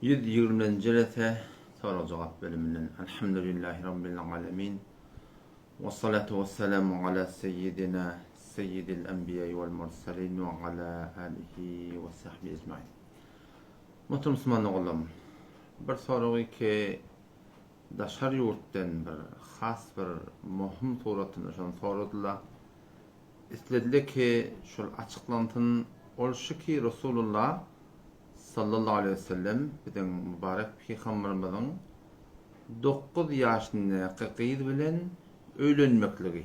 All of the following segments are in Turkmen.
120-nji jelese sorag-jogap bölüminden. Elhamdülillahi Rabbil alemin. We salatu we selamu ala seyyidina seyyidil enbiýai wal mursalin we ala alihi we sahbihi ecmain. Muhterem musulman doganlarym, bir soragy ki daşary ýurtdan bir has bir möhüm suratynda şony soradylar. Islediler ki şol açyklansyn, ol şu ki Resulullah sallallahu aleýhi we sellem biziň mübarek pygamberimiziň dokuz ýaşyndaky gyz bilen öýlenmekligi,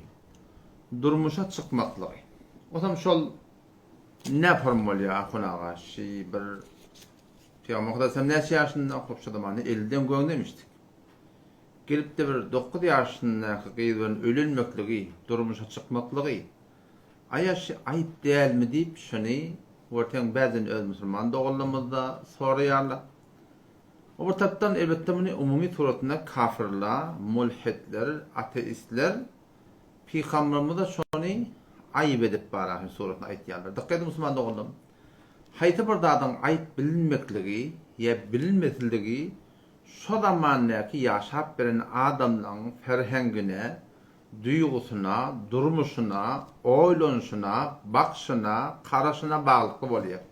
durmuşa çykmaklygy. Otam şol ne form bolýar ahun aga şi bir Pygamber Hudaý sen näçe ýaşynda hop şo zamanda 50-den göň demişdik. Gelipde bir dokuz ýaşyndaky gyz bilen öýlenmekligi, durmuşa çykmaklygy aýa şi aýyp dälmi diýip şony görseň bäzden öz musulman doganlarymyzda soraýarlar. O bir tarapdan elbetde muny umumy suratynda kafirlar, mulhidler, ateistler pygamberimize şony aýyp edip barahyn suratynda aýtýarlar. Dykgat ediň musulman doganlarym. Haýsy bir zadyň aýyp bilinmekligi ýa bilinmesligi şo zamandaky ýaşap beren adamlaň ferhengine, duýgusyna, durmuşyna, oýlanyşyna, bakşyna, garaşyna baglykly bolýar.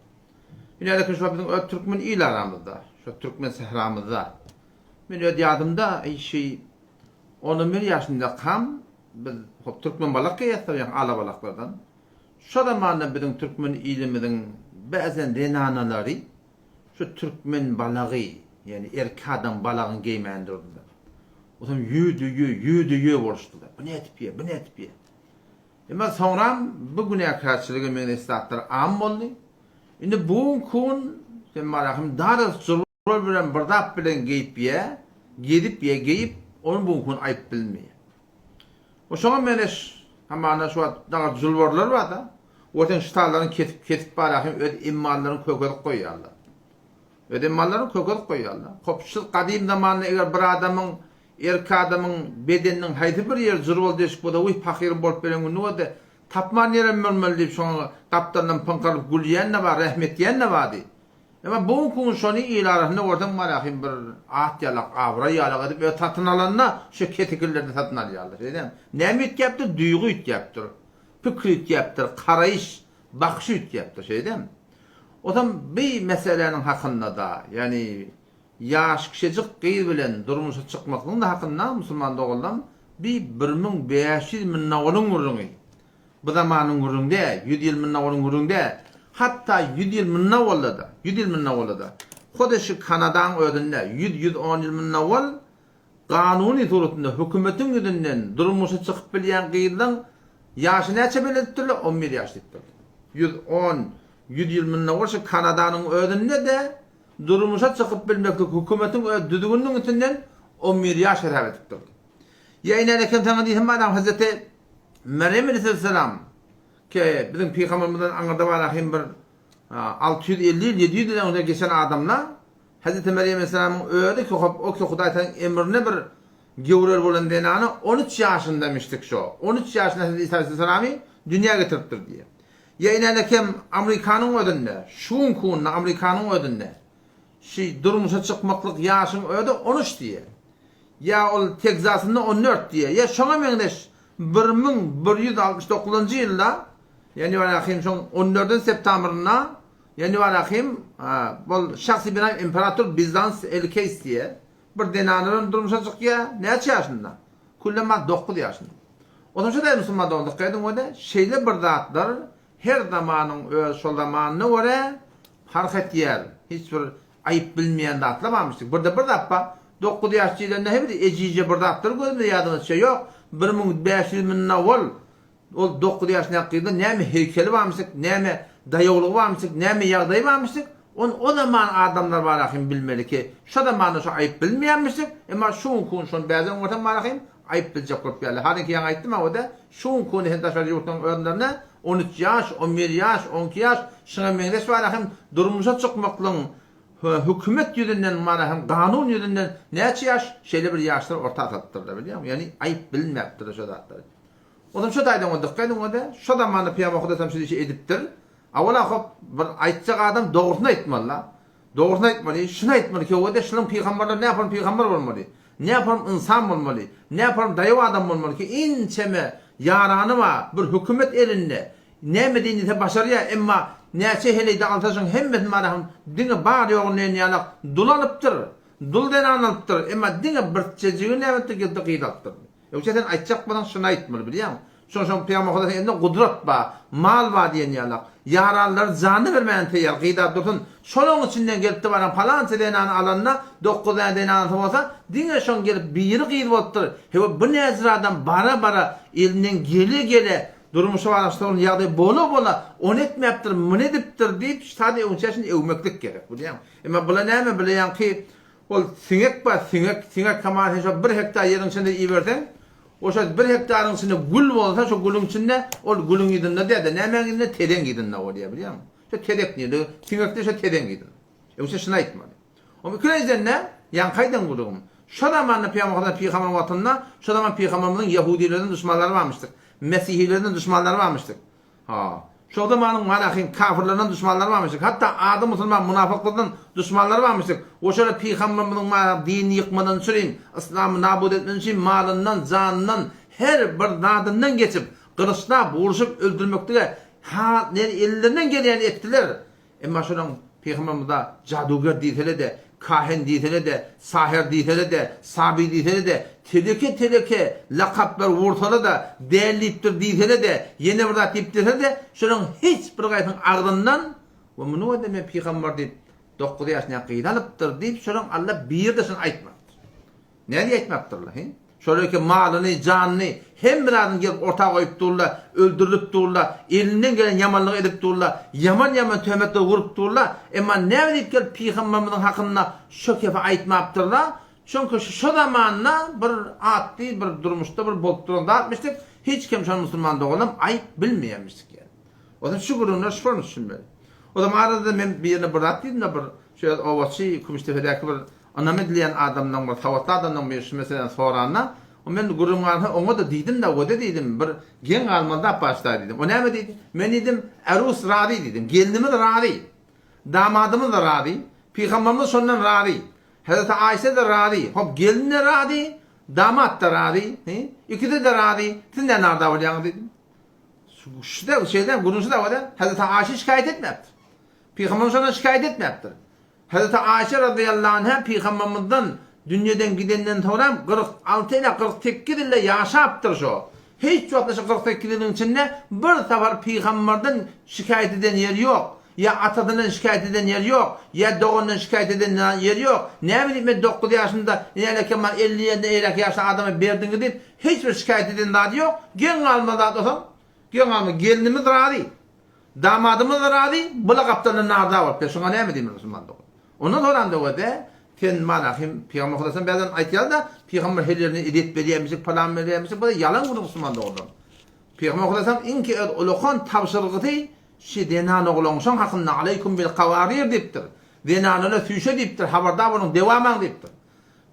Ine, şo biziň öz türkmen il aramyzda, şo türkmen sähramyzda. Men öz ýadymda, şi on-on bir ýaşymdakam biz hop türkmen balak geýýäs, ýagny ala balaklardan. Şo zamanda biziň türkmen ilimiziň bäzen zenanalary şu türkmen balagy, ýagny erkek adam balagyny geýmän durdular. Otam ýüdüýe, ýüdüýe boluşdylar. Bu nädip ýe, bu nädip ýe? Emma soňram bu günäkärçilige meňzeş zatlar am boldy. Indi bu günki gün sen marahym daras jurba bilen bir zat bilen geýip ýe, gezip ýe, geýip, ony bu günki gün aýyp bilinmeýär. O şoňa meňzeş hamana şu wagt dagar julbarlar bar-da, o sen ştallaryny kesip, kesip barahym öz emmallaryny kökezip goýýarlar. Öz emmallaryny kökezip goýýarlar. Hop, şu gadym zamanda eger bir adamyň, erkek adamyň bedeniniň haýsy bir ýeri jurbal deşik bolsa, wiý, pahyr bolup beren gününi görse, tapman ýerem mürmeli diýip, şoňa gapdalyndan pyňkarylyp gülýän-de bar, rehim etýän-de bardy. Emma bu günki gün şony il arasynda görseň barahym bir at ýalak, abraý ýalak edip öz satyn alanda şu kesekillerden satyn alýarlar. Şeýdämi? Näme üýtgäpdir? Duýgy üýtgäpdir. Pikir üýtgäpdir, garaýyş, bakyş üýtgäpdir. Şeýdämi? Ozam bi meseläniň hakynda-da, ýagny ýaş kişejik gyz bilen durmuşa çykmaklygyň-da hakynda musulman doganlarym bi 1500 mundawalyň gürrüňi. Bu zamanyň gürrüňi däl, ýüz ýyl mundan owal gürrüňi däl. Hatda ýüz ýyl mundan owalda-da, ýüz ýyl mundan owalda-da, hut şu Kanadaň özünde ýüz, 110 ýyl mundan owal kanuny suratynda hökümetiň ýüzünden durmuşa çykyp bilýän gyzlaň ýaşy näçe belledipdirler? On bir ýaş diýipdirler. 110, ýüz ýyl mundan owal şu Kanadanyň özünde-de durmuşa çykyp bilmeklik hökümetiň öz düzgüniniň içinden on bir ýaş hesap edipdirler. Ýa ine eken saňa diýsem adam Hazreti Merýem aleyhisselam ke biziň pygambermizden aňyrda bar ahim bir 650 ýyl 700 ýyl öňde geçen adamlar Hazreti Merýem aleyhisselamyň özi ki hop o ki Hudaý taň emrine bir gewrel bolan zenany 13 ýaşynda mişdik şo. 13 ýaşynda Hazreti İsa aleyhisselamy dünýä getiripdir diýe. Ýa ine kem Amerikanyň özünde şu günki günde Amerikanyň özünde şi durmuşa çykmaklyk ýaşyň özi 13 diýe. Ýa ol Tekzasynda on dört diýýär. Ýa şoňa meňzeş 1169-njy ýylda, ýagny Warahim şoň on dördünji septambrynda, ýagny Warahim bol şahsy bina imperator Bizans Elkeýs diýýär. Bir zenany bilen durmuşa çykýar. Näçe ýaşynda? Küllenman dokuz ýaşynda. Onsoň şo däl musulman dogan dykgat ediň wede, şeýle bir zatlar her zamanyň öz şol zamanyna görä parh etýär. Hiç bir Aýyp bilinmeýän zatlar barmyşdyk. Birde bir zat bar. Dokuz ýaş diýlende hem bir ejizje bir zatlar gözümize ýadyma düşýär. Ýok, 1500 mundan owal ol dokuz ýaşyndaky gyzda näme heýkeli barmyşdyk, näme daýawlygy barmyşdyk, näme ýagdaýy barmyşdyk, ony o zaman adamlar barahym bilmeli ki, şo zamanda şo aýyp bilinmeýänmişdik, emma şu günki gün şony bärden görseň barahym aýyp biljek bolup geldi. Hazyňky ýaňy aýtdym a-da, şu günki gün hem daşary ýurtlaryň özlerinde on üç ýaş, on bir ýaş, on iki ýaş şuňa meňzeş barahym durmuşa çykmaklygyň hökümet ýüzünden barahym kanun ýüzünden näçe ýaş şeýle bir ýaşlar orta atylypdyrlar bilýäňmi? Ýagny aýyp bilinmäpdirler şo zatlary. Onsoň şo taýdan o dykgat ediň o-da, şo zamanda Pygamber Hudaý şo işi edipdir. Awala hop bir aýtjak adam dogrusyny aýtmaly-da. Dogrusyny aýtmaly, şuny aýtmaly ki, owede şunuň pygamberler näpalam pygamber bolmaly, näpalam ynsan bolmaly, näpalam daýaw adam bolmaly ki, inçeme ýarany bar, bir hökümet elinde, näme diýin diýse başarýar, emma näçe heleýde alsa şoň hemmesini barahym diňe bar-ýoguny diýen ýalak dul alypdyr, dul zenan alypdyr, emma diňe birçejigi näme etdi, geldi gyz alypdyr. Ýogsa sen aýtjak bolsaň şuny aýtmaly bilýäňmi? Şoň şoň Pygamber Hudaýyň elinde gudrat bar, mal bar diýen ýalak. Ýaranlary janyny bermäne teýýar gyýdar dursun. Şolaň içinden gelipdi baran palança zenany alanda dokuz däne zenanasy bolsa diňe şoň gelip biri gyz bolupdyr. Hewe bu näjir adam bara bara elinden gele gele durmuşa baran ýagdaý bola bola ony etmäpdir muny edipdir diýip şa öwünçä şuny öwmeklik gerek bilýäňmi? Emma bula näme bile ýaňky Ol siňek bar, siňek, siňek hamana sen şo bir hektar ýeriň içinde iberseň, o şo bir hektaryň içinde gül bolsa, şo gülüň içinde, ol gülüň yzynda däl-de, nämäň yzynda, tezeň yzynda bolýar, bilýäňmi? Şo tezek nirde, siňek-de şo tezeň yzynda. Ýogsa şuny aýtmaly. Oň ikilenjiden-de, ýaňky aýdan gürrüňim, şo zamanda Pygamber Hudaýyň pygamber wagtynda, şo zaman pygamberimiziň ýehudilerden duşmanlary barmyşdyk, mesihilerden duşmanlary barmyşdyk. Ha. Şo zamanyň manahyň kafyrlaryndan duşmanlary barmyşdyk. Hatda ady musulman munafyklardan duşmanlary barmyşdyk. Oşolar pygamberimiziň mana dinini ýykmadan üçin, yslamy nabut etmeden üçin malyndan, janyndan, her bir zadyndan geçip, gylyçlap, urşup öldürmeklige ha ellerinden gelýäni etdiler. Emma şolaň Pygamberimize jaduger diýsele-de, kahin diýsele-de, saher diýsele-de, sabi diýsele-de, teleke-teleke lakaplar wursala-da, däli diýipdir diýsele-de, ýene bir zat diýip diýsele-de, şolaň hiç bir gaýsynyň agzyndan we muny gördüm men pygamber diýip, dokuz ýaşynda gyz alypdyr diýip, şolaň Alla biri-de şony aýtmapdyr. Nädip aýtmapdyrlar, he? Şol eke malyny, janyny, hemme zadyny gelip orta goýup durlar, öldürilip durlar, elinden gelen ýamanlygy edip durlar, ýaman-ýaman töhmetler urup durlar. Emma näme diýip gelip pygamberimiziň hakynda şo kefi aýtmapdyrlar? Çünki şu şo zamanda bir atdy, bir durmuşda bir bolup duran zatmyşdyk, hiç kim şony musulman doganam aýyp bilmeýärmişdik ýaly. Ozal şu gürrüňler şularmy düşünmeli. Ozam arada men birine bir zat diýdim-de bir şu ýerde obaçy Kümüşdepedäki bir Ynam edilýän adamlaň bir sowatly adamlaň biri şu meseläni soranda, o men gürrüň barsa oňa-da diýdim-de, o-da diýdim, bir geň galmaly zat bar şda diýdim. O näme diýdi? Men diýdim, Ärus razy diýdim, gelnimiz razy, damadymyz-da razy, pygamberimiz şondan razy, hezreti Aýşe-de razy, hop gelin-de razy, damat-da razy, he, ikisi-de razy, siz näme narda bolýaňyz diýdim. Şu-da şeýle gürrüň şu-da bolýar, hezreti Aýşe şikaýat etmäpdir. Pygamberimiz şondan şikaýat etmäpdir. Hezreti Aýşe razyýallahu anha Pygambermizden dünýeden gidenden soňram 46 ýa 48 ýylda ýaşapdyr şo. Hiç wagtda şo 48 ýylyň içinde bir sapar Pygamberden şikaýat eden ýeri ýok. Ýa atasyndan şikaýat eden ýeri ýok. Ýa doganyndan şikaýat eden ýeri ýok. Näme diýip men 9 ýaşymda nälekem maňa 50 ýa eýräk ýaşly adama berdiňiz diýip hiç bir şikaýat eden zady ýok. Geň galmaly zat bolsa, geň galma gelnimiz razy. Damadymyz razy, bula gapdalynda narda bolupdyr. Şuňa näme diýmeli musulman dogan? Ondan soranda göze, sen mana hem Pygamber Hudaýdan bäzan aýtýar-da, Pygamber her ýerine ezýet berýärmişik, palan berýärmişik, bu ýalan gürrüň musulman doganlar. Pygamber Hudaýdan iňki öz ulakan tabşyrgysy şi zenan oglan şoň hakynda aleýkum bil kawarir diýipdir. Zenanlara süýşe diýipdir, habardar boluň, dewamaň diýipdir.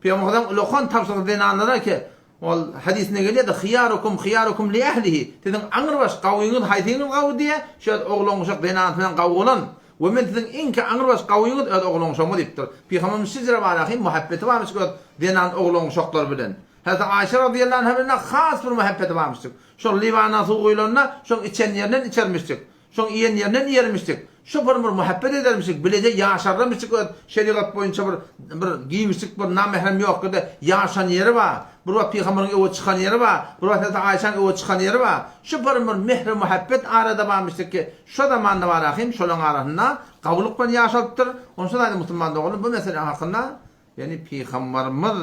Pygamber Hudaýyň ulakan tabşyrygy zenanlara ki, ol hadysynda gelýär-de, Hyýarukum hyýarukum li ehlihi, siziň aňrybaş gawyňyz haýsyňyz gawy diýýär, şu öz oglan-uşak zenanasy bilen gawy bolan, we men siziň iňki aňrybaş gawyňyz öz oglan-uşagyňyz diýipdir. Pygamberimiz şijre barahym muhabbeti barmyş öz zenan oglan-uşaklary bilen. Hezreti Aýşe razyýallahu anha bilen has bir muhabbeti barmyşdyk. Şol liwandan suw guýlanda, şoň içen ýerinden içermişdik. Şoň iýen ýerinden iýermişdik. Şo bir bir muhabbet edermişik, bileje ýaşarlarmyşyk öz şerigat boýunça bir bir giňişlik bir namährem ýok ýerde ýaşan ýeri bar. Bir wagt pygamberiň öwe çykan ýeri bar. Bir wagt hezreti Aýşaň öwe çykan ýeri bar. Şu bir bir mähri-muhabbet arada barmyşdyk ki, şo zamanda bar ahym şolaň arasynda gawulyk bilen ýaşalypdyr. Onsoň aýdy musulman doganlar bu mesele hakynda ýagny pygamberimiz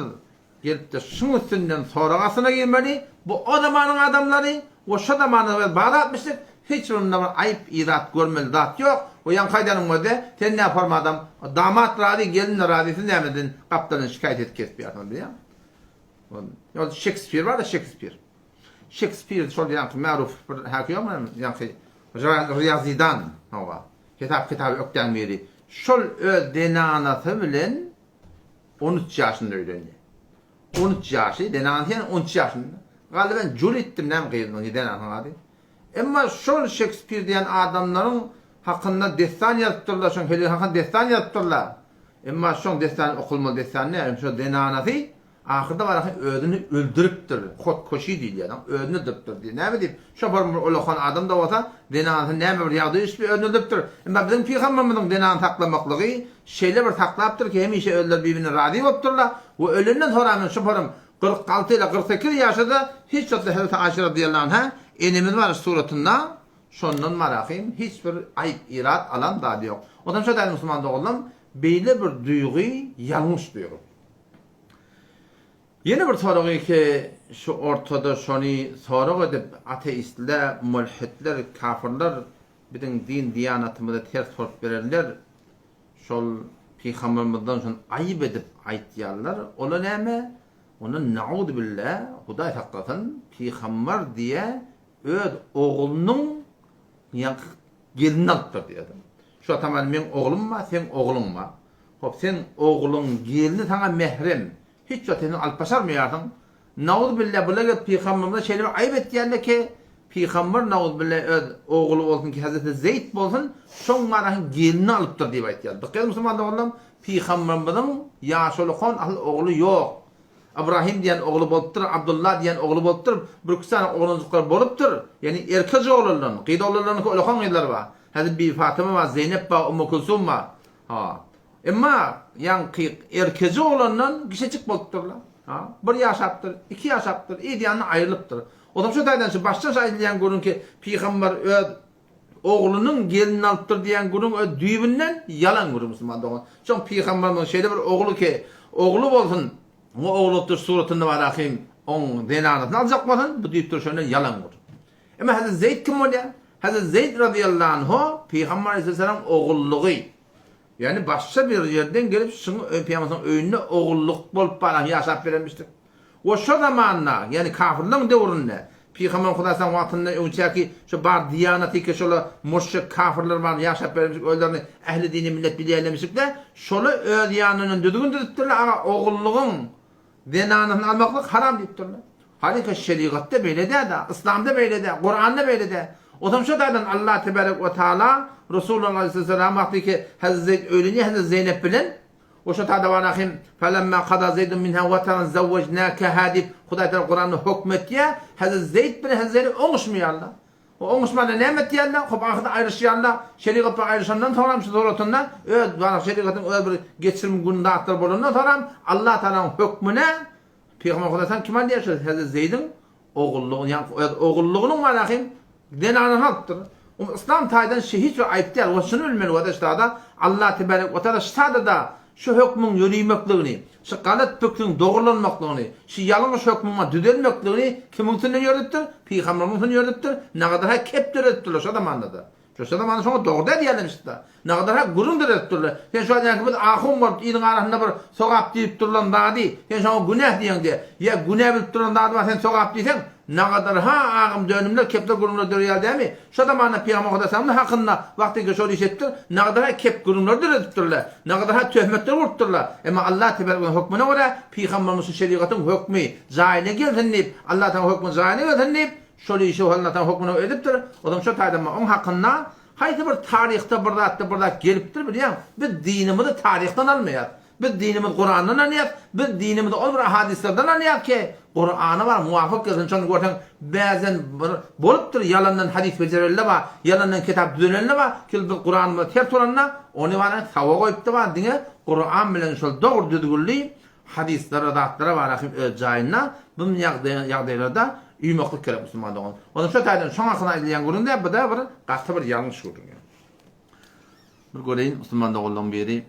Gelip-de şuň üstünden sorag astyna girmeli, bu o zamanyň adamlary we şo zamanda biz bar zatmyşdyk, hiç bir munda bir aýyp yzat görmeli zat ýok, we ýaňky aýdanyň özi, sen nä forma adam, damat razy, gelin-de razy, siz nämeden gapdaldan şikaýat edip kesip ýarsyňyz bilýäňmi? Ol Şekspir bar-da, Şekspir. Şekspir şol ýaňky maruf bir häki ýokmy, ýaňky Riýazydan, hawa, hesap-kitaby ökdäň biri. Şol öz zenanasy bilen 13 ýaşynda öýlendi. 13 ýaşy, zenanasy ýene 13 ýaşynda. Galyben Julitdim näme gyzynyň zenanyň ady. Emma şol Şekspir diýen adamlaryň hakynda dessan ýazypdyrlar, şoň heleýi hakynda dessan ýazypdyrlar. Emma şoň dessany okulmaly dessan däl. Şo zenanasy ahyrda barasy özüni öldüripdir. Hotkoşi diýilýär. Özüni öldüripdir diýýär. Näme diýip? Şo bir ulakan adam-da bolsa, zenanasy näme bir ýagdaý düşüp özüni öldüripdir. Emma biziň pygamberimiziň zenany saklamaklygy şeýle bir saklapdyr ki, hemişe özleri bir-birine razy bolupdyrlar we ölenden soram şo bir 46 ýa 48 ýaşada hiç wagtda Hezreti Aýşe radyýallahu anha enemiz bar suratynda şondan barahym hiç bir aýyp irat alan zady ýok. Ondan şo däl musulman doganlarym beýle bir duýgy ýalňyş duýgy. Ýene bir soragy ki şu ortada şony sorag edip ateistler, mulhitler, kafirler biziň din diýanatymyza ters bolup berenler şol pygambermizden şony aýyp edip aýtýarlar. Ola näme? Onda nauzubilla Hudaý saklasyn pygamber diýe öz oglunyň ýaňky gelnini alypdyr diýýär. Şu ataman meň oglum bar, seň ogluň bar. Hop, seň ogluň gelni saňa mährem. Hiç wagt sen alyp başarmaýarsyň. Nauzubilla bular gelip pygamberimize şeýle bir aýyp etýärler ki, pygamber nauzubilla öz ogly bolsun ki Hazreti Zeýd bolsun, şoň marahyň gelnini alypdyr diýip aýtýar. Dykgat ediň musulman doganlarym, pygamberimiziň ýaşulukon asyl ogly ýok. Ybrahym diýen ogly bolupdyr, Abdulla diýen ogly bolupdyr, birki sany oglanjyklar bolupdyr. Ýagny erkek oglanlaryň, gyz oglanlarynyňky ulakan gyzlary bar. Häzir Bibi Fatyma bar, Zeýnep bar, Ummu Kulsum bar. Ha. Emma ýaňky erkeji oglandan kişejik bolupdyrlar. Ha. Bir ýaşapdyr, iki ýaşapdyr, yz ýanyna aýrylypdyr. Ozal şu taýdan şu başdan şu aýdylýan gürrüň ki, pygamber öz oglunyň gelnini alypdyr diýen gürrüň öz düýbünden ýalan gürrüň musulman dogan. Şoň pygamberimiziň şeýle bir ogly ki, ogly bolsun, oňa ogly bolupdyr suratynda bar ahym, oň zenanasyny aljak bolsun, bu düýpdir şondan ýalan gürrüň. Emma Hazreti Zeýd kim bolýar? Hazreti Zeýd razyýallahu anhu Pygamber aleyhisselam ogullygy. Ýagny başga bir ýerden gelip şuň Pygamberimiziň öýünde ogullyk bolup baran ýaşap berenmişdir. We şo zamanda, ýagny kafirleň döwründe Pygamber Hudaýsaň wagtynda öňçäki şo bar diýanaty şola muşrik kafirler bar ýaşap berenmişik özlerini ähli dini millet bilýärlemişikde şola öz ýanyndan düzgün düzüpdirler aga ogullygyň Zenanasyny almaklyk haram diýipdirler. Halyka şerigatda beýle däl-de, yslamda beýle däl, Kuranda beýle däl. Onsoň şo taýdan Allah tebarek we taala Resulullah aleýhissalam wagty ki Hazreti Zeýd öýlenýär Hazreti Zeýnep bilen, we şo taýda bar ahim Felemma kada Zeýdun minha wataran zawwejnakaha diýip Hudaý taala Kuranda hökm etýär. Hazreti Zeýd bilen Hazreti Zeýnep oňuşmaýarlar. O oňuşmanda näme etýärler? Hop ahyrda aýryşýarlar. Şerigat bilen aýryşandan soňram şu suratynda öz bar şerigatyň öz bir geçirim gün zatlary bolandan soňram Allah Taalanyň hökmüne Pygamber Hudaý sen kim alýar şu Hazreti Zeýdiň ogullygyny ýa öz ogullygynyň bar ahim zenanyny alypdyr. O yslam taýdan şi hiç bir aýyp däl. We şuny bilmeli we şada Allah tebarek we taala şada-da Şu hökmüň ýöriýmekligini, şu galat pikriň dogrulanmaklygyny, şu ýalňyş hökmüň düzelmekligini kimiň üstünden ýöredipdir? Pygamberimiziň üstünden ýöredipdir. Nagadar-ha kep döredipdirler şo zamanda-da. Şo şo zamanda şoňa dogry däl diýerlemişdi-de. Nagadar-ha gürrüň döredipdirler. Sen şu aýdýanky biz ahun bolup iliň arasynda bir sogap diýip durulan zady, sen şoňa günäh diýeňde, ýa günä bilip duran zady bar sen sogap diýseň, nagadar-ha agym dönümler kepler gürrüňler döreýär dämi? Şo zamanda Pygamber Hudaýtagamyň hakynda wagtynka şol iş etdir, nagadyr-ha kep gürrüňler döredipdirler, nagadyr-ha töhmetler urupdyrlar. Emma Allah tebarek we hökmüne görä, Pygamberimiz şu şerigatyň hökmi jaýyna gelsin diýip, Allah taganyň hökmi jaýyna gelsin diýip, şol işi Allah taganyň hökmüne görä edipdir. O zaman şo taýdan oň hakynda haýsy bir taryhda bir zatda bir zat gelipdir bilýäň, biz dinimizi taryhdan almaýas. Biz dinimizi Kurandan alýas, biz dinimizi ol bir hadyslardan alýas ki, Kurana bar muwafyk gelsin, şony görseň bäzen bir bolupdyr ýalandan hadys bejerelde bar, ýalandan kitap düzelende bar, ki biz Kuranymyza ters bolanda ony bar sawa goýupdy bar diňe Kuran bilen şol dogry düzgünli hadyslara zatlara bar ahim öz jaýynda bu ýagdaýlarda uýmaklyk gerek musulman dogan. Onuň şo taýdan şoň hakynda aýdylýan gürrüň däl, bu-da bir gaty bir ýalňyş gürrüň. Bir göreýin musulman doganlaryň biri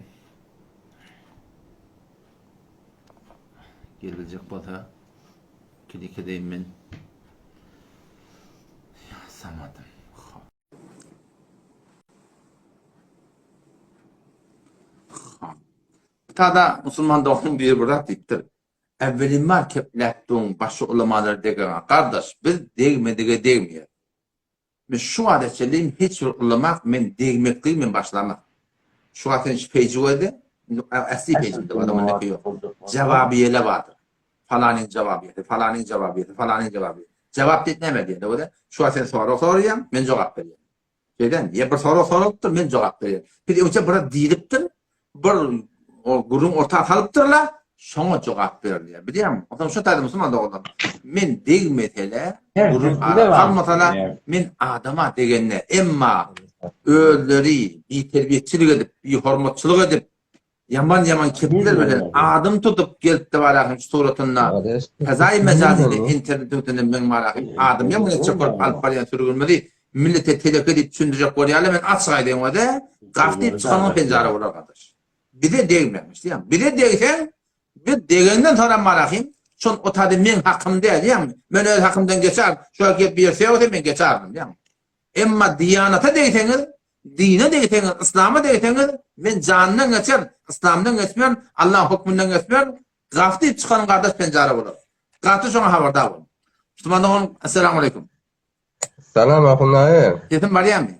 Gelibiljek bolsa klik edeýin men. Ýasamadym. Tada musulman doganyň biri bir zat diýipdir. Äwwelinbar kepläp duň başy ulamalar degene. Gardaş, biz degmedige degmeýäs. Men şu wagta çenli hiç bir ulamak men degmekligi men başlamadym. Şu wagt sen şu peýji gözle, indi äsli peýjimde bar, onda ýok. Jawabiýele bardyr. Falanyň jawabiýesi, falanyň jawabiýesi, falanyň jawabiýesi. Jawap diýip näme diýende bolýar? Şu wagt sen sorag soraýaň, men jogap berýän. Şeýdämi? Ýa bir sorag soralypdyr, men jogap berýän. Biz öňçe biraz diýlipdir, bir. gürrüň orta salypdyrlar, şoňa jogap berilýär. Bilýäňmi? Onsoň şo taýda musulman doganlar, men degmesele, gürrüň ara salmasala, men adama degende, emma özleri biterbiýeçilik edip, bihormatçylyk edip, ýaman-ýaman kepler bilen adym tutup gelipdi barahym şu suratynda fezaýy mejazyda internetiň üstünde meň barahym adym ýaman etjek bolup alyp barýan sürgünimizi millete teleke diýip düşündirjek bolýarlar men açyk aýdaýyn öze gaf diýip çykanyň penjara bolar gardaş bize degmemiş diýýän bize degseň biz degenden soram barahym şol o taýda meň hakym däl diýýän men öz hakymdan geçer şu gep bir ýerde men geçerdim diýýän Emma diýanata degseňiz, dine degseňiz, yslama degseňiz, men jandan geçerin, yslamdan geçmerin, Allaň hökmünden geçmerin, gaf diýip çykanyň gardaş penjara bolar. Gaty şoňa habardar boluň. Musulman doganym, Esselamu aleýkum. Salam Ahun daýy. Sesim barýarmy?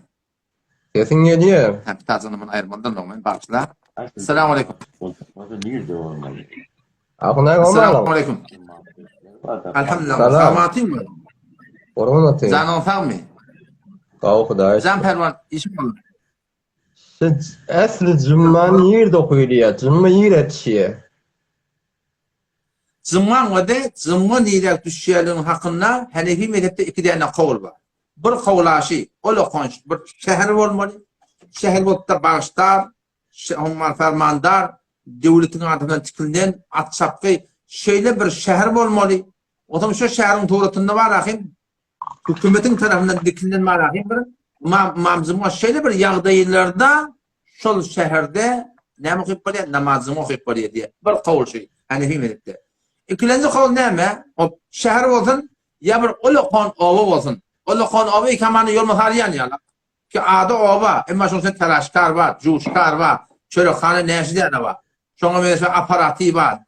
Sesiň gelýär. Hä, bitajygyny muny aýyrmalydyr men bagyşla. Esselamu aleýkum. Nirde bolmaly? Ahun daýy Esselamu aleýkum. Alhamdulillah. Salamatyňmy? Gurban atyň. Janyň sagmy? Gowy Hudaýa. Jan Perwan işiň boldy. Siz äsli jumma nirde okuyulýar? Jumma nirä düşýär? Jummaň we jumma nirä düşýärligiň hakynda Hanefi mezhepde iki däne kowul bar. Bir kowlaşy, ol okanç bir şäher bolmaly. Şäher bolupda bagyşdar, Şehummar fermandar, döwletiň adyndan tikilinen at çapgy şeýle bir şäher bolmaly. Onsoň şo şäheriň suratynda bar ahym, hökümetiň tarapyndan dikilinen bar ahym bir ymam, ymam juma şeýle bir ýagdaýlarda şol şäherde näme okyp bolýar? Namaz juma okyp bolýar diýýär. Bir kowul şu Hanefi mezhepde. Ikilenji kowul näme? Hop, şäher bolsun ýa bir ulakan oba bolsun. Ulakan oba iki hamana ýolmasa alýan ýaly. Ki ady oba, emma şoň içinde telaşkar bar, juşkar bar, çörekhana näçe däne bar. Şoňa meňzeş aparaty bar,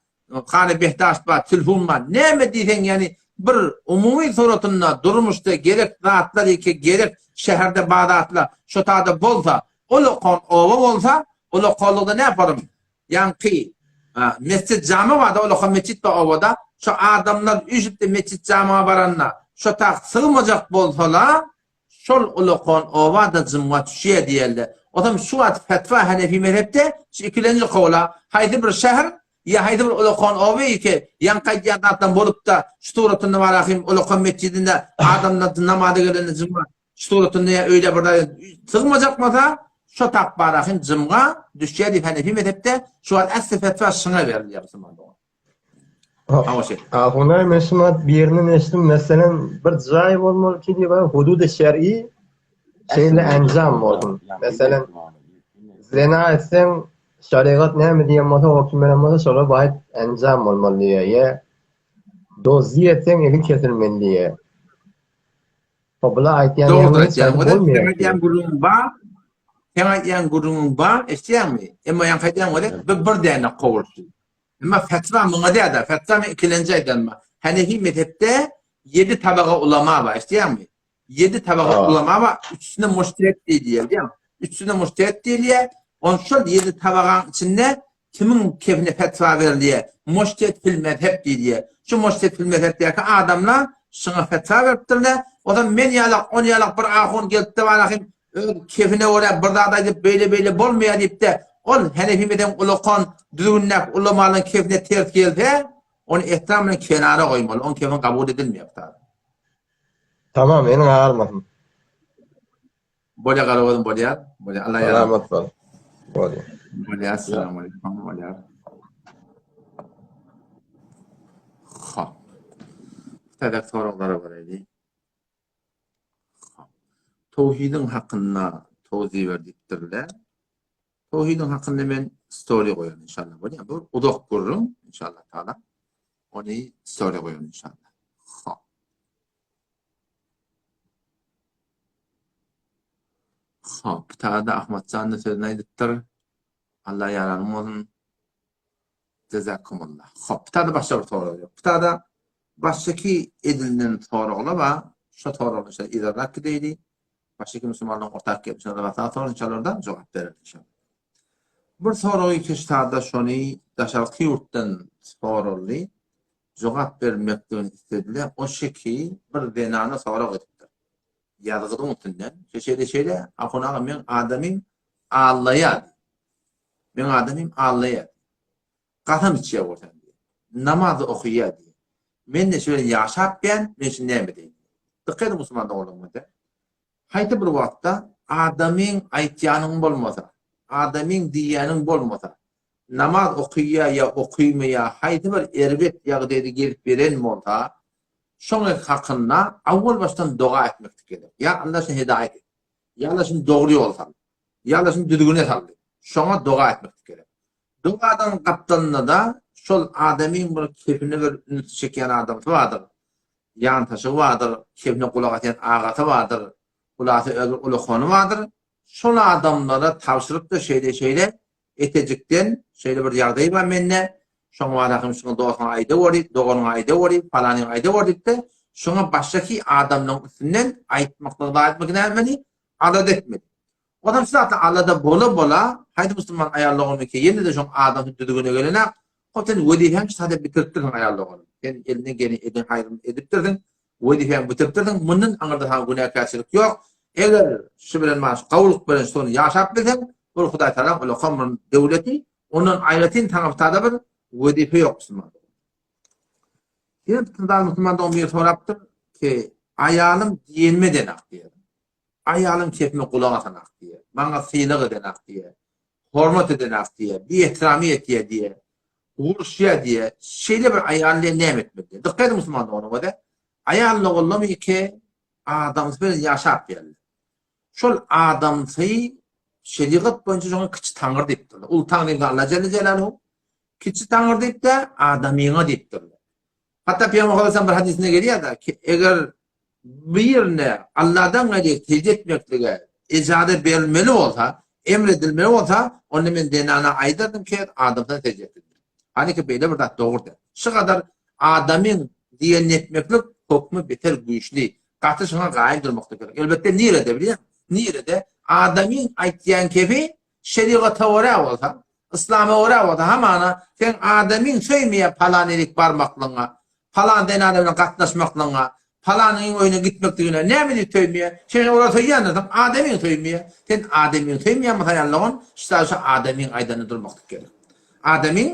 hana behdaşt bar, tilfun bar. Näme diýseň ýani bir umumy suratynda durmuşda gerek zatlar ýeke gerek şäherde bar zatlar şo tada bolsa, ulakan oba bolsa, ulakanlykda näme yaparym? Ýaňky mesjit jamy barda, ulakan mesjit bar obada. Şo adamlar üýşüp-de mesjit jamyga baranda şo tak sygmajak bolsalar, Şol ulakan oba-da jymga düşýär diýerler. Otam şu wagt fetwa Hanefi mezhepde şu ikilenji kowla haýsy bir şäher ýa haýsy bir ulakan oba ýeke ýaňky aýdýan zatdan bolupda şu suratynda bar ahym ulakan metjidinde adamlar namaza gelende jymga şu suratynda ýa öýle bir zat sygmajak bolsa şo tap bar ahym jymga düşýär diýip Hanefi mezhepde şu wagt äsli fetwa şyňa berilýär musulman dogan. Ahunay men şu wagt birinden eşitdim, meselem bir jaý bolmaly ki diýip, hududy şer'i şeýle enjam bolsun. Meselem zina etseň şerigat näme diýen bolsa, höküm beren bolsa şola baýt enjam bolmaly diýýär. Ýa dozzi etseň eli kesilmeli diýýär. Ho bula aýtýan Dogry aýtýaň. Seň aýtýan gürrüňiň bar. Seň aýtýan gürrüňiň bar, eşitýäňmi? Emma ýaňky aýdýan welin bu bir däne kowulşy. Emma fetwa muňa däl-de, fetwa men ikilenji aýdanyma. Hanefi mezhepde ýedi tabaga ulama bar, eşidýäňmi? Ýedi tabaga ulama bar, üçüsine mujtehid diýilýär, bilýäňmi? Üçüsine mujtehid diýilýär. On şol ýedi tabagaň içinde kimiň kefine fetwa berilýär? Mujtehid fil mezhep diýilýär. Şu mujtehid fil mezhepdäki adamlar şuňa fetwa beripdirler. O zaman men ýalak, on ýalak bir ahun gelip-de barahym Öz kefine görä bir zat aýdyp beýle-beýle bolmaýar diýip-de, ol Hanefi mezhebiň ulakan düzgünindäki ulamalaryň kefine ters gelse, ony ehtiram bilen kenara goýmaly, oň kefini kabul edilmeýär bu taýda. Tamam, eliň agyrmasyn. Bolýar Garagözüm bolýar. Bolýar. Allah ýar. Salamat bol. Bolýar. Bolýar. Assalamu alaykum. Bolýar. Hop. Täze soraglara göräýli. Towhidiň hakynda towzi ber diýipdirler. Towhidiň hakynda men story goýaryn inşallah. Bolýar. Bu uzak gürrüň inşallah taala. Ony story goýaryn inşallah. Hop. Hop, Tada Ahmatjan da sözüni aýdypdyr. Allah ýaranyň bolsun. Jazakumullah. Hop, bu başga bir sorag ýok. Bu tada başgaky edilinen soraglar bar. Şo soraglar inşallah yzarlap gideýli. Başgaky musulmanlaryň ortak gelip şolara basa sorag inşallah jogap berer inşallah. Bir soragy keştada şony daşarky ýurtdan soraldy. Jogap bermekligini istediler. O şeki bir zenana sorag edipdir. Ýazgydyň üstünden. Şeýle şeýle, Ahun aga meň adamym allaýar. Meň adamym allaýar. Gasam içýär bolsaň diýýär. Namaz-da okaýar diýýär. Men-de şu bilen ýaşap biýän, men şuny näme edeýin diýýär. Dykgat ediň musulman doganlarym. Haýsy bir wagtda adamyň aýtýanyň bolmasa, adamyň diýýäniň bolmasa, namaz okaýar ýa okaýmaýar, haýsy bir erbet ýagdaýda gelip beren bolsa, şoň hakynda awwal başdan doga etmeklik gerek. Ýa Allah şuny hidaýat et. Ýa Allah şuny dogry ýola sal. Ýa Allah şuny düzgüne sal diýip, şoňa doga etmeklik gerek. Dogadan gapdalynda-da şol adamyň bir kepine bir üns çekýän adamsy bardyr. Ýantaşygy bardyr, kepine gulak asýan agasy bardyr, hulasy öz bir ulakany bardyr. Şol adamlara tabşyryp-da şeýle-şeýle etejikden şeýle bir ýagdaý bar mende, şoňa bar ahym şuňa dostuňa aýdaweri, doganyňa aýdaweri, palanyňa aýdaweri diýip-de, şoňa başgaki adamlaryň üstünden aýtmaklygy zat etmek näme Alada etmeli. Onam şu zatlar alada bola-bola, haýsy musulman aýal doganmyka ýene-de şoň adamsy düzgüne gelenok, hop sen wezipäňi şu sada bitiripdirsiň aýal doganym. Sen elinden geleni eden haýryny edipdirsiň, wezipäňi bitiripdirsiň, mundan aňyrda saňa günäkärçilik ýok. Eger şu bilen mana şu gowulyk bilen şony ýaşap bilseň, bul Hudaý Tagalaň ulakan bir döwleti, ondan aýratyn saňa bu sada bir wezipe ýok musulman dogan. Ýene bir musulman dogan biri sorapdyr ki, aýalym diýenime edenak diýýär. Aýalym sesime gulak asanak diýýär. Maňa sylag edenak diýýär. Hormat edenak diýýär. Biehtirami etýär diýýär. Uruşýar diýýär. Şeýle bir aýal diýýär näme etmeli diýýär. Dykgat ediň musulman doganlar. Aýal doganlam iki adamsy bilen ýaşap diýýärler. Şol adamsy şerigat boýunça şoňa kiçi taňry diýipdirler. Uly taňrymyz Alla jelle jelaluhu. Kiçi taňry diýip-de adamyňa diýipdirler. Hatda Pygamber sallallahu bir hadysynda gelýär-de, eger birine Allahdan gaýry sežde etmeklige ejaza berilmeli bolsa, emr edilmeli bolsa, onda men zenana aýdardym ki, adamsyna sežde etsin. Hanyki beýle bir zat dogry däl. Şu gadar adamyň diýenini etmeklik hokmy beter güýçli. Gaty şuňa gaýym durmaklyk gerek. Elbetde nirede bilýäňmi? Nirede adamyň aýtýan kefi şerigata görä bolsa, Yslama görä bolsa hamana seň adamyň söýmeýär palan erik barmaklygyňa, palan zenana bilen gatnaşmaklygyňa, palanyň öýüne gitmekligine näme diýip söýmeýär? Sen olary söýýändirsiň, adamyň söýmeýär. Sen adamyň söýmeýän bolsaň ýaly şda şu adamyň aýdanyna durmaklyk gerek. Adamyň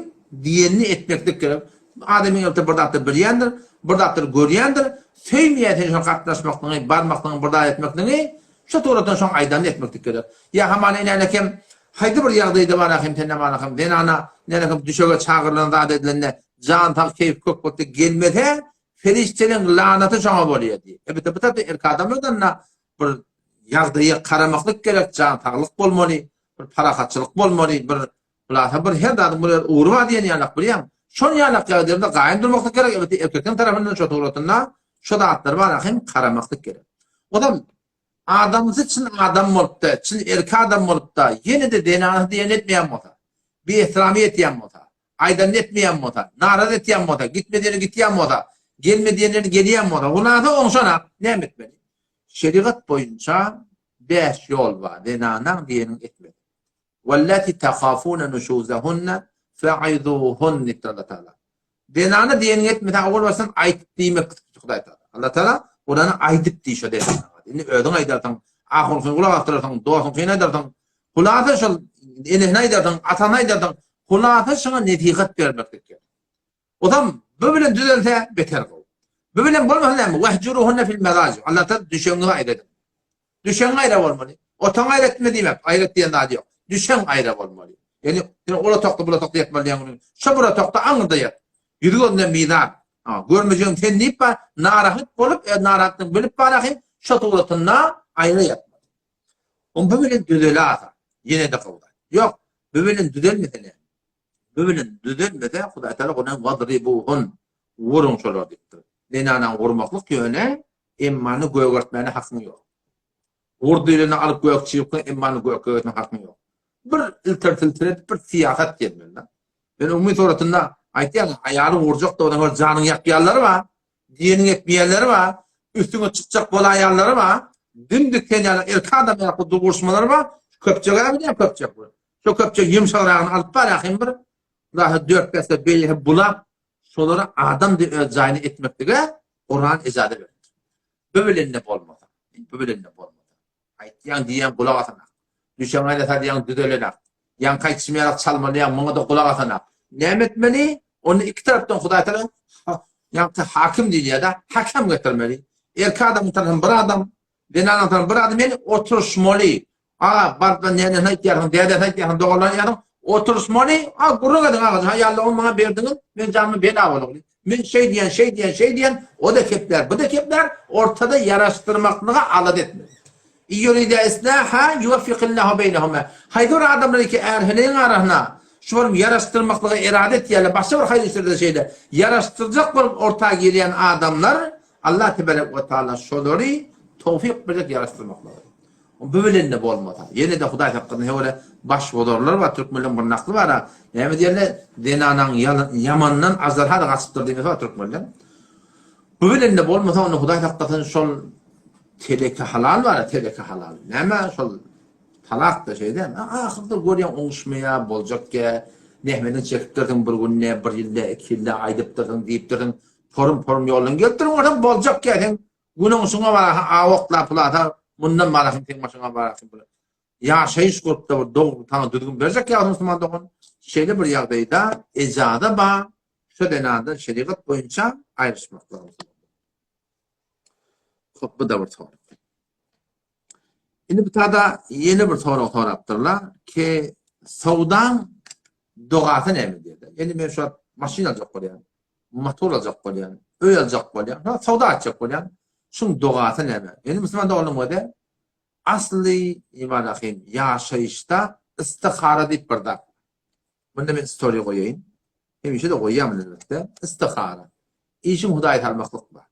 diýenini etmeklik gerek. Adamyň elbetde bir zatlar bilýändir, bir zatlar görýändir. Söýmeýär sen şo gatnaşmaklygyňy, barmaklygyňy, bir zat etmekligiňi, Şo suratdan şoň aýdanyny etmeklik gerek. Ýa hamana enäne kem haýsy bir ýagdaýda bar ahim sende bar ahim zenana näne kem düşege çagyrylan zat edilende jan sag keýp kök bolsa gelmese perişdeleň lanaty şoňa bolýar diýip. Elbetde bu tarapda erkek adamlardan da bir ýagdaýa garamaklyk gerek jan saglyk bolmaly bir parahatçylyk bolmaly bir hulasa bir her zadyň bir ugry bar diýen ýalak bilýäň. Şol ýalak ýagdaýlarda gaýym durmaklyk gerek elbetde erkekleň tarapyndan şo suratynda şo zatlar bar ahim garamaklyk gerek. Ozal adamsy çyn adam bolupda, çyn erki adam bolupda, ýene-de zenanasy diýenini etmeýän bolsa, biehtirami etýän bolsa, aýdanyny etmeýän bolsa, narazy etýän bolsa, gitme diýenine gitýän bolsa, gelme diýenine gelýän bolsa, hulasa oňşanak, näme etmeli? Şerigat boýunça bäş ýol bar, zenanaň diýenini etmeli. Wellati tahafuna nuşuzahunna fa'izuhun diýipdir Allah Taala. Zenana diýeniňi etmese owal başdan aýt diýmek Hudaý Taala. Allah Taala Kurany aýdyp diý şo zenana. Indi özüň aýdarsyň, ahunyňkyny gulak asdyrarsyň, dostuňkyny aýdarsyň. Hulasa şol enesine aýdarsyň, atasyna aýdarsyň. Hulasa şoňa nesihat bermeklik gerek. Ozam bu bilen düzelse beter gowy. Bu bilen bolmasa näme? Wehjuruhunna fil mezaji. Allah Taala düşegiňizi aýra ediň. Düşegiň aýra bolmaly. Otagyňy aýra etme diýmek, aýra et diýen zady ýok. Düşegiň aýra bolmaly. Ýani sen ol otagda, bul otagda ýatmaly diýen günüň. Şo bir otagda aňyrda ýat. Ýüzi gözünden bizar. Ha, görmejegim sen diýip bar, narahat bolup, e, narahatlygyny bilip bar ahym, şo suratynda aýra ýatmaly. On bu bilen düzele asa. Ýene-de gowy. Ýok, bu bilen düzelmese näme? Bu bilen düzelmese, Hudaý Taala Kur'an wadribuhun wuruň şolar diýipdir. Zenanaň urmaklyk ýöne emmany gögertmäne hakyň ýok. Wur diýlende alyp gök çypyň emmany gök gögertmäne hakyň ýok. Bir ilter-silter edip bir syýasat gelmeli. Men umumy suratynda aýtýan, aýaly urjak da odan janyň ýakýanlary bar, diýeniň etmeýänleri bar, üstüňe çykjak bolaýanlary bar, dimdik sen ýaly erkek adam ýaly dugurşmalary bar, köpjek-ä bilýän köpjek. Şo köpçe ýumşagragyny alyp bar ahym bir Hudaýa dört bäsde beýle bulap, şolara adam diýip öz jaýyny etmeklige Kuran ejaza beripdir. Bu bilende bolmasa, bu bilende bolmasa. Aýtýaň diýýäň gulak asanak. Düşeňe salýaň düzelenak. Ýaňky aýtşym ýalak çalmaly ýaň muňa-da gulak asanak. Näme etmeli? Onda iki tarapdan Hudaý Tagala ýagty hakim diýilýär-de, hakem getirmeli. Erkek adamyň tarapyndan bir adam, zenanyň tarapyndan bir adam, ýagny oturyşmaly. Aga, baryp-da nänesini aýtýarsyň, dädesini aýtýarsyň, doganlaryny aýtýarsyň, oturyşmaly. A, gürrüň ediň aga, ha, ýalla, ony maňa berdiňiz, men janyma bela boldy. Men şeý diýen, şeý diýen, şeý diýen, o-da keplär, bu-da keplär, ortada ýaraşdyrmaklyga alada etmeli. Iýurida islaha ýuwaffikillahu beýnehuma. Haýsy bir adamlar iki är-heleýiň arasyna şu bir ýaraşdyrmaklyga erada etýärler, başga bir haýyr işlerde şeýle ýaraşdyrjak bolup orta girýän adamlar Allah tebarek we taala şolary towfyk berjek ýaraşdyrmaklyga. Bu bilen-de bolmasa, ýene-de Hudaý saklasyn hewele baş bozarlar bar, türkmenleň bir nakly bar-a, näme diýerler, zenanaň ýamandan aždarha-da gaçypdyr diýmesi bar türkmenleň. Bu bilen-de bolmasa, onda Hudaý saklasyn şol teleke halal bar-a, teleke halal. Näme şol talak-da şeý dälmi? Ahyrda görýäň oňuşmaýar, boljak gä, nehmediň çekipdirsiň bir günde, bir ýylda, iki ýylda aýdypdyrsyň, diýipdirsiň, porum-porum ýoldan gelipdir, bolsaň boljak gä seň Günüň şuňa baraha aw oklap pulasa mundan barasyn seň başyňa barasyn bir ýaşaýyş gurupda bir dogry saňa düzgün berjek ýagny musulman dogan şeýle bir ýagdaýda ejaza ba şu zenadan şerigat boýunça aýryşmaklyga musulman Hop bu da bir sorag. Indi bu tada ýene bir sorag sorapdyrlar ki sowdaň dogasy näme diýdi. Indi men şu maşyn aljak bolýan. Motor aljak bolýan, öý aljak bolýan, ha, söwda etjek bolýan. Şuň dogasy näme? Indi musulman doganlaryň özi asly iman ahim ýaşaýyşda istihara diýip bir zat. Bunda men story goýaýyn. Hemişe-de goýýan elbetde. Istihara. Işiň Hudaýa salmaklyk bar.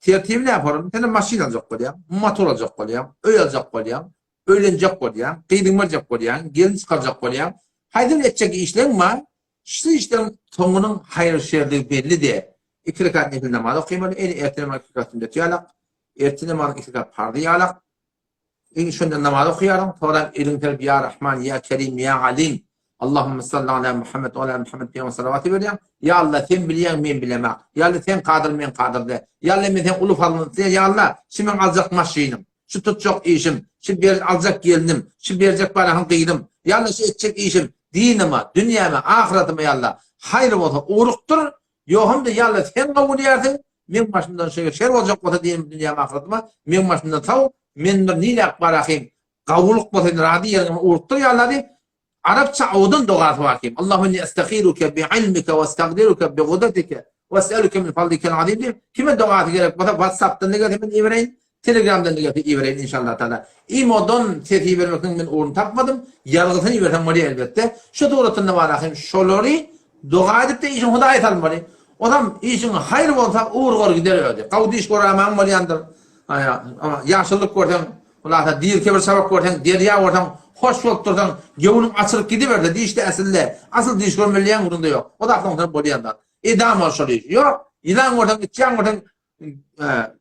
Tertibi näme forum? Sen maşyn aljak bolýaň, motor aljak bolýaň, öý aljak bolýaň, öýlenjek bolýaň, gyzyň berjek bolýaň, gelin çykarjak bolýaň. Haýsy bir etjek işleň bar, şu işleň soňunyň haýyr-şerligi belli däl. Iki rekat nefil namaz okymaly, ene ertir namazy iki rekat sünnet ýalak, ertir namazyň iki rekat parzy ýalak. Iň şonda namaz okaýaryň, soňra eliňi serip Ýa Rahman, Ýa Kerim, Ýa Alim, Allahumma salli ala Muhammed we ala Muhammed pygamber salawaty berýäň. Ýa Allah sen bilýäň men bilemak. Ýa Allah sen kadyr men kadyr däl. Ýa Allah men seň uly fazlyňy isleýän. Ýa Allah şu meň aljak maşynym, şu tutjak işim, şu ber aljak gelnim, şu berjek barahyň gyzym. Ýa Allah şu etjek işim dinime, dünýäme, ahyratyma ýa Allah haýyr bolsa ugrukdyr. Ýoham-da ýa Allah sen gowy bilýärsiň. Meň başymdan şeýle şer boljak bolsa diýen dünýäm ahyratyma meň başymdan saw men bir niräk barahym gawulyk bolsa indi razy ýeriňe urupdyr ýa Allah diýip arapça owadan dogasy bar kim Allahumma inni astahiruke bi ilmike we astagdiruke bi gudratike we es'eluke min fadlikel azim diýip kime dogasy gerek bolsa whatsappdan da gelse men ibereýin Telegramdan da gelse ibereýin inşallah taala. Imodan ses ibermekniň men ugruny tapmadym. Ýazgysyny ibersem bolýar elbetde. Şu suratynda bar ahym şolary doga edip-de işiň Hudaýa salmaly. Ozam işiň haýyr bolsa ugur gider özi. Gawy diş göramaň bolýandyr. Ýagşylyk görseň, hulasa dirke bir çabak görseň, derýa görseň, hoş bolup dursaň, göwnüň açylyp gidiberse, dişde äsilde, asyl diş görmeli diýen gürrüňde ýok. O zat soňsam bolýan zat. Edam ol şol iş. Ýok, ýylan görseň, içýan görseň,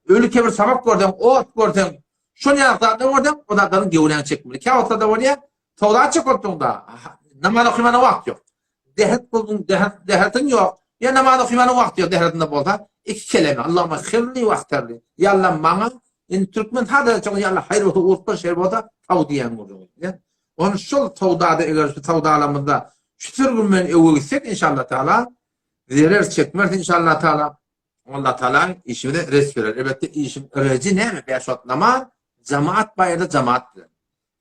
öli kebir çabak görseň, ot görseň, şol ýaly zatlar görseň, o zatlaryň göwnüňi çekmeli. Käwagtlarda bolýar, Sowda etjek bolupdyň-da, namaz okymana wagt ýok. Dähet bolduň, dähet, dähetiň ýok. Ýa namaz okymana wagt ýok, dähetinde bolsa, iki keleme, Allahumma hyrli we ahtarli. Ýa Allah maňa, indi türkmen sadaja çykan, ýa Allah haýyr bolsa urupdyr, şer bolsa saw diýen gürrüň. Ony şol sowdada eger şu sowdalarymyzda şu sürgün bilen öwe gitsek inşallah taala zerer çekmeris inşallah taala. Allah taala işimize res berer. Elbetde işiň reji näme? Bäş wagt namaz, jamaat baýyrda jamaat bilen.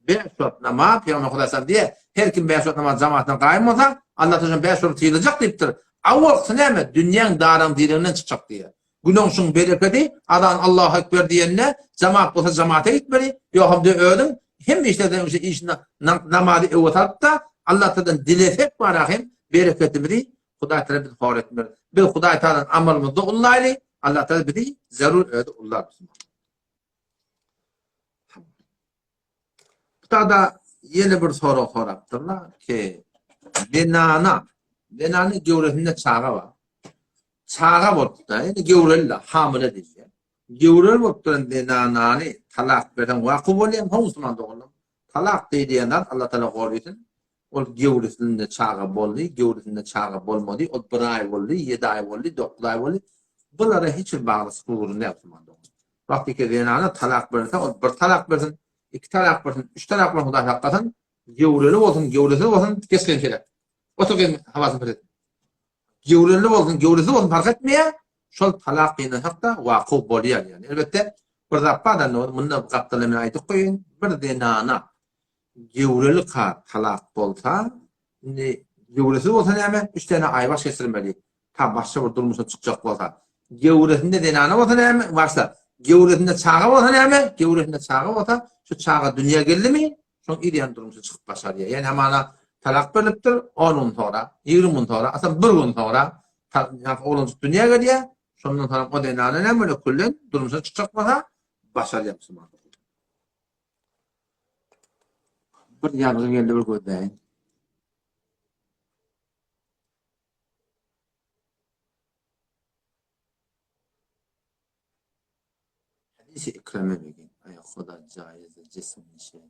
Bäş wagt namaz, Pygamber Hudaý sallam diýýär, her kim bäş wagt namaz jamaatdan gaýym bolsa, Allah taala bäş wagt sylajak diýipdir. Awalkysy näme? Dünýäň daryň direginden çykjak diýýär. Günäň berekedi, azan Allahu ekber diýende, jamaat bolsa jamaata gitmeli, ýogsam de özüň hemme işlerden öňçe işini namazy öwe salyp-da, Allah taaladan dilesek bara hem bereketimizi Hudaý taala bizi hor etmez. Biz Hudaý taaladan amalymyzda ullaýly, Allah taala bizi zerur özi ullar. Bu-da ýene bir sorag sorapdyrlar ki, zenana, zenanyň göwresinde çaga bar. Çaga bolupda, ýani göwreli, hamyla diýilýär. Göwreli bolup duran zenanany talak berseň waky bolýar, ho musulman doganlar. Talak diýilýän zat Allah Taala gorysyn. Ol göwresinde çaga boldy, göwresinde çaga bolmady, ol bir aý boldy, ýedi aý boldy, dokuz aý boldy. Bulara hiç bir baglaşykly gürrüň däl musulman dogan. Wagtyky zenana talak berilse, ol bir talak bersin, iki talak bersin, üç talak bersin, Hudaý saklasyn, göwreli bolsun, göwresiz bolsun, geçgen şerek. Otur gelin hawasyny pes et. Gewreli bolsun, gewresiz bolsun parh etmeýär. Şol talak gynansak-da wakuw bolýar ýani. Elbetde bir zat bar da munda gapdalda men aýdyp goýaýyn. Bir zenana gewreli ka talak bolsa, indi gewresiz bolsa näme? Üç däne aýbaş geçirmeli. Ta başga bir durmuşa çykjak bolsa. Gewresinde zenana bolsa näme? Başla. Gewresinde çaga bolsa näme? Gewresinde çaga bolsa, şu çaga dünýä geldimi? Şoň ir ýany durmuşa çykyp başarýar. Ýani hamana talak berlipdir, on gün soňra, 20 gün soňra, asam bir gün soňra ýa oglanjyk dünýä gelýär. Şondan soň o zenana näme bolýar? Küllen durmuşa çykjak bolsa başarýar musulman. Bir ýazgy geldi bir gözläýin. Hadisi Ikreme begin. Aý Huda jaýyz jism işe.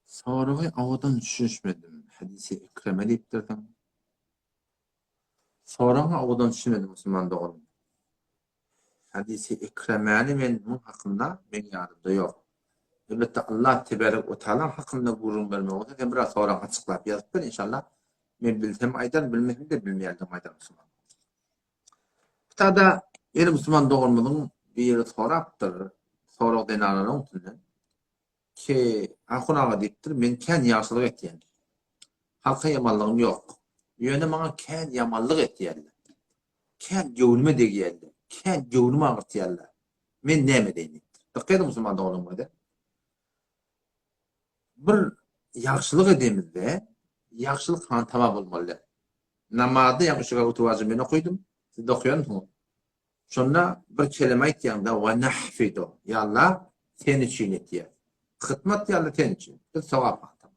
Soragy owadan düşünişmedim. Hadisi Ikreme diýipdirsiň. Soragyňa owadan düşünmedim musulman doganym. Hadisi Ikremäni men muň hakynda meň ýadymda ýok. Elbetde Allah teberek we taalaň hakynda gürrüň bermek bolsa sen biraz soragyňy açyklap ýazyp ber inşallah men bilsem aýdaryn bilmesem-de bilmeýändigimi aýdaryn musulman. Bu tada ýene musulman doganymyzyň biri sorapdyr sorag zenanalaryň üstünden. Ki, Ahun aga diýipdir, men kän ýagşylyk etýän. Halka ýamanlygym ýok. Ýöne maňa kän ýamanlyk etýärler. Kän göwnüme degýärler. Kän göwnümi agyrtýarlar. Men näme edeýin diýipdir. Dykgat ediň musulman doganlarym. Bir ýagşylyk edemizde, ýagşylyk hantama bolmaly däl. Namazda ýa üç rekat wajyp men okydym, siz de okaýansyňyz. Şonda bir keleme aýtýaňda we nahfidu. Ýa Allah, sen üçin etýäs. Hytmat ýa Allah sen üçin. Biz sogap agtama.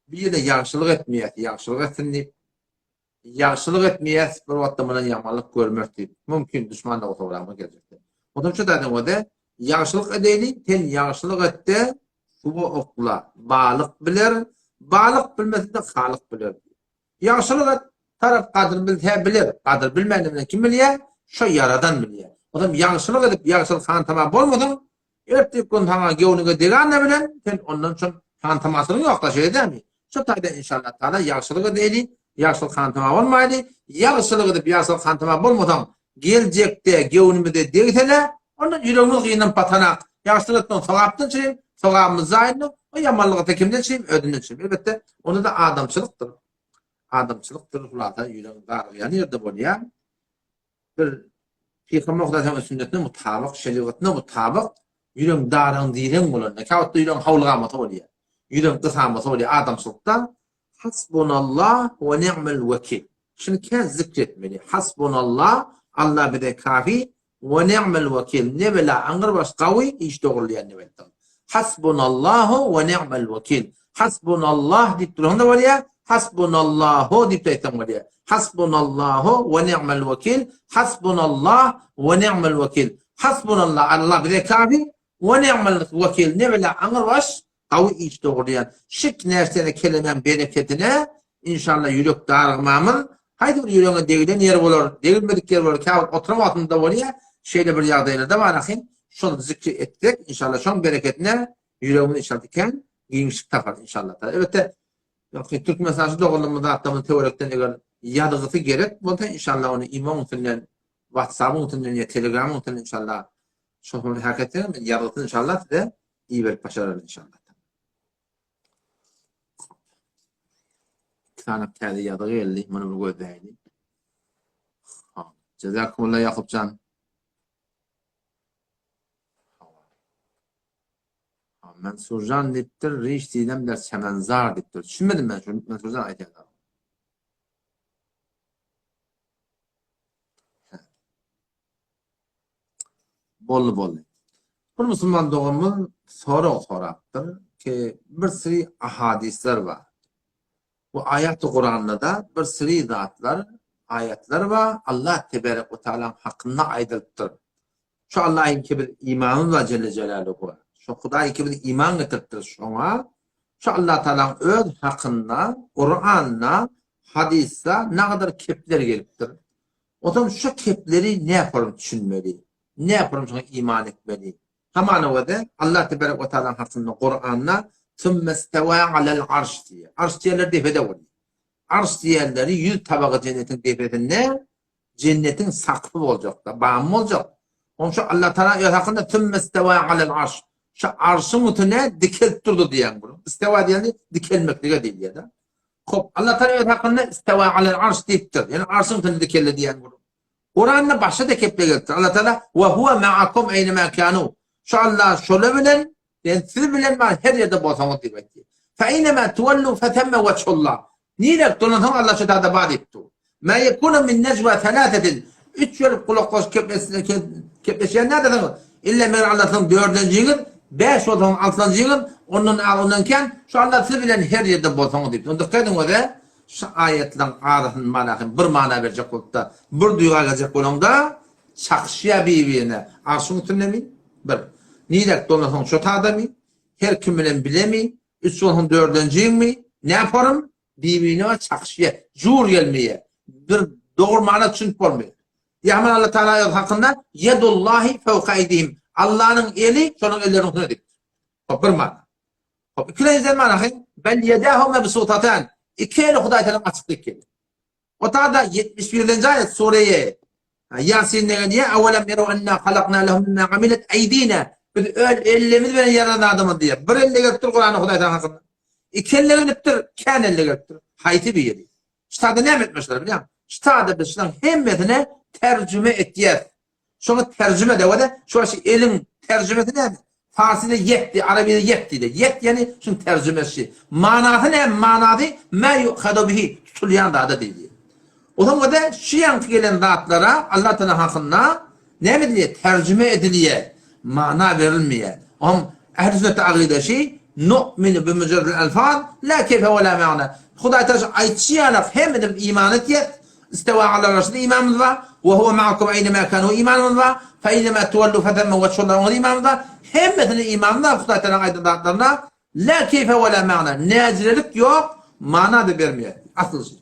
Bir ýerde ýagşylyk etmeýäs, ýagşylyk etsin diýip. Ýagşylyk etmeýäs, bir wagtda mundan ýamanlyk görmeris diýip. Mümkin duşman da bolsa bolýar geljekde. Ondan şu zadyň özi ýagşylyk edeýli, sen ýagşylyk etde suwa okla. Balyk biler, balyk bilmese-de Halyk biler. Ýagşylyk et, tarap gadyr bilse biler, gadyr bilmäni bilen kim bilýär? Şo Ýaradan bilýär. Onam ýagşylyk edip, ýagşylyk hantama bolmasaň, ertir gün saňa göwnüňe degende bilen, sen ondan şol hantamasynyň ýok-da, şeýle dälmi? Şo taýda inşallah taala ýagşylyk edeýli, ýagşylyk hantama bolmaýly, ýagşylyk edip, ýagşylyk hantama bolmasaň, geljekde göwnümize degsele, ondan ýüregimiz gynanyp batanak. Ýagşylyk etseň sogapdan çyrim, sogabymyz zaýynda, o ýamanlyk etse kimden çyrim, özünden çyrim. Elbetde, onda-da adamçylykdyr. Adamçylykdyr, hulasa ýüregiň darygýan ýerde bolýar. Bir Pygamber Hudaýyň sünnetine mutabyk, şerigatyna mutabyk ýüregiň darygyň direň bolanda, käwagtda ýüregiň howlugamasa bolýar. Ýüregiň gysamasa bolýar adamçylykda. Hasbunallah we ni'mel wekil. Şuny kän zikr etmeli. Hasbunallah, Allah bize kafi, we ni'mel wekil. Ne bela aňyrbaş gawy iş dogrulaýan nebetdir. Hasbunallahu we ni'mel wekil. Hasbunallah diýip duranda bolýar, Hasbunallahu diýip aýtsaň bolýar. Hasbunallahu we ni'mel wekil. Hasbunallah we ni'mel wekil. Hasbunallah, Allah bize kafi, we ni'mel wekil. Ne bela aňyrbaş Gawy iş dogurýan şik närseni kelemäň berekedine inşallah ýürek darygmamyz haýsy bir ýüregiňe degilen ýeri bolar degilmedik ýeri bolar käwagt oturan wagtymyzda bolýa şeýle bir ýagdaýlarda bar ahyn şol zikri etsek inşallah şoň berekedine ýüregimiz inşallah kän giňişlik tapar inşallah elbetde Türkmenistan şu doganlarymyz zatlarymyz töwerekden eger ýazgysy gerek bolsa inşallah ony imoň üstünden whatsappyň üstünden ýa telegramyň üstünden inşallah şol hak etseňiz men ýazgysyny inşallah size iberip başararyn inşallah. İki sany täze ýazgy geldi. Muny bir gözläýli. Ha, Jazakumullah Ýakupjan. Ha, Mansurjan diýipdir, Riş diýdem der çemenzar diýipdir. Düşünmedim men şu Mansurjan aýdýan. Boldy boldy. Bir musulman doganymyz sorag sorapdyr ki bir siri ahadisler bar. Bu aýaty Kuranda-da bir siri zatlar, aýatlar bar. Allah teberek we taalaň hakynda aýdylypdyr. Şu Allahyňky biz imanymyz bar Jelle Jelaluhu. Şu Hudaýyňky biz iman getiripdiris şoňa. Şu Allah taalaň öz hakynda Kuranda, hadysda nagadar kepler gelipdir. Onsoň şu kepleri näporum düşünmeli? Näporum şoňa iman etmeli? Hamana göze Allah tebarek we taalaň hakynda Kuranda. Sümmestewâ alel arş diýýär. Arş diýenler depede bolýar. Arş diýenleri 100 tabaga jennetiň depesinde jennetiň sakfy boljakda, bamy boljak. Onuň üçin Allah Taala öz hakynda Sümmestewâ alel arş. Şu arşyň üstüne dikelip durdy diýen bu. Istewa diýeni dikelmeklige diýilýär-de. Hop, Allah Taala öz hakynda istewa alel arş diýipdir. Ýani arşyň üstünde dikeldi diýen bu. Kuranda başga-da keple gelipdir. Allah Taala we huwa ma'akum eýne kanu. Şu Allah şola bilen, yani siz bilen bar her ýerde bolsaňyz diýip aýtdy. Fe eýne tuwallu fe temme wejhullah. Nirek dolansaň Allah şu taýda bar diýipdi. Ma yekunu min nejwa thalathatin. Üç bolup gulaklaşyp kepleşýän nädesin? Illa meger Allah siziň dördünjiňiz, bäş bolsaňyz altynjyňyz, ondan az ondan kän, şu Allah siz bilen her ýerde bolsaňyz diýipdi. Onda dikkat ediň öze, Şu aýatlaryň arasyny mana hem bir mana berjek bolupda, bir duýga geljek bolaňda çakyşýar bir-birine. Arşyň üstündemi? Bir. Nirek dolansaň şo tadamy? Her kim bilen bilemi? Üç bolsaň dördenjiňmi? Näporym? Bir-birine bar çakyşýar. Jur gelmeýär. Bir dogry mana düşünip bolmaýar. Ýa Allah Taala öz hakynda Yedullahi fewka eýdihim. Allanyň eli şonuň elleriniň üstünde diýipdir. Hop bir mana. Hop, ikilenjiden mana hy, bel ýedahu mebsutatan. Iki eli Hudaý Tagala açyk iki. O tada 71-nji aýat sureýe Ýasin diýen awelem ýeru enna halakna lehum mimma amilet eýdina. Biz öz ellerimiz bilen ýaradan adamyz diýýär. Bir elle gelipdir Kuranda Hudaý Tagala hakynda. Iki elle gelipdir, kän elle gelipdir. Haýsy biri? Ştada näme etmişler bilýäňmi? Ştada biz şularyň hemmesine terjüme etýäs. Şoňa terjüme dewede, şu şu eliň terjümesi näme? Farsyda ýet diýýär, arabyda ýet diýilýär. Ýet ýagny şuň terjümesi. Manasy näme? Manasy ma yu'khadu bihi tutulýan zada diýilýär. Onuň özi şu ýaňky gelen zatlara Allah Taala hakynda näme edilýär? Terjüme edilýär. Mana berilmeýär. Onuň ähli sünnetde agydaşy nu'minu bi mujarradil alfaz la keyfe we la ma'na. Hudaý Taala şu aýtşy ýalak hemmemiz iman etýäs. Istewa alal arşda imanymyz bar, we huwe ma'akum eýnemâ kânû imanymyz bar, fe eýnemâ tuwellû fethemme wejhullah oňa imanymyz bar, hemmesine imanymyz bar Hudaý Tagalaň aýdan zatlaryna lâ keýfe we lâ ma'na, näjirelik ýok, mana-da bermeýär. Asyl şu.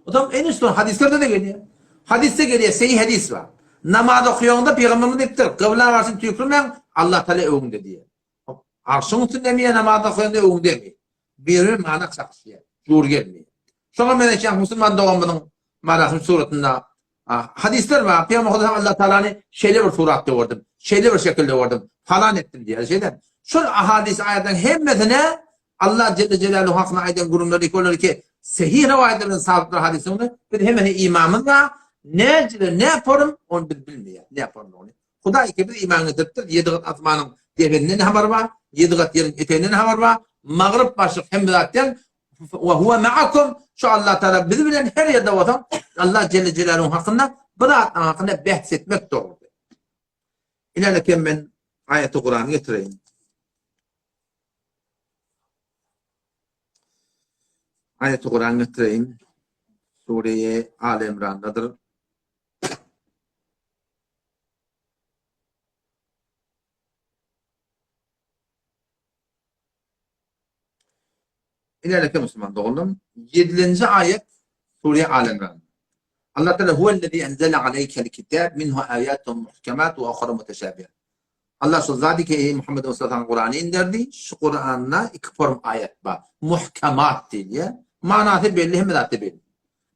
O zaman en üstün hadislerde-de gelýär. Hadisde gelýär, seýi hadis bar. Namaz okaýaňda pygamberimiz diýipdir, kybla garşy tüýkürmäň, Allah Tagala öňüňde diýýär. Arşyň üstündemi ýa namaz okaýanda öňündemi? Biri mana çakyşýar, jur gelmeýär. Şoňa meňzeş musulman doganymyzyň Marahym suratynda hadyslar bar. Pygamber Hudaý Allah Taalany şeýle bir suratda gördüm, şeýle bir şekilde gördüm, falan etdim diýýär. Şeýle. Şol ahadys aýatlaryň hemmesine Allah Celle Celaluhu hakynda aýdan gürrüňleri ki, olar ki sahih rowaýatlar bilen sabytdyr hadysyny biz hemmesine imanymyz bar. Näcile, ne form, ony biz bilmeýäris. Ne form ony. Hudaý ikimiz iman getiripdir, ýedi gat asmanyň debinden habar bar, ýedi gat ýeriň eteginden habar bar, magryp başlyk hemme zat deň, we huwe ma'akum, şu Allah Taala biz bilen her ýerde bolsaň, Allah Celle Celaluhu hakynda bir zatlaryň hakynda behs etmek dogrudy. Ilerlekem men aýaty Kurany getireýin. Aýaty Kurany getireýin. Sure-i Al Imrandadyr. Ilerleke musulman doganlarym, 7-nji aýat Sure Al Imran. Allah Teala huwellezî enzele aleykel kitab minhu ayatun muhkemat we ukhra muteşabihat. Allah şu zady ki ey Muhammed Mustafa Kurany inderdi. Şu Kuranda iki form aýat bar. Muhkemat diýilýär. Manasy belli, hemme zatda belli.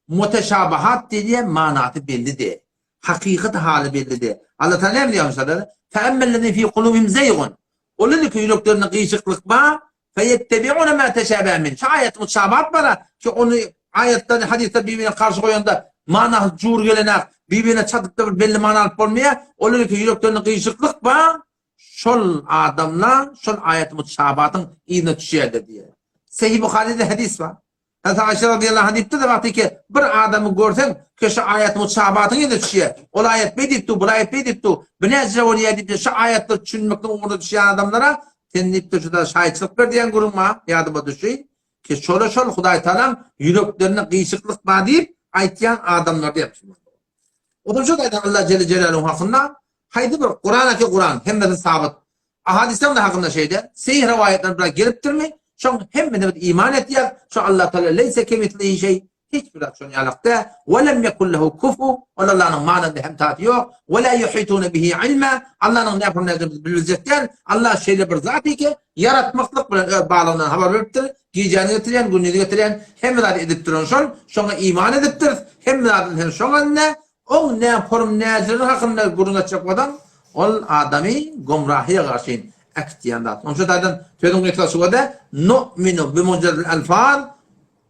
Muteşabihat diýilýär, manasy belli däl. Hakykat haly belli däl. Allah Teala näme diýýär şurada? Fe'emmellezine fi kulubihim zeygun. Olar ki ýüreklerinde gyşyklyk bar, feyettebi'une ma teşabehe min. Şu aýat mutaşabihat bar, ki ony aýatdan hadyslar bir-birine garşy goýanda manasy jur gelenak, bir-birine çatyp-da bir belli mana alyp bolmaýar. Olar ki ýüreklerinde gyşyklyk bar, şol adamlar şol aýat mutaşabihatyň yzyna düşýärler diýýär. Sahih Buharyda hadys bar. Hazreti Aýşe radiyallahu anh diýipdir-de wagty ki bir adamy görseň, ki şu aýat mutaşabihatyň yzyna düşýär. Ol aýat beý diýip dur, bul aýat beý diýip dur. Bu näçe bolýar diýip, şu aýatlar düşünmekden ugruna düşýän adamlara sen diýipdir şuda şaýytçylyk ber diýen gürrüň maňa ýadyma düşdi. Ki şola şol Hudaý Tagalaň ýüreklerinde gyşyklyk bar diýip aýtýan adamlar diýip. Otur şu aýdan Allah Celle Celaluhu hakynda haýsy bir Kur'an ki Kur'an hemmesi sabyt. Ahadisler de hakynda şeýle sahih rowaýatlar bilen gelipdirmi? Şoň hemmesine biz iman etýäris. Şu Allah Taala leýse kemislihi şeý. Hiç bir zat şonuň ýalak däl. We lem yekun lehu kufu, ol Allanyň manynda hem taty ýok. We la yuhitune bihi ilma, Allanyň nähili nädip biz bilbiljek däl. Allah şeýle bir zat ki, ýaratmaklyk bilen öz barlygyndan habar beripdir. Gijäni getirýän, gündizi getirýän, hemme zady edip duran şol. Şoňa iman edipdiris. Hemme zadyň hem şoň elinde. Oň näporum näjileri hakynda gürrüň etjek bolsaň, ol adamy gomrahyýa garşy äkitýän zat. Onuň üçin taýdan sözüň gysgasy şo-da, Nu'minu bimujarradil alfaz,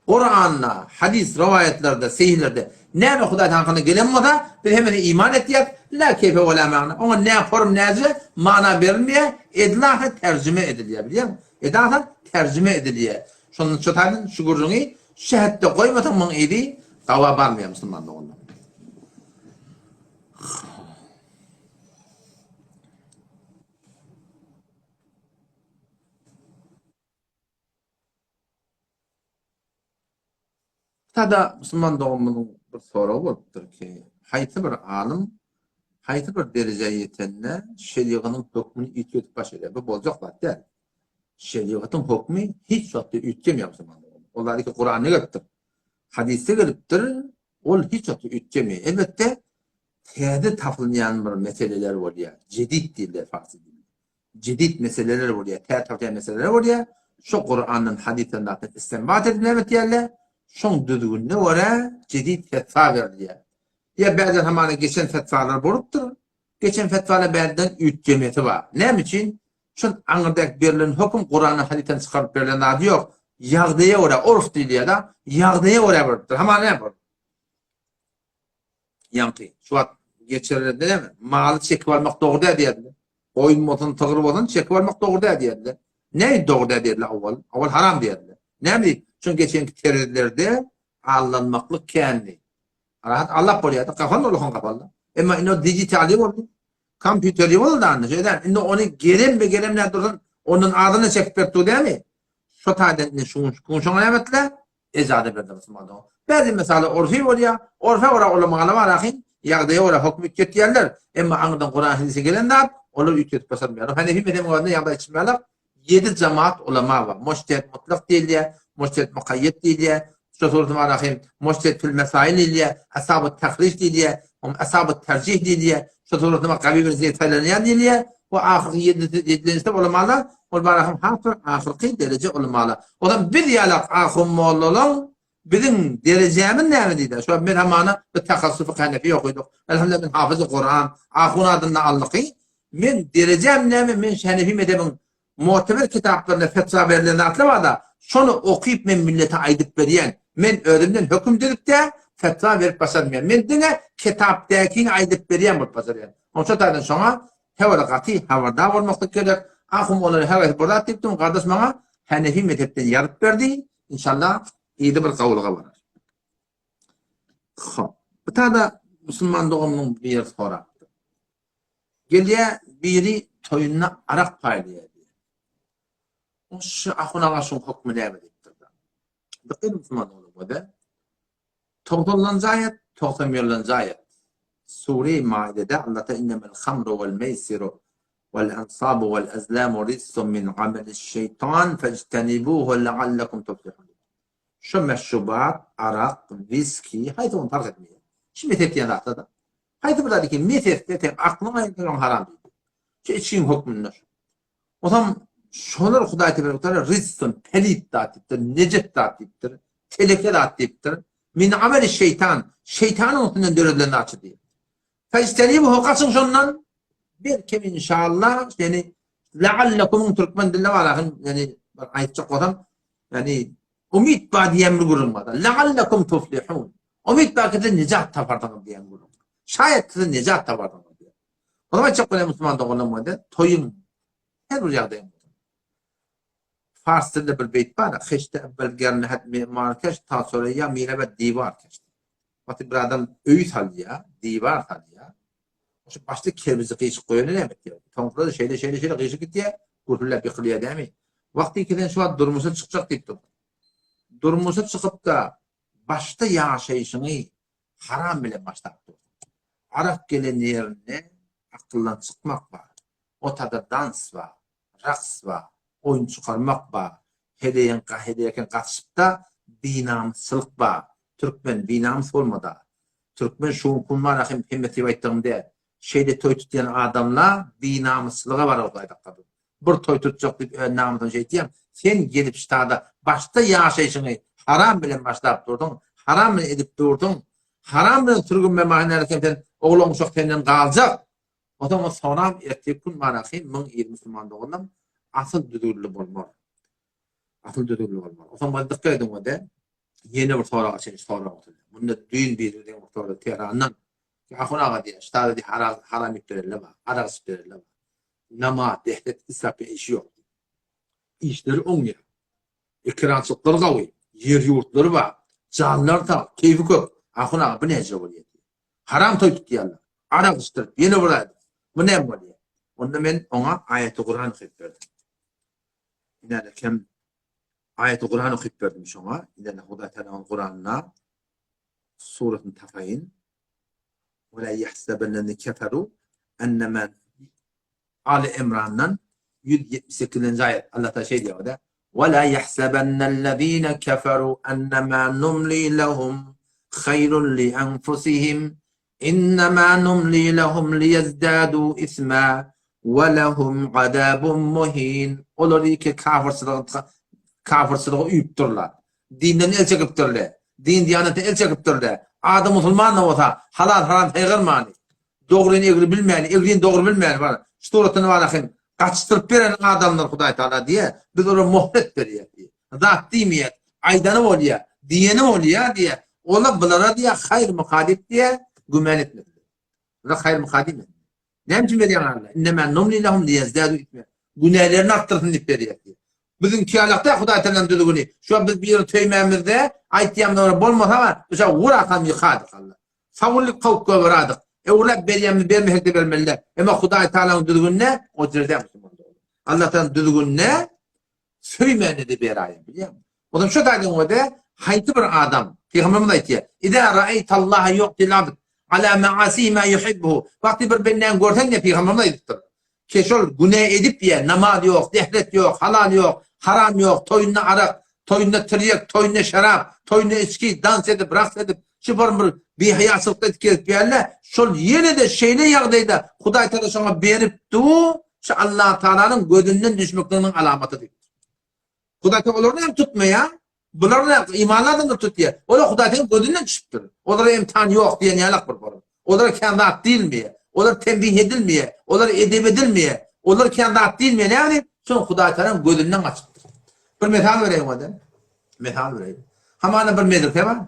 Kuranda, hadys, rowaýatlarda, seýhlerde näme Hudaý hakynda gelen bolsa, biz hemmesine iman etýäris, la keýfe we la magna. Oňa nä form näce mana berilmeýär, edilasa terjime edilýär, bilýäňmi? Edilasa terjime edilýär. Şondan şu taýdan şu gürrüňi şu hetde goýmasaň muň yzy gawa barmaýar musulman doganlar. Sada musulman doganymyzyň bir soragy bolupdyr ki, haýsy bir alym haýsy bir derejä ýetende şerigatyň hökmüni üýtgedip başlaýar. Bu boljak zat däl. Şerigatyň hökmi hiç wagtda üýtgemeýär musulman doganlar. Ol zat ki Kuranda gelipdir. Hadysda gelipdir, ol hiç wagtda üýtgemeýär. Elbetde täze tapylýan bir meseleler bolýar. Jedid diýilýär farsy dilinde. Jedid meseleler bolýar, täze tapylýan meseleler bolýar. Şo Kurandan, hadysdan zatdan istinbat edip näme etýärler? Şoň düzgünine görä jedid fetwa berilýär. Ýa bäzden hamana geçen fetwalar bolupdyr. Geçen fetwalar bäzden üýtgemesi bar. Näme üçin? Şol aňyrdak berlen höküm Kurandan, hadysdan çykaryp berlen zady ýok. Ýagdaýa görä, urf diýilýär-de, ýagdaýa görä beripdir. Hamana näme bor? Ýaňky, şu wagt geçirilende näme? Maly çekip almak dogry däl diýerdiler. Goýun bolsun, sygyr bolsun, çekip almak dogry däl diýerdiler. Näme dogry däl diýerdiler owal? Owal haram diýerdiler. Näme diýip? Çünki geçenki terezilerde aldanmaklyk kändi. Rahat allap bolýardy, kafan doluhan kafanda. Emma indi o digitali boldy. Kompýuterli boldy anda, şeýdämi? Indi ony gerem be gerem nädip dursun, ondan azyny çekip berip dur dämi? Şo taýdan indi şuň şoňa näme etdiler? Ejaza berdi musulman dogan. Bäzi mesaly orfi bolýar. Orfa görä olar maňa bar ahyn, ýagdaýa görä höküm üýtgetýärler. Emma aňyrdan Kuran hadise gelen zat, olar üýtgetip başarmaýarlar. Hanefi mezhebiň özünde ýagdaý içmeýärler. Ýedi jemaat ulama bar. Mujtehid mutlak diýilýär, mujtehid mukaýýet diýilýär. Şu surata bar ahyn, mujtehid fil mesail diýilýär, ashabu tahrij diýilýär, ashabu terjih diýilýär. Şu surata bar gabi bir zeýd saýlanýar diýilýär. Bu ahyrky ýedilenji ulamalar, ol bar ahyn has bir ahyrky dereje ulamalar. Olam biz ýalak ahun mollalaň biziň derejämiz näme diýdi. Şo men hamana bir tahassufy hanefi okydyk. Elhamdülillah men hafyzy Kuran, ahun adynda aldyky. Men derejäm näme? Men hanefi mezhebiň muteber kitaplarynda fetwa berlen zatlar barda, şony okyp men millete aýdyp berýän. Men özümden höküm düzüp-de fetwa berip başarmaýan. Men diňe kitapdäkini aýdyp berýän bolup başarýan. Oňça taýdan şoňa Hewara gaty habardar bolmaklyk gerek. Ahum olara hewesi bir zat diýipdim, gardaş maňa Hanefi mezhepden ýazyp berdi. Inşallah yzy bir gowulyga barar. Hop. Bu tada musulman doganymyň bir ýeri sorapdyr. Gelýä biri toýunda arak paýlaýar diýýär. O şu ahun aga şuň hökmi näme diýipdir. Dikkat musulman doganlar. Togsanlanjy aýat, 91-nji aýat. Sure-i Maidede Allah Teala innemel hamru wal meýsiru wal ansabu wal azlamu rijsun min ameliş şeýtan fejtenibuhu leallekum tuflihun. Şu meşrubat, arak, wiski, haýsy bolsun fark etmeýär. Şu mes etýän zatlar-da. Haýsy bir zady ki mes etse seň aklyň aýrylsa oň haram diýdi. Şu içgiň hökmünde şu. Onsoň şolar Hudaý tebarek we taala rizsun, pelit zat diýipdir, nejes zat diýipdir, teleke zat diýipdir. Min ameli şeýtan, şeýtanyň üstünden döredilen zatçy diýip. Fejtenibuhu gaçyň şondan. Belki inşallah, ýani leallekumyň türkmen dilinde bar ahyn, ýani bir aýtjak bolsam, ýani umyt bar diýen bir gürrüň bar. Leallekum tuflihun. Umyt bar ki siz nejat taparsyňyz diýen gürrüň. Şaýat siz nejat taparsyňyz diýen. Onuň aýtjak bolýan musulman doganlarym bolsa, toýuň her bir ýagdaýyň bolsun. Fars dilinde bir beýt bar, Heşte evvel gernehet mimar keş, ta soreýa mirebe diwar keş. Wagty bir adam öý salýar, diwar salýar. Şu başda kerbizi gyşyk goýanda näme etýär? Soňra şeýle şeýle şeýle gyşyk gitýär, gürrüläp ýykylýar dämi? Wagty ki sen şu wagt durmuşa çykjak diýip dur. Durmuşa çykyp-da başda ýaşaýşyňy haram bilen başlap dursuň. Arak gelen ýerinde akyldan çykmak bar. Otada dans bar, raks bar, oýun çykarmak bar, heleýiň heleýken gatyşypda binamysçylyk bar. Türkmen binamys bolmada. Türkmen şu gün bar hem hemmesi diýip aýtdygym däl. Şeýle toý tutýan adamla binamyslyga barar Hudaý saklasyn. Bir toý tutjak diýip öz namysyňy şeýtýäň. Sen gelip ştada başda ýaşaýşyňy haram bilen başlap durduň, haram bilen edip durduň. Haram bilen sürgün bemahy sen oglan uşak senden galjak. Onsoň o sonam ertir gün barahym 1020 musulman doganam asyl düzgünli bolmaz. Asyl düzgünli bolmaz. Onsoň bir dikkat ediň o-da. Ýene bir sorag açaýyn, sorag oturdy. Bunda düýn biri bilen bir sorag Tehrandan. Ahun aga diýýär, ştada diýýär, haram, haram iýip bererler bar, arak içip bererler bar. Namaz, dehret, israp işi ýok. Işleri oňýar. Ekerançylyklary gawy, ýer-ýurtlary bar, janlary sag, keýfi kök. Ahun aga, bu näce bolýar diýýär. Haram toý tutýarlar. Arak içdirip, ýene bir aýdyp. Bu näme bolýar? Onda men oňa aýaty Kuran okyp berdim. Ine kem aýaty Kuran okyp berdim şoňa. Ine Hudaý Tagalaň Kuranyna suratyny tapaýyn. Ve la yahsabennellezine keferu ennema Aly Imrandan 178-nji aýat. Allah Taala şeý diýýär-de: "Ve la yahsabennellezine keferu ennema numli lehum haýrun li enfusihim Innema numli lehum liýezdadu isma we lehum azabun muhin. Olar iki kafyrçylygy kafyrçylyga uýupdyrlar. Dinden el çekipdirler. Din diýanetden el çekipdirler. Ady musulman-da bolsa, halal haram saýgarmany, dogryny egri bilmäni, egrini dogry bilmäni bar. Şu suratyny bar ahim gaçdyryp beren adamlar Hudaý Taala diýýär, biz olara mohlet berýäs diýýär. Zat diýmeýäs, aýdany bolýar, diýeni bolýar diýýär. Olar bulara diýýär haýrmyka diýip diýýär, güman etmesinler. Bular haýrmyka diýmesinler. Näme üçin berýär Allah? Innemâ numli lehum liýezdâdu isme. Günälerini artdyrsyn diýip berýär diýýär. Biziňki ýalakda Hudaý Taalaň düzgüni. Şu an biz birini söýmämizde, aýtýamyz olara bolmasa, biz urakam ýykadyk Allah. Sawulyp kowup goýberadik. Öwrüläp berýänmiz bermesek-de bermeli-dä. Emma Hudaý Tagalaň düzgünine o jerde musulman dogry. Allah Tagalaň düzgünine söýmände-de beraýar, bilýäňmi? Onsoň şu taýdan öde haýsy bir adam, Pygamberimiz aýtýar, Iza ra'aýtallaha yu'til abd ala ma'asihi ma yuhibbuhu. Wagty bir bendäni görseň diýip Pygamberimiz aýdypdyr. Ki şol günä edip ýa, namaz ýok, dehret ýok, halal ýok, haram ýok, toýunda arak, toýunda tirýek, toýunda şerap, toýunda içgi, dans edip, raks edip, şu bir bir bihaýaçylykda edip gezip ýärler, şol ýene-de şeýle ýagdaýda Hudaý Tagala şoňa berip dur, şu Allah Tagalanyň gözünden düşmekliginiň alamaty diýipdir. Hudaý Tagala olary näme tutmaýar? Bular näme imanly adamlar tutýar. Olar Hudaý Tagalaň gözünden düşüpdir. Olara imtihan ýok diýen ýalak bir bolar. Olara kän zat diýilmeýär. Olar tembih edilmeýär. Olar edep edilmeýär. Olar kän zat diýilmeýär. Näme diýip? Şoň Hudaý Tagalaň gözünden gaçypdyr. Bir mysal bereýin oda. Mysal bereýin. Hamana bir medrese bar.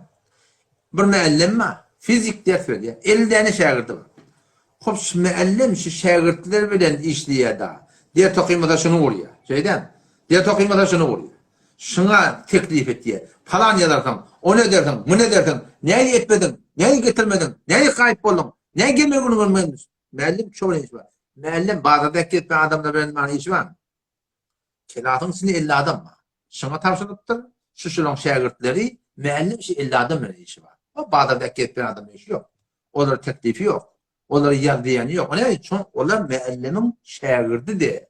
Bir müellem bar. Fizik ders berýär. 50 däne şägirdi bar. Hop şu müellem şu şägirtler bilen işleýär da. Ders okymasa şuny urýar. Şeýdämi? Ders okymasa şuny urýar. Şuňa teklip etýär. Palan ýazarsyň, ony edersiň, muny edersiň. Näme etmediň? Näme getirmediň? Näme gaýyp bolduň? Näme gelmeli günüň görmediň? Müellem şo bilen işi bar. Müellem bazarda gezip adamlar bilen maňa işi bar. Kelasyň içinde 50 adam bar. Şuňa tabşyrypdyr. Şu şulaň şägirtleri, müellem şu 50 adam bilen işi bar. O bazarda gezip adam işi ýok. Olara teklifi ýok. Olara ýaz diýeni ýok. Näme üçin? Olar müellemiň şägirdidi.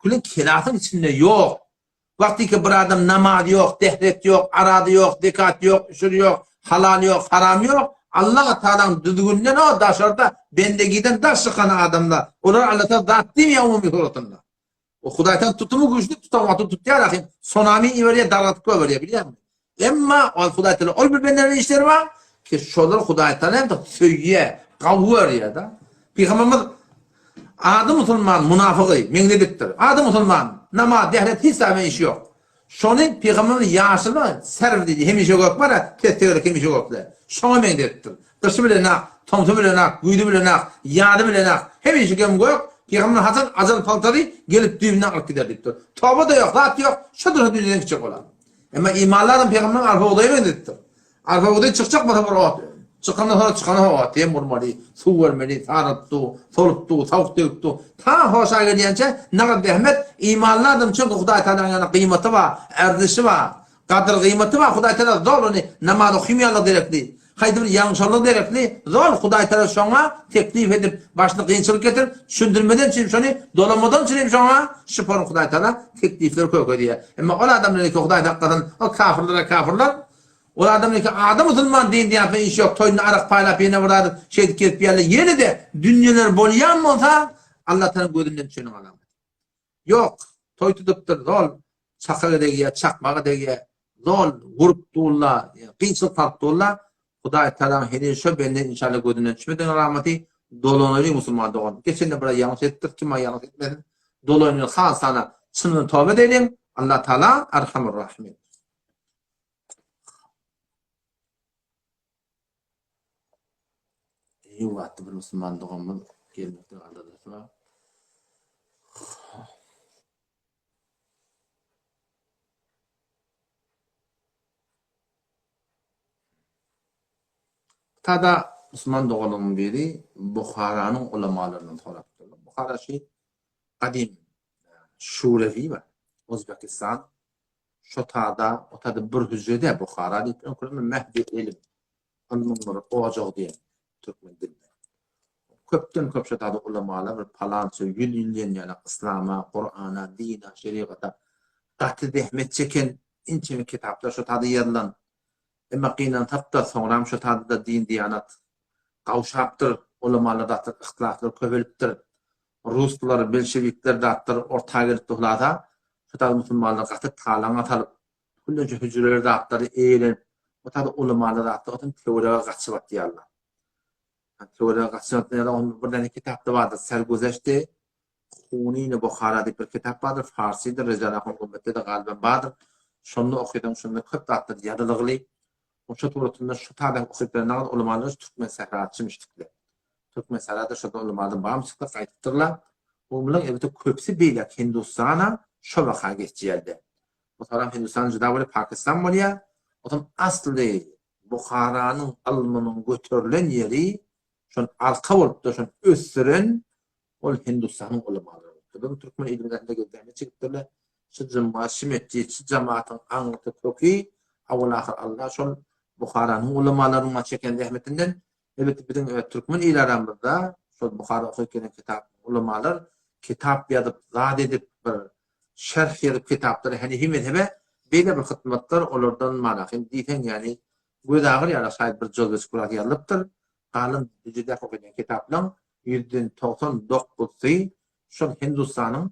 Külün kelasyň içinde ýok. Wagtyky bir adam namaz ýok, dehret ýok, arady ýok, zekat ýok, üşür ýok, halal ýok, haram ýok, Allah Tagalaň düzgüninden o daşarda bendegiden daş çykan adamlar, olar Allah Tagala zat diýmeýär umumy suratynda. O Hudaý Tagala tutumy güýçli tutan wagty tutýar ahym, sonami iberýär, dargatyp goýberýär bilýäňmi? Emma ol Hudaý Tagala ol bir bendeleriň işleri bar ki şolar Hudaý Tagala hem söýýär, gawy görýär-de. Pygamberimiz ady musulman munafygy meňzedipdir. Ady musulman, namaz, dehret hiç zat bilen işi ýok. Şony pygamberimiz ýaşyl serw diýdi, hemişe gök bar-a, tes-tegelek hemişe gökle. Şoňa meňzedipdir. Gyşy bilen ak, tomsy bilen ak, güýzi bilen ak, ýazy bilen ak, hemişe gem gök. Pygamberimiz haçan ajal paltary gelip düýbünden alyp gider diýipdir. Toba-da ýok, zat ýok, şo dursa dünýeden gitjek bolar. Emma imanly adam pygamberimiz arpa bugdaýa meňzedipdir. Arpa bugdaý çykjak bolsa bir ot. Çykandan soňra çykana ot hem urmaly, suw bermeli, saryp du, solup du, sowuk degip du. Ta hoşa gelýänçä nagt zähmet imanly adam üçin Hudaý Tagalaň ýanynda gyýmaty bar, erzişi bar. Gadyr gyýmaty bar Hudaý Tagala zol ony namaz okymaýanlygy derekli, haýsy bir ýalňyşanlygy derekli zol Hudaý Tagala şoňa teklip edip başyna kynçylyk getirip düşündirmeden üçin şony dolamadan üçin hem şoňa şypon Hudaý Tagala teklipleri kökedýär. Emma ol adamlar ki Hudaý saklasyn o kafirlere kafirler. Ol adam eke adam musulman din diýýän iş ýok, toýunda arak paýlap ýene bir zat şeýdip gezip ýärler. Ýene-de dünýeler bolýan bolsa, Allah Tagalaň gözünden düşeniň alamaty. Ýok, toý tutupdyr, zol çakyga degýär, çakmaga degýär, zol gurup durla, kynçylyk salyp durla. Hudaý Tagalaň heniz şo bende inşallah gözünden düşmedigiň alamaty. Dolanalyň musulman dogan. Geçende biraz ýalňyş edipdir, kim ýalňyş etmesin. Dolanyň halsana çyndan toba edeliň. Allah Tagala Erhamur Rahimin. Eý wagtda bir musulman doganymyz gelmekde aldadasy bar. Tada musulman doganlaryň biri Buharanyň ulamalaryndan sorapdyr. Buhara şu gadym Şurewi bar. Uzbekistan Şo tada, o tada bir hüjrede Buhara diýip öňküler Mehdi ilim, ylmyň bir ojagy diýen türkmen dilinde. Köpden köp şo tada ulamalar bir palança ýüz ýyl diýen ýaly yslama, Kurana, dine, şerigata gaty zähmet çeken ençeme kitaplar şo tada ýazylan. Emma gynansak-da soňram şo tada-da din-diýanat gawşapdyr, ulamalar zatlar yhtilaflar köpelipdir. Ruslar, belşewikler zatlar orta gelipdi hulasa, şu taýda musulmanlar gaty talaňa salyp, küllenje hüjreler zatlary eýelenip, o taýda ulamalar zatlar oturyp töwerege gaçyp atýarlar. Töwerege gaçyp atýarlar, onda bir däne kitapda bardyr, Serguzeşti Hunini Buhara diýip bir kitap bardyr, farsydyr, Rejan ahun Gummetde-de galyban bardyr. Şonda okysaň, şonda köp zatlar ýazylgyly. Şo suratynda şu taýda okyp bilen nagt ulamalar türkmen sähraçymyşdikler. Türkmen sährada şonda ulamalar barmyşdyklar gaýdypdyrlar. Bularyň elbetde köpüsi beýleki Hindustana şo baka geçýärdi. Bu salam Hindistan juda bolýar, Pakistan bolýar. Otam asly Buharanyň ylmynyň göterilen ýeri şol arka bolupdyr, şony ösdüren Ol Hindistanyň ulamalary bolupdyr. Biziň türkmen ilimiz ähli gezäne çekipdirler. Şu jumma, şu metjit, şu jamatyň aňyrsy köki awal-ahyr Allah şol Buharanyň ulamalarynyň çeken zähmetinden. Elbetde biziň türkmen il aramyzda şol Buhara okyp gelen kitap ulamalar kitap ýazyp, zat edip bir şerh ýazyp kitaplary henifi mezhebe beýle bir hytmatlar olardan manahym diýseň ýani göz agyr ýaly şaýat bir jozbeçik biraz ýazylypdyr. Galan hüjüdäki okadýan kitaplaň ýüzden 99-sy şol Hindustanyň,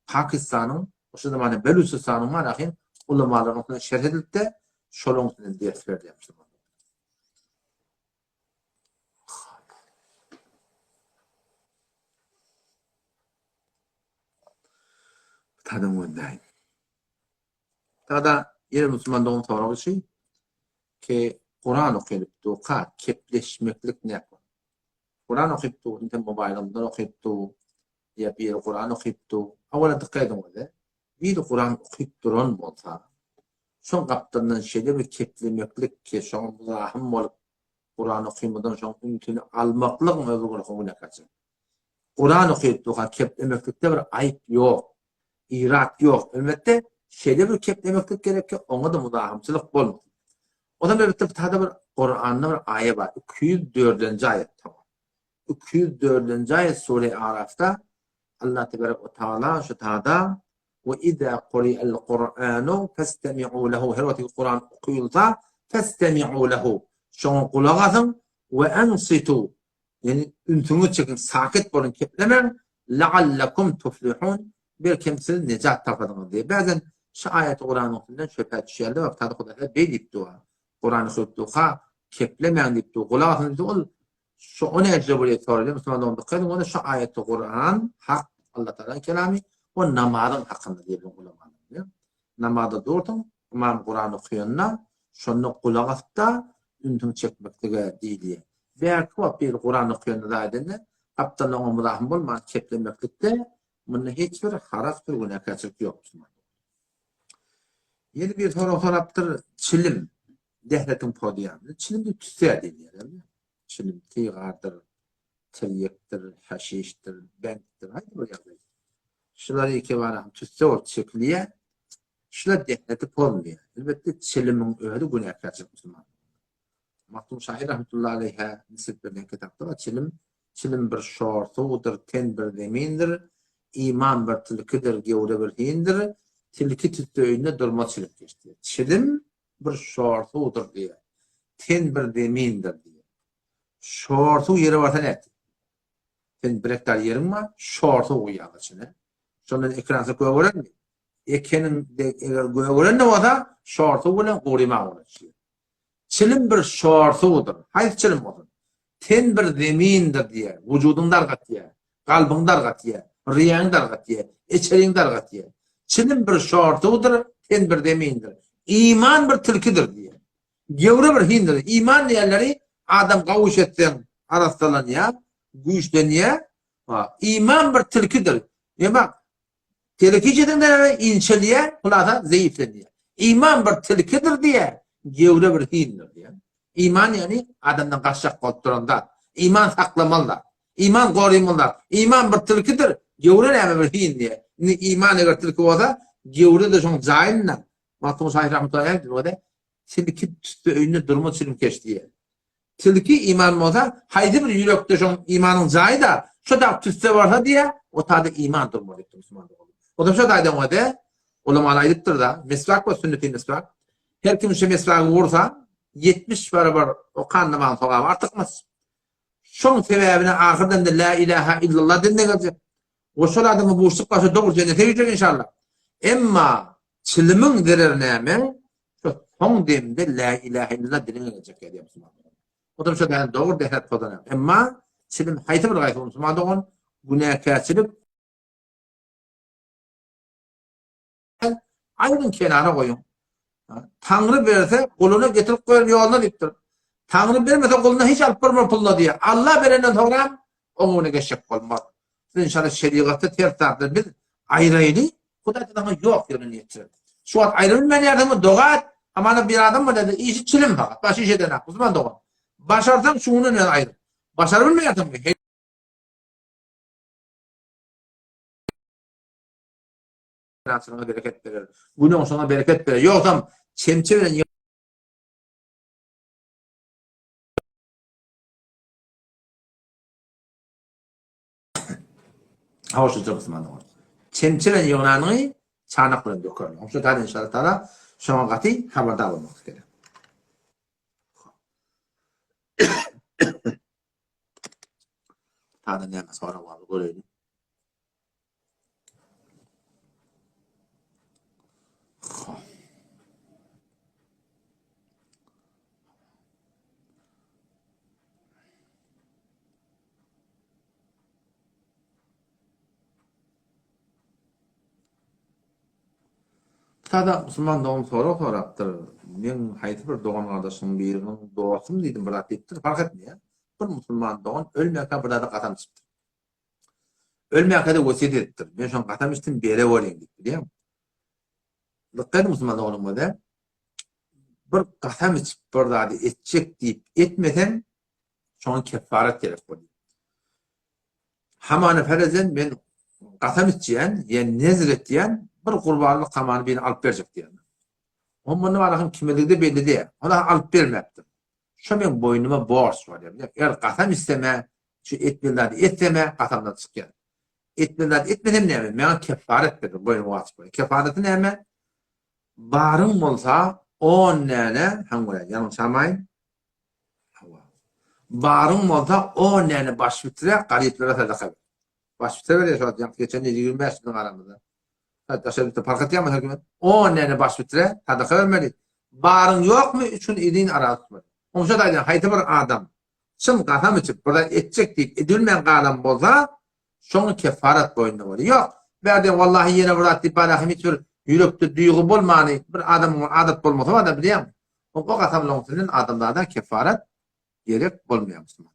Pakistanyň, şo zamanda Belüçistanyň manahym ulamalaryň üstünden şerh edilipdi, şolaryň üstünden ders berilýär musulmanlara. Tadan gözläýin. Tada ýene musulman dogan soragy şu ki Kuran okylyp durka kepleşmeklik näme? Kuran okyp dur, indi mobaýlyňdan okyp dur, ýa biri Kuran okyp dur. Awala dykgat ediň öze. Biri Kuran okyp duran bolsa, şoň gapdalyndan şeýle bir keplemeklik ki, şoňa muzahym bolup Kuran okymadan şoň ünsüni almaklygyň özi günäkärçilik. Kuran okyp durka keplemeklikde bir aýyp ýok. Yrak ýok. Elbetde, şeýle bir keplemeklik gerek ki, oňa-da muzahymçylyk bolmasyn. Onam elbetde bu taýda bir Kuranda bir aýa bar. 204-nji aýat tamam. 204-nji aýat sure Arafda Allah tebarek we taala şu taýda we iza quri'al Kur'anu festemi'u lehu her wagt Kuran okuyulsa festemi'u lehu şoňa gulak asyň we ansitu Ýagny ünsüňizi çekiň, sakyt boluň, keplemäň, la'allakum tuflihun, belkem siz nejat taparsyňyz diýýär. Bäzen şu aýaty Kuranyň üstünden şübhä düşýärler, bak Taýda Hudaý Tagala beý diýip dur. Kurany okuyup durka keplemäň diýip dur, gulak asyň diýse ol şu o näjüre bolýar soraýar. Musulman dogan dykgat ediň, onda şu aýaty Kuran hak, Allah Tagalaň kelamy, o namazyň hakynda diýýär ulamalar. Namazda dursuň, ymam Kuran okuyanda şonda gulak asyp-da ünsüňi çekmeklige diýilýär. Bärki wagt biri Kuran okaýanda zat edende, gapdalda oňa muzahym bolman keplemeklikde munda hiç bir haraç bir günäkärçilik ýok musulman. Ýene bir sorag sorapdyr, çilim dähretiň pozýan. Çilim diýip tüsse diýilýär. Çilim sigardyr, tirýekdir, haşişdir, beňkdir, haýsy bir ýagdaý. Şular ikibara tüsse bolup çekilýär. Şular dähreti pozmaýar. Elbetde çilimiň özi günäkärçilik musulman. Magtym şahyr rahmetullahi aleýhä nisbet berlen kitapda bar, Çilim, çilim bir şor suwdur, ten bir zemindir, iman bir tilkidir, gewre bir hindir, tilki tüsse öýünde durmaz çilimkeş diýýär. Çilim bir şor suwdur diýýär. Ten bir zemindir diýýär. Şor suw ýere barsa nätdi? Sen bir hektar ýeriň bar, şor suw guýýaň içine. Şondan ekransa gögerermi? Ekeniň eger gögeren-de bolsa, şor suw bilen gurymaga ugraşýar. Çilim bir şor suwdur. Haýsy çilim bolsun. Ten bir zemindir diýýär. Wujudyňy dargatýar. Kalbyňy dargatýar. Riýäňi dargatýar. Içeriňi dargatýar. Çilim bir şor suwdur, ten bir zemindir. Iman bir tilkidir diýýär. Gewre bir hindir. Iman diýenleri adam gawuş etseň arassalanýar, güýçlenýär. Iman bir tilkidir. Ýa Teleki işediň näme inçelýär, hulasa zeýiflenýär. Iman bir tilkidir diýýär, gewre bir hindir diýýär. Iman ýagny adamdan gaçjak bolup duran zat. Iman saklamaly zat. Iman gorymaly zat. Iman bir tilkidir, gewre näme bir hin diýýär. Indi iman eger tilki bolsa, gewre-de şoň jaýynda. Magtymguly şahyr rahmetullahi aleýh diýip, Tilki tüsse öýünde durmaz çilimkeş diýýär. Tilki iman bolsa, haýsy bir ýürekde şoň imanyň jaýy-da, şo dag tüsse barsa diýýär, o taýda iman durmaz diýipdir musulman doganlar. O zaman şo taýdan öde ulamalar aýdypdyr-da, meswak we sünneti meswak. Her kim şu meswagy ursa, 70 barabar okan namazyň sogaby artykmaç. Şoň sebäbine ahyrdan-da la ilaha illallah diline geljek. We şol adama buşluk başa dogry jennete girjek inşallah. Emma çilimiň zereri näme? Şo soň demde la ilaha illallah diliňe geljek diýýär musulman. O da şo däl dogry dähet pozanak. Emma çilim haýsy bir gaýsy musulman dogan günäkärçilik Aýryň kenara goýuň. Taňry berse guluna getirip goýar ýoluna diýipdir. Taňry bermese guluna hiç alyp barmar puluna diýýär. Allah berenden soňra oň öňüne geçjek bolmaz. Siz inşallah şerigatda ters zatlar biz aýraýly Hudaý saňa ýok ýerine ýetirer. Şu wagt aýra bilmän ýersiňmi doga et. Hamana bir adam bolýar işi çilim fakat. Başga iş edenak. Musulman dogan. Başarsaň şuňdan bilen aýryl. Başara bilmeýärsiňmi? Raçylygyňa bereket berer. Günüň şoňa bereket berer. Ýogsam çemçe bilen Hawa şu jynsman dogan. Çemçe bilen ýygnanyňy çanak bilen dökerler. Şu taýdan inşallah taala şoňa gaty habardar bolmak gerek. Taýdan näme sorag bar göreýin. Sada musulman dogan sorag sorapdyr. Men haýsy bir dogan gardaşyň biriniň dostum diýdim bir zat diýipdir. Fark etmeýär. Bir musulman dogan ölmäkä bir zada kasam içipdir. Ölmäkä-de wesýet edipdir. Men şoň kasam içdim, bere bolýan diýip, bilýäňmi? Dykgat ediň musulman doganlarymyz, bir kasam içip bir zady etjek diýip etmeseň, şoňa kefaret gerek bolýar. Hamana ferezen men kasam içýän, ýa nezr etýän, bir gurbanlyk hamany birini alyp berjek diýýän. Oň mundan barasyn kimligide belli däl. Ony alyp bermäpdir. Şo meň boýnuma borç bolýar. Eger kasam içsem-ä, şu etmeli zady etsem-ä kasamdan çykýan. Etmeli zady etmesem näme? Maňa kefaret berler, boýnuma wajyp bolýar. Kefareti näme? Baryň bolsa on däne, haň görä, ýalňyşamaýyn. Hawa. Baryň bolsa on däne baş bitire, garyplara sadaka ber. Baş bitire berýär şo wagt, geçen ýyl 25 biziň aramyzda. Daşary ýurtda parh etýärmi her kime? On däne baş bitire, sadaka bermeli. Baryň ýokmy, üç gün yzyn araza tutmaly. Oňşa da aýdýan, haýsy bir adam çyn kasam içip, bir zat etjek diýip edilmän galan bolsa, şoňa kefaret boýnuna bolýar. Ýok, bärde wallahi ýene bir zat diýip barahym hiç bir ýürekde duýgy bolmany, bir adamyň adat bolmasa bar-da bilýäňmi? O kasamlaryň üstünden adamzada kefaret gerek bolmaýar musulman.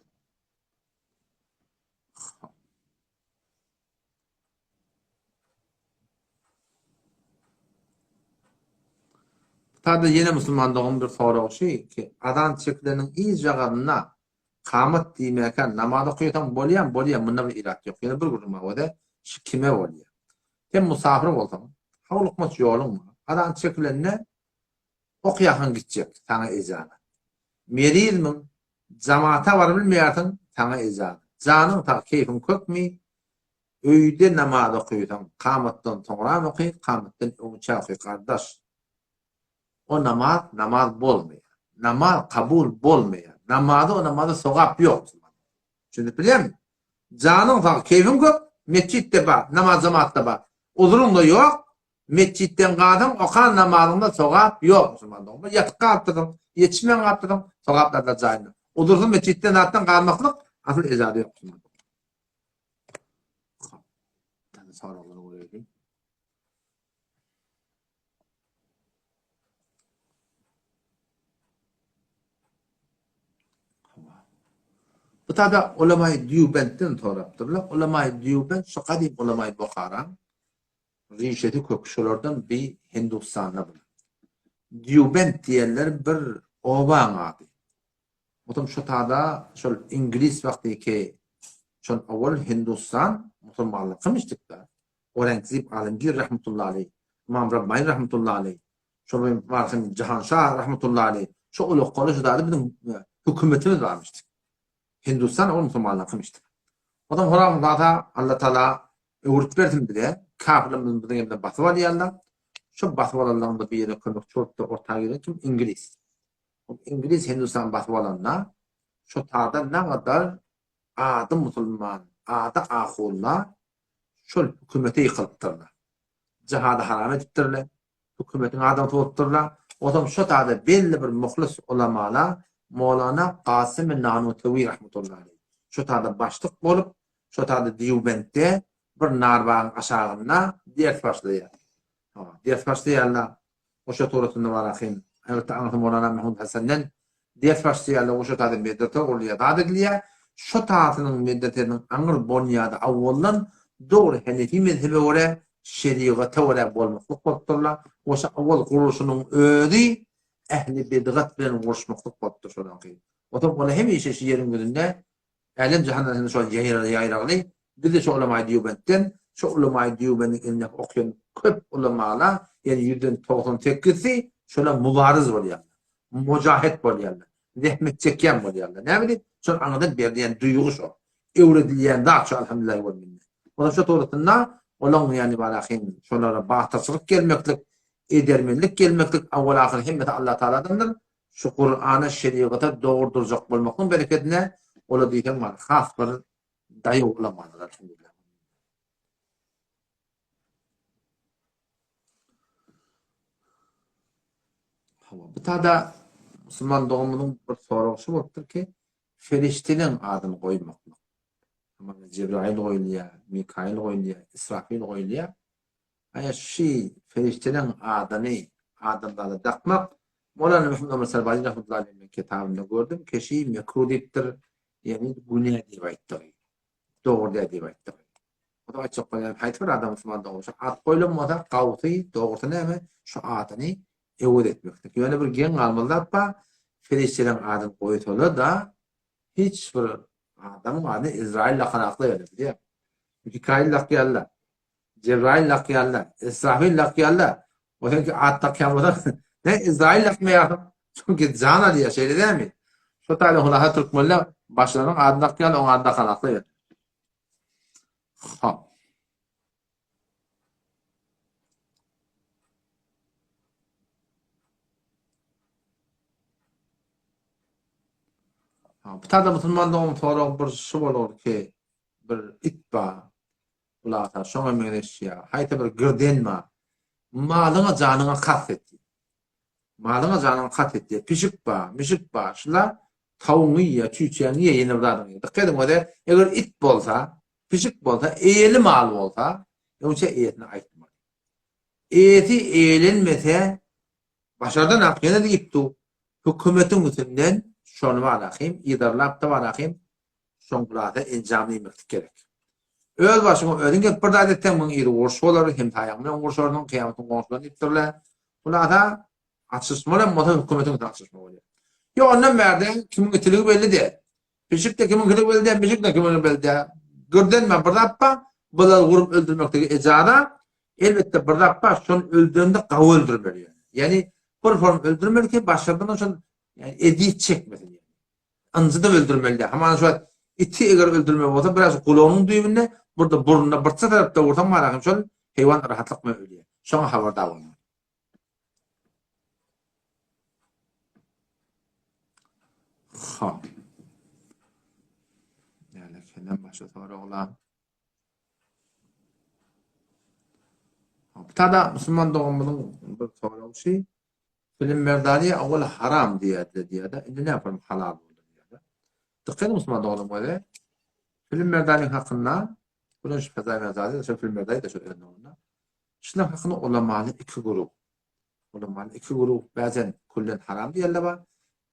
Sada ýene musulman dogan bir sorag şu ki azan çekileniň yzjagazynda kamat diýmäkä namaz okaýsaň bolýamy bolýa munda bir ilat ýok ýene bir gürrüň bar oda şu kime bolýa sen musafir bolsaň howlukmaç ýoluň bar azan çekilende okýasyň gitjek saňa ejazat merizmiň Jamata barybilmeýärsiň, saňa ejazat. Janyň sag, keýpiň kökmi? Öýde namaz okysaň, kamatdan soňram oky, kamatdan öňçä oky, gardaş. O namaz namaz bolmaýar. Namaz kabul bolmaýar. Namaza o namaza sogap ýok. Düşünip bilýärmi? Janyň sag, keýpiň kök, metjitde bar, namaz jamatda bar. Uzuryň-da ýok, metjitden galsaň, okan namazyňda sogap ýok musulman dogan. Ýatyp galypdyrsyň, ýetişmän galypdyrsyň, sogap zatlar jaýynda. Uzursyz metjitden zatdan galmaklyk asyl ejazy ýok musulman dogan. Soraglary göreýin. Bu tada ulamaý Dýubentden sorapdyrlar. Ulamaý Dýubent şu gadym ulamaý Buharaň rişesi köki şolardan bi Hindustanda bular. Dýubent diýenler bir obaň ady. Otam şo tada şol iňlis wagty ki şol owal Hindustan musulmanlar kymyşdykda Orangzeb Alamgir rahmetullahi aleý, Ymam Rabbani rahmetullahi aleý, şol bir barhym Jahanşah rahmetullahi aleý, şo ulakgaly şu zady biziň hökümetimiz barmyşdyk. Hindustan owal musulmanlar kymyşdyk. Otam Horam zata Allah Taala öwrüp bersin bize, kafirler biziň biziň elimizden basyp alýarlar. Şo basyp alanlaryň-da birine kömekçi bolupdyr orta giren kim? Iňlis. Ol iňlis Hindustany basyp alanda şo tada nagadar ady musulman, ady ahunlar şol hökümete ýykylypdyrlar. Jihady haram edipdirler. Hökümetiň adamsy bolupdyrlar. Onsoň şo tada belli bir muhlis ulamalar Molana Kasymy Nanutewi rahmetullahi aleýh şo tada başlyk bolup, şo tada Dýubentde bir narbagyň aşagynda ders başlaýar. Ders başlaýarlar. Goşa suratynda bar ahym. Elbetde aňyrsy Molana Mahmud Hasenden ders başlaýarlar, goşa taýda medrese gurulýar, zat edilýär. Şo taýsynyň medresesiniň aňyr bonýady awwaldan dogry henefi mezhebe görä, şerigata görä bolmaklyk bolupdyrlar. Goşa awwal gurluşynyň özi ähli bidgat bilen uruşmaklyk bolupdyr şolaňky. Otam ola hemişe şu ýeriň ýüzünde Älem jahandan hem şol ýaýragly, biz-de şo ulamaýy Dýubentden, şo ulamaýy Dýubendiň elindäki okaýan köp ulamala, ýagny ýüzden 90 sekizsi şola mubaryz bolýarlar, mujahet bolýarlar, zähmet çekýän bolýarlar. Näme diýip, şol aňyrdan berilýän duýgy şo, öwredilýän zat şo alhamdulillah wal minne. Olar şo dogrusynda olaň ýagny barahym şolara batyrçylyk gelmeklik, edermenlik gelmeklik awwal-ahyr hemmesi Allah Tagaladandyr. Şu Kurana şerigata dogry durjak bolmaklyň berekedine ola diýseň bar has bir daýaw ulamalar alhamdulillah. Hawa, bu tada musulman doganymyzyň bir soragy şu bolupdyr ki, ferişdeleň adyny goýmaklyk. Hamana Jebraýyl goýulýar, Mikaýyl goýulýar, Israfil goýulýar. Aýa şi ferişdeleň adyny adamzada dakmak Molana Muhammed Omar Sarbazi rahmetullahi aleyh men kitabynda gördüm keşi mekruh diýipdir, ýagny günä diýip aýtdygy. Dogry däl diýip aýtdygy. O da aýtjak bolýan haýsy bir adam musulman dogry şu at goýlan bolsa gawsy dogrusy näme şu adyny öwez etmeklik. Ýöne bir geň galmaly zat bar ferişdeleň adyny goýsalar-da hiç bir adamyň adyny Izrail lakanakly ýöne bilýär. Mikail lakýarlar. Jebraýyl dakýarlar, Israfil dakýarlar. O seňki at dakýan bolsa, ne Izraýyl dakmaýarsyň? Çünki jan alýar, şeýle dälmi? Şo taýdan hulasa türkmenler başlarynyň adyny dakýarlar, oň adyny dakanaklar ýok. Hop. Ha, bu taýda musulman dogan soragy bir şu bolar ki, bir it bar. Hulasa, şoňa meňzeş ýa haýsy bir girden bar. Malyňa, janyňa kast etýär. Malyňa, janyňa kast etýär. Pişik bar, mişik bar. Şular tawugyňy iýýär, çüýçäňi iýýär, ýene bir zadyňy iýýär. Dykgat ediň, özi eger it bolsa, pişik bolsa, eýeli mal bolsa, öňçe eýesine aýtmaly. Eýesi eýlenmese, başardan ak ýene-de iýip dur. Hökümetiň üstünden şony barahym, yzarlap-da barahym, Şoň zada enjam iýmeklik gerek. Öz başyňa özüň gelip bir zat etseň muň yzy uruş bolar, hemsaýaň bilen urşarsyň, kyýamatyň goňşulary diýipdirler. Hulasa açyşmaly hem bolsa hökümetiň üstüne açyşma bolýar. Ýok ondan bärde kimiň itiligi belli däl. Pişik de kimiňkiligi belli däl, mişik de kimiňkiligi belli däl. Gürdenme bir zat bar, bulary urup öldürmekligi ejaza. Elbetde bir zat bar, şony öldürende gawy öldürmeli. Ýagny bir form öldürmeli ki başardygyna şol ýagny ezýet çekmesin. Ynjydyp öldürmeli däl. Hamana şu wagt iti eger öldürmeli bolsa biraz gulagynyň düýbünde, burada burnuna birçe tarapda ursaň bar ahim şol heýwan rahatlyk bilen ölýär. Şoňa habardar bolmaly. Ha. Näle senem başga soraglar. Bu tada musulman doganymyzyň bir soragy şu. Film merdani awal haram diýýärdi diýýärdi. Indi näme yapalım halal boldy diýýärdi. Dikkat edin musulman doganym göze. Film merdani hakynda bulan şu feza merdani şu film merdani de şu önünde. Şular hakynda ulamaly iki grup. Ulamaly iki grup bazen küllen haram diýerler bar.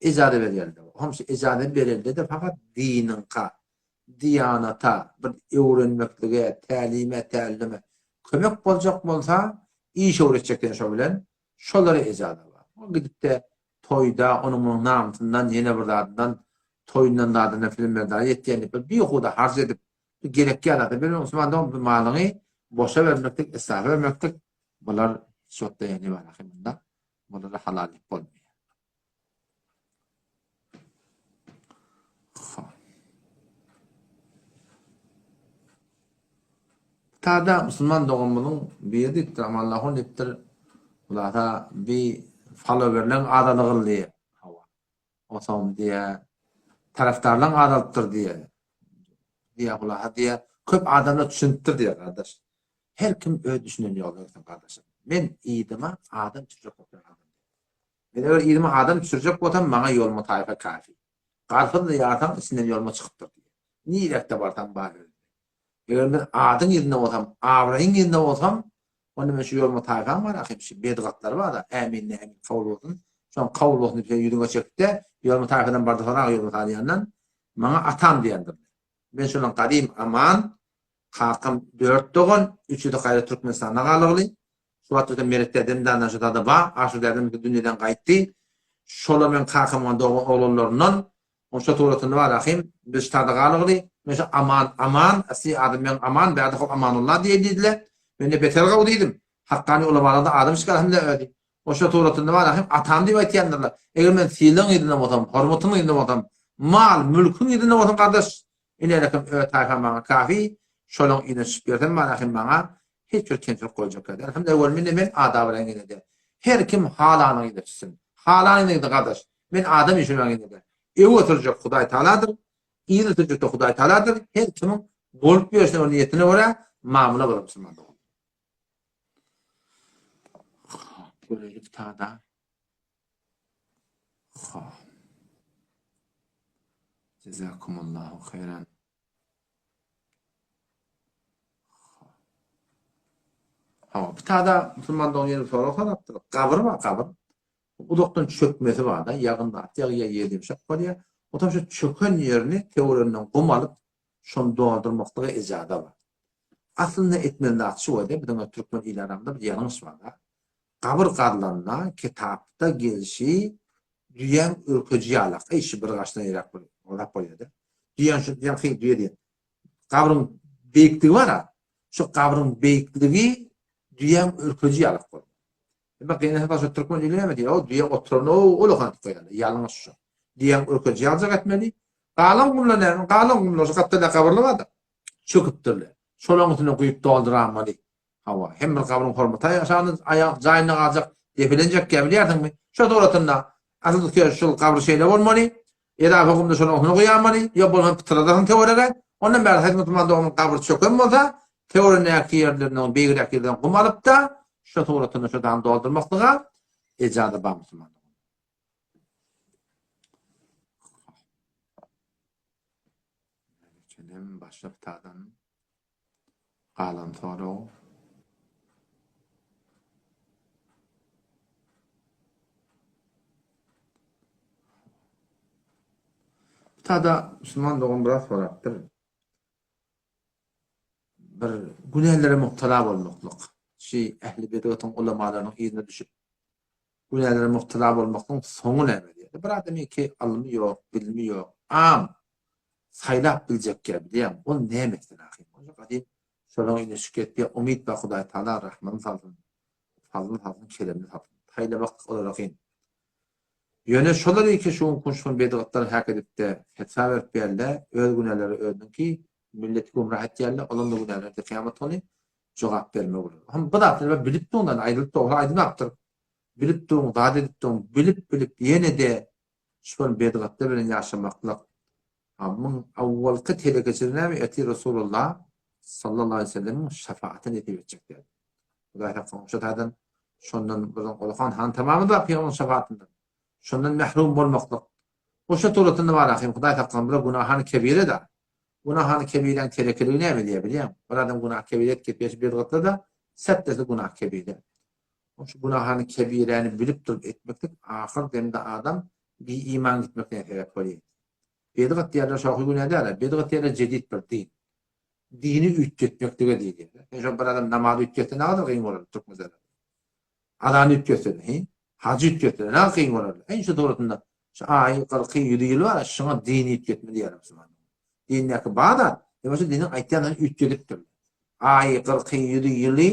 Ejaza berýärler. Hem şu ejaza berende de fakat diniňka, diýanata, bir öwrenmeklige, tälime, tällime kömek boljak bolsa, iş öwretjek sen şo bilen, şolara ejaza bar. O gidip-de toýda onuň munuň namysyndan, ýene bir zadyndan, toýundan zadyndan filmler dagy ýetýän diýip bir bihuda harç edip, bir gerekýän zada bermek, musulman dogan bu malyňy boşa bermeklik, israfa bermeklik, bular hiç wagtda ýany bar ahy munda, bulara halal diýip bolmaýar. Tada musulman doganymyzyň biri diýipdir, Amanlahun diýipdir, Hulasa bi followerleň azalygyl diýýär. Hawa. Otam diýýär, tarapdarlaň azalypdyr diýýär. Diýýär, hulasa diýýär, köp adamlar düşünipdir diýýär, gardaş. Her kim öz düşünen ýoluna gitsin, gardaşym. Men yzyma adam düşürjek bolup ýören adam däl. Men eger yzyma adam düşürjek bolsam, maňa ýolma taýfa kafi. Garpyzly ýarsaň içinden ýolma çykypdyr diýýär. Nirekde barsaň bar özünde. Eger men adyň yzynda bolsam, abraýyň yzynda bolsam, onda men şu ýolma taýfaň bar ahym, şu bedgatlary bar-da, ämin nämin kabul bolsun, şoň kabul bolsun diýip sen ýüzüňe çekip-de, ýolma taýfadan barda soraga ýolma taýfadan, maňa atam diýendirler. Men şonuň gadym aman, kakam dört dogan, üçüsi gaýra Türkmenistanda galygly. Şu wagt bolsa Meret dädem dandan şu zada ba, Aşyr dädem dünýeden gaýtdy. Şolar meň kakamyň dogan oglanlaryndan. Oň şo suratynda bar ahym, biz ştada galygly. Men şo Aman, Aman, asly adym meň Aman, bärde hol Amanulla diýen diýdiler. Men-de beter gowy diýdim. Hakkany ulamalarda adam çykar hemle özi. O şo suratynda bar ahym, atam diýip aýtýandyrlar. Eger men sylagyň yzynda bolsam, hormatyň yzynda bolsam, mal, mülküň yzynda bolsam gardaş, inerekim öz taýfam maňa kafi, şolaň yzyna düşüp ýörsem bar ahym maňa hiç bir kemçilik goýjak däl. Hem de mende men adab bilen ýene-de. Her kim halanyň yzyna düşsün. Halanyň yzyna gardaş. Men adam işimäň ýene-de. Ew oturjak Hudaý Taaladyr. Yz oturjak da Hudaý Taaladyr. Her kimiň bolup ýörşüne we niýetine görä mamla bolar musulman dogan. Göreýlik tada. Ha. Jazakumullahu haýran. Hawa, bu tada musulman dogan ýene sorag sorapdyr. Gabyr bar, gabyr. Uzakdan çökmesi bar-da, ýagyn zat ýagýar, ýer ýumşak bolýar. Otam şu çöken ýerini töwereginden gum alyp, şony doldurmaklyga ejaza bar. Aslynda etmeli zat şu bolýar, biziň türkmen il aramyzda bir ýalňyş bar-da. Gabyr gazlanda kitapda gelşi düýäň ürkeji ýalak. Eý, şu bir gaşdan ýeräk bir zat bolýar-da. Düýäň şu ýaňky düýe diýen. Gabryň beýikligi bar-a. Şu gabryň beýikligi düýäň ürkeji ýalak bolmaly. Emma gynansa başga türkmen ili näme diýýär? O düýe oturan o ulakan edip goýýarlar. Ýalňyş şu. Düýäň ürkeji ýaljak etmeli. Galan gumlar näme? Galan gumlar şu gapdalda gabyrlar bar-da. Çöküpdirler. Şolaryň üstüne guýup dolduramaly. Hawa, hem bir gabryň hormaty aýaşany aýak jaýynda galjak, depelenjekkä bilýärsiňmi? Şo suratynda asyl tutýar şul gabry şeýle bolmaly, edafa gumda şonuň üstüne guýamaly, ýok bolmasa pytradasyň töwerege, ondan bäri haýsy musulman doganyň gabry çöken bolsa, töweregindäki ýerlerinden beýigräk ýerden gum alyp-da, şo suratynda şo dany doldurmaklyga ejaza bar musulman dogan. Geçelim başga kitadan. Galan sorag. Bu tada musulman dogan biraz sorapdyr. Bir günälere mubtala bolmaklyk. Şi ähli bedgatyň ulamalarynyň yzyna düşüp günälere mubtala bolmaklygyň soňy näme diýýär. Bir adamyňky ylmy ýok, bilimi ýok, am saýlap biljekkä bilýäň, ol näme etsin ahym? Onça gadym şolaň ine şükür etýär, umyt bar Hudaý Taala rahmyny salsyn, fazlyny salsyn, keremini salsyn. Saýlamak olara kyn. Ýöne şolar iki şu gün şu bedgatlar häk edipde fetwa berip berle, öz günäleri özüniňki, milleti gümrah etýärler, olaň da günäleri kyýamat güni jogap berme bolar. Hem bu zatlar bilip durun, aýdylyp dogry aýdylmapdyr. Bilip durun, zat edip durun, bilip bilip ýene-de. Şol bedgatlar bilen ýaşamaklyk. Ha, muň awwalky telekeçiligi näme? Ertir Resulullah sallallahu aleýhi we sellemiň şefaaty nesip etjek däl. Hudaý saklasyn, şo taýdan şondan biziň ulakan han tamamyz bar pygamberiň şefaatyndan. Şondan mährum bolmaklyk. Goşa suratynda bar ahym, Hudaý saklasyn, bular günahany kebire-de. Günahany kebiräň telekeligi näme diýýär bilýäňmi? Bir adam günah kebire etip gepleşip bedgatla-da, säpdesi günah kebire. Şu günahany kebiräni bilip durup etmeklik ahyr demde adam bi-iman gitmekine sebäp bolýar. Bedgat diýerler şohy günä däl-ä, bedgat diýerler jedit bir din. Dini üýtgetmeklige diýilýär. Sen şo bir adam namazy üýtgetse nägadar kyn bolar türkmenlere. Azany üýtgetse-de, he? Hajy üýtgetse-de nägadar kyn bolar. Heý şu suratynda şu aýy, gyrky, ýüzi ýyl bar, şuňa dini üýtgetme diýýärler musulmanlar. Dindäki bar zat, ýöne şu diniň aýtýanlaryny üýtgedipdirler. Aýy, gyrky, ýüzi, ýyly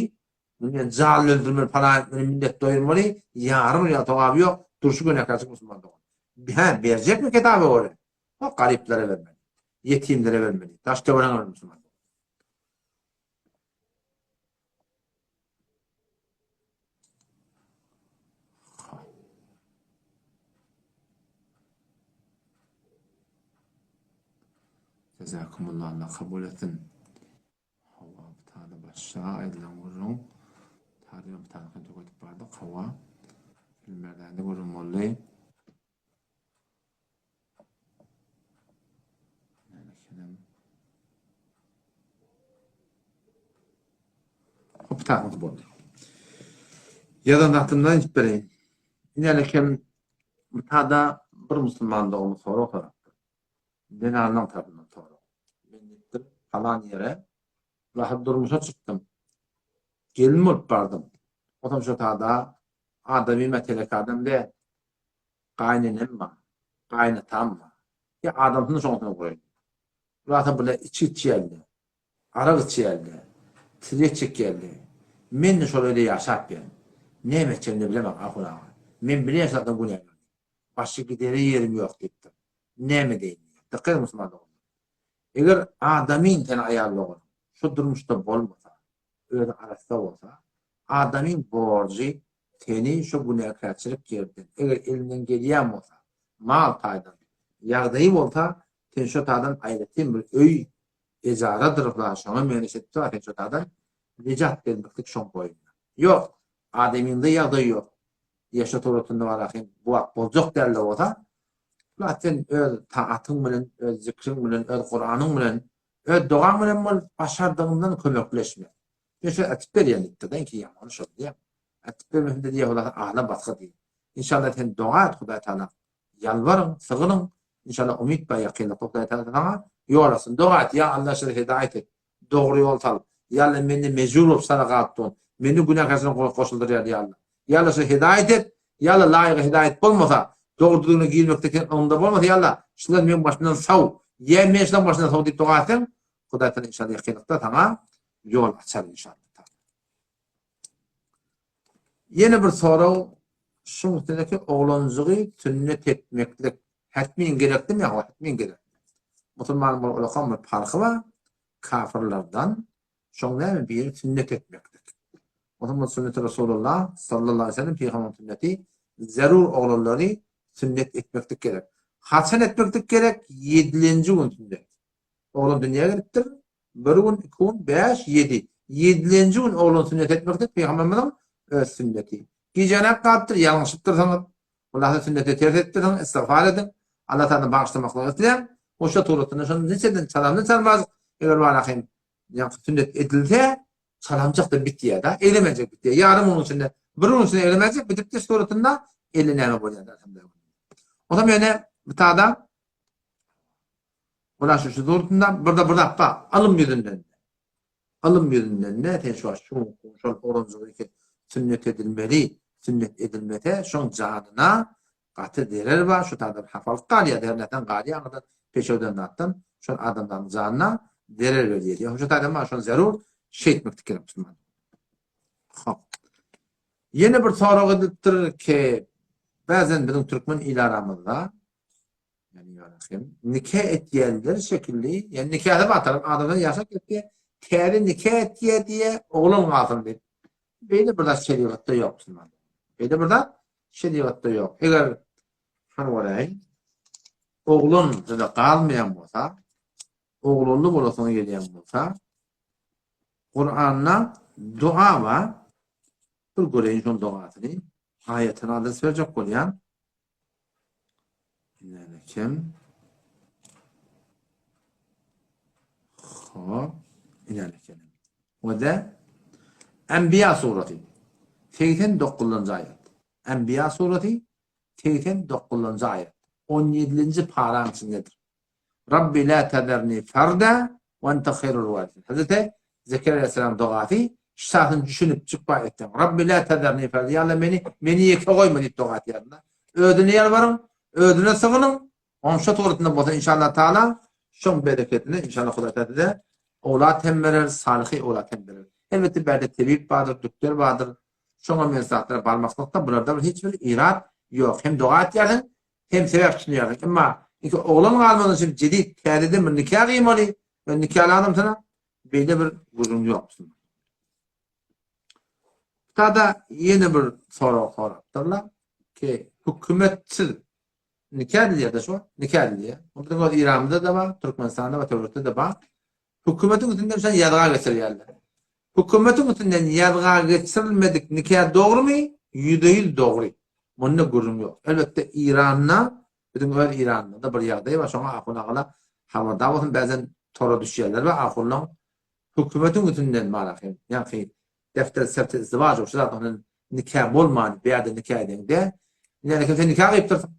Men janly öldürmeli, palan etmeli, millet doýurmaly, ýarym rýal sogaby ýok, durşy günäkärçilik musulman dogan. Hä, berjekmi kitaba görä? O garyplara bermeli, ýetimlere bermeli, daş-töweregiňe bermeli musulman dogan. Jazakumullah, Allah kabul etsin. Hawa bu taýda başga aýdylan gürrüň. Taryha bu taýda köp ötüp bardyk. Hawa. Filmlerdäki gürrüň boldy. Hop taýda boldy. Ýazan zatymdan aýdyp bereýin. Ine kem bu taýda bir musulman doganymyz sorag sorapdyr. Zenanlaň tarapyndan sorag. Men diýipdir, palan ýere rahat durmuşa çykdym. Gelin bolup bardym. Otam şo tada adamym-a telek adam däl. Gaýynenem bar, gaýynatam bar. Ýa adamsyny şoňa guraýyn. Bular bile içgi içýärler, arak içýärler, tirýek çekýärler. Men-de şol öýde ýaşap ýörün. Näme etjegimi-de bilemok, ahun aga. Men bilýän şu zatdan günäkär. Başga gidere ýerim ýok diýipdir. Näme edeýin diýýär. Dykgat ediň musulman doganlar. Eger adamyň seni aýal doganyň şu durmuşda bolmasa, özi arassa bolsa, adamyň borjy seni şu günäkärçilik ýerden, eger elinden gelýän bolsa, mal taýdan ýagdaýy bolsa, sen şo taýdan aýratyn bir öý ejaradyr zat şoňa meňzeş edip sen şo taýdan nejat bermeklik şoň boýnuna. Ýok, adamyňda ýagdaý ýok. Ýeşe suratynda bar ahym, bu wagt boljak dälde bolsa, Ulat sen öz taatyň bilen, öz zikriň bilen, öz Kuranyň bilen, öz dogaň bilen bol, başardygyňdan kömekleşme. Men şo ätip berýän diýipdir, enki ýamany şol diýýär. Ätip bermesinde diýýär, Hudaý ala basga diýýär. Inşallah sen doga et Hudaý Taala. Ýalbaryň, sygynyň, inşallah umyt bar ýakynlykda Hudaý Taala saňa ýol açsyn. Doga et, ýa Allah şere hidaýat et. Dogry ýol sal. Ýa Alla mende mejbur bolup sana galyp durun. Meni günäkärçilige goşuldyrýar ýa Alla. Ýa Alla şu hidaýat et. Ýa Alla laýyga hidaýat bolmasa, dogry-düzgüne girmekde sen öňümde bolmasa ýa Alla şular meň başymdan saw. Ýa meni şularyň başyndan saw diýip doga etseň, Hudaý Taala inşallah ýakynlykda saňa ýol açar inşallah. Ýene bir sorag şuň üstündeki oglanjygy sünnet etmeklik hetmin gerekdimi ýa hetmin gerek. Musulmanyň bir ulakan bir parhy bar kafirlerden şoň näme biri sünnet etmeklik. Muhammed sünneti Resulullah sallallahu aleyhi ve sellem peygamber sünneti zerur oglanlary sünnet etmeklik gerek. Haçan etmeklik gerek? Ýedilenji gün sünnet. Oglan dünýä gelipdir. Bir gün, iki gün, bäş, ýedi. Ýedilenji gün oglan sünnet etmeklik Pygamberimiziň öz sünneti. Gijäräk galypdyr, ýalňyşypdyrsyňyz. Hulasa sünnete ters edipdirsiňiz, istigfar ediň. Allah Tagaladan bagyşlamaklygy isläň. Goşa suratynda şony niçeden çalamdan çalmaz. Eger bar ahim ýaňky sünnet edilse, çalamjak-da bitýär-de, eglemejek bitýär. Ýarym günüň içinde, bir günüň içinde eglemejek bitipdir suratynda, elle näme bolýar elhamdülillah. Onsoň ýene bu tada Muna şu şu suratynda bir-de bir zat bar. Ylym ýüzünden. Ylym ýüzünden de sen şu şu şol oglanjygy ki sünnet edilmeli, sünnet edilmese şoň janyna gaty zerer bar, şu taýdan hapalyk galýar, zernetten galýar, aňyrdan peşewden zatdan şol adamlaryň janyna zerer berýär. Ýa şu taýdan bar, şony zerur şeýtmeklik gerek musulman. Hop. Ýene bir sorag edilipdir ki, bazen biziň türkmen il aramyzda Nike etýänler şekilli, ýani nikäsi bar tarap adamlar ýaşap gitdi, täze nike etýär diýe oglan galsyn diýip. Beýle bir zat şerigatda ýok musulman. Beýle bir zat şerigatda ýok. Eger hany göräýin. Oglan size galmaýan bolsa, oglanly bolasyňyz gelýän bolsa, Kuranda dua bar. Bir göreýin şoň dogasyny. Aýatyny adres berjek bolýan. Ine kim? Hop, ine kim? O da Enbiya surasy 89-njy aýat. Enbiya surasy 89-njy aýat. 17-nji paraň içindedir. Rabbi la tezerni ferda we ente haýrul warisin. Hazreti Zekeriýa aleyhisselam dogasy şu sahyny düşünip çykba etseň. Rabbi la tezerni ferda. Ýa Allah meni meni ýeke goýma diýip doga etýärler. Özüne ýalbaryň, özüne sygynyň. Onuň şu suratynda bolsa inşallah taala şoň bereketini inşallah Hudaý taala size owlat hem berer, salyhy owlat hem berer. Elbetde bärde tebip bardyr, dükder bardyr. Şoňa men zatlara barmaklykda bularda bir hiç bir irat ýok. Hem doga etýärsiň, Hem sebäp tutunýarsyň. Emma iki oglan galmazdan üçin jedid täzeden bir nika gyýmaly we nikaly adamsyna beýle bir gürrüň ýok. Tada ýene bir sorag sorapdyrlar ki hökümetsiz nika edilýär-de şu nika edilýär. Bu biziň öz Iranymyzda-da bar, Türkmenistanda we töwerekde-de bar. Hökümetiň üstünden şony ýazga geçirýärler. Hökümetiň üstünden ýazga geçirilmedik nika dogrumy? 100% dogry. Munda gürrüň ýok. Elbetde Iranda, biziň öz Iranymyzda bir ýagdaý bar, şoňa ahun agala habardar bolsun, bäzen tora düşýärler we ahunlaň hökümetiň üstünden bar ahym. Ýaňky defter sebti izdiwaç şu zat ondan nika bolman, bu ýerde nika edeňde, indi sen nika gyýypdyrsyň.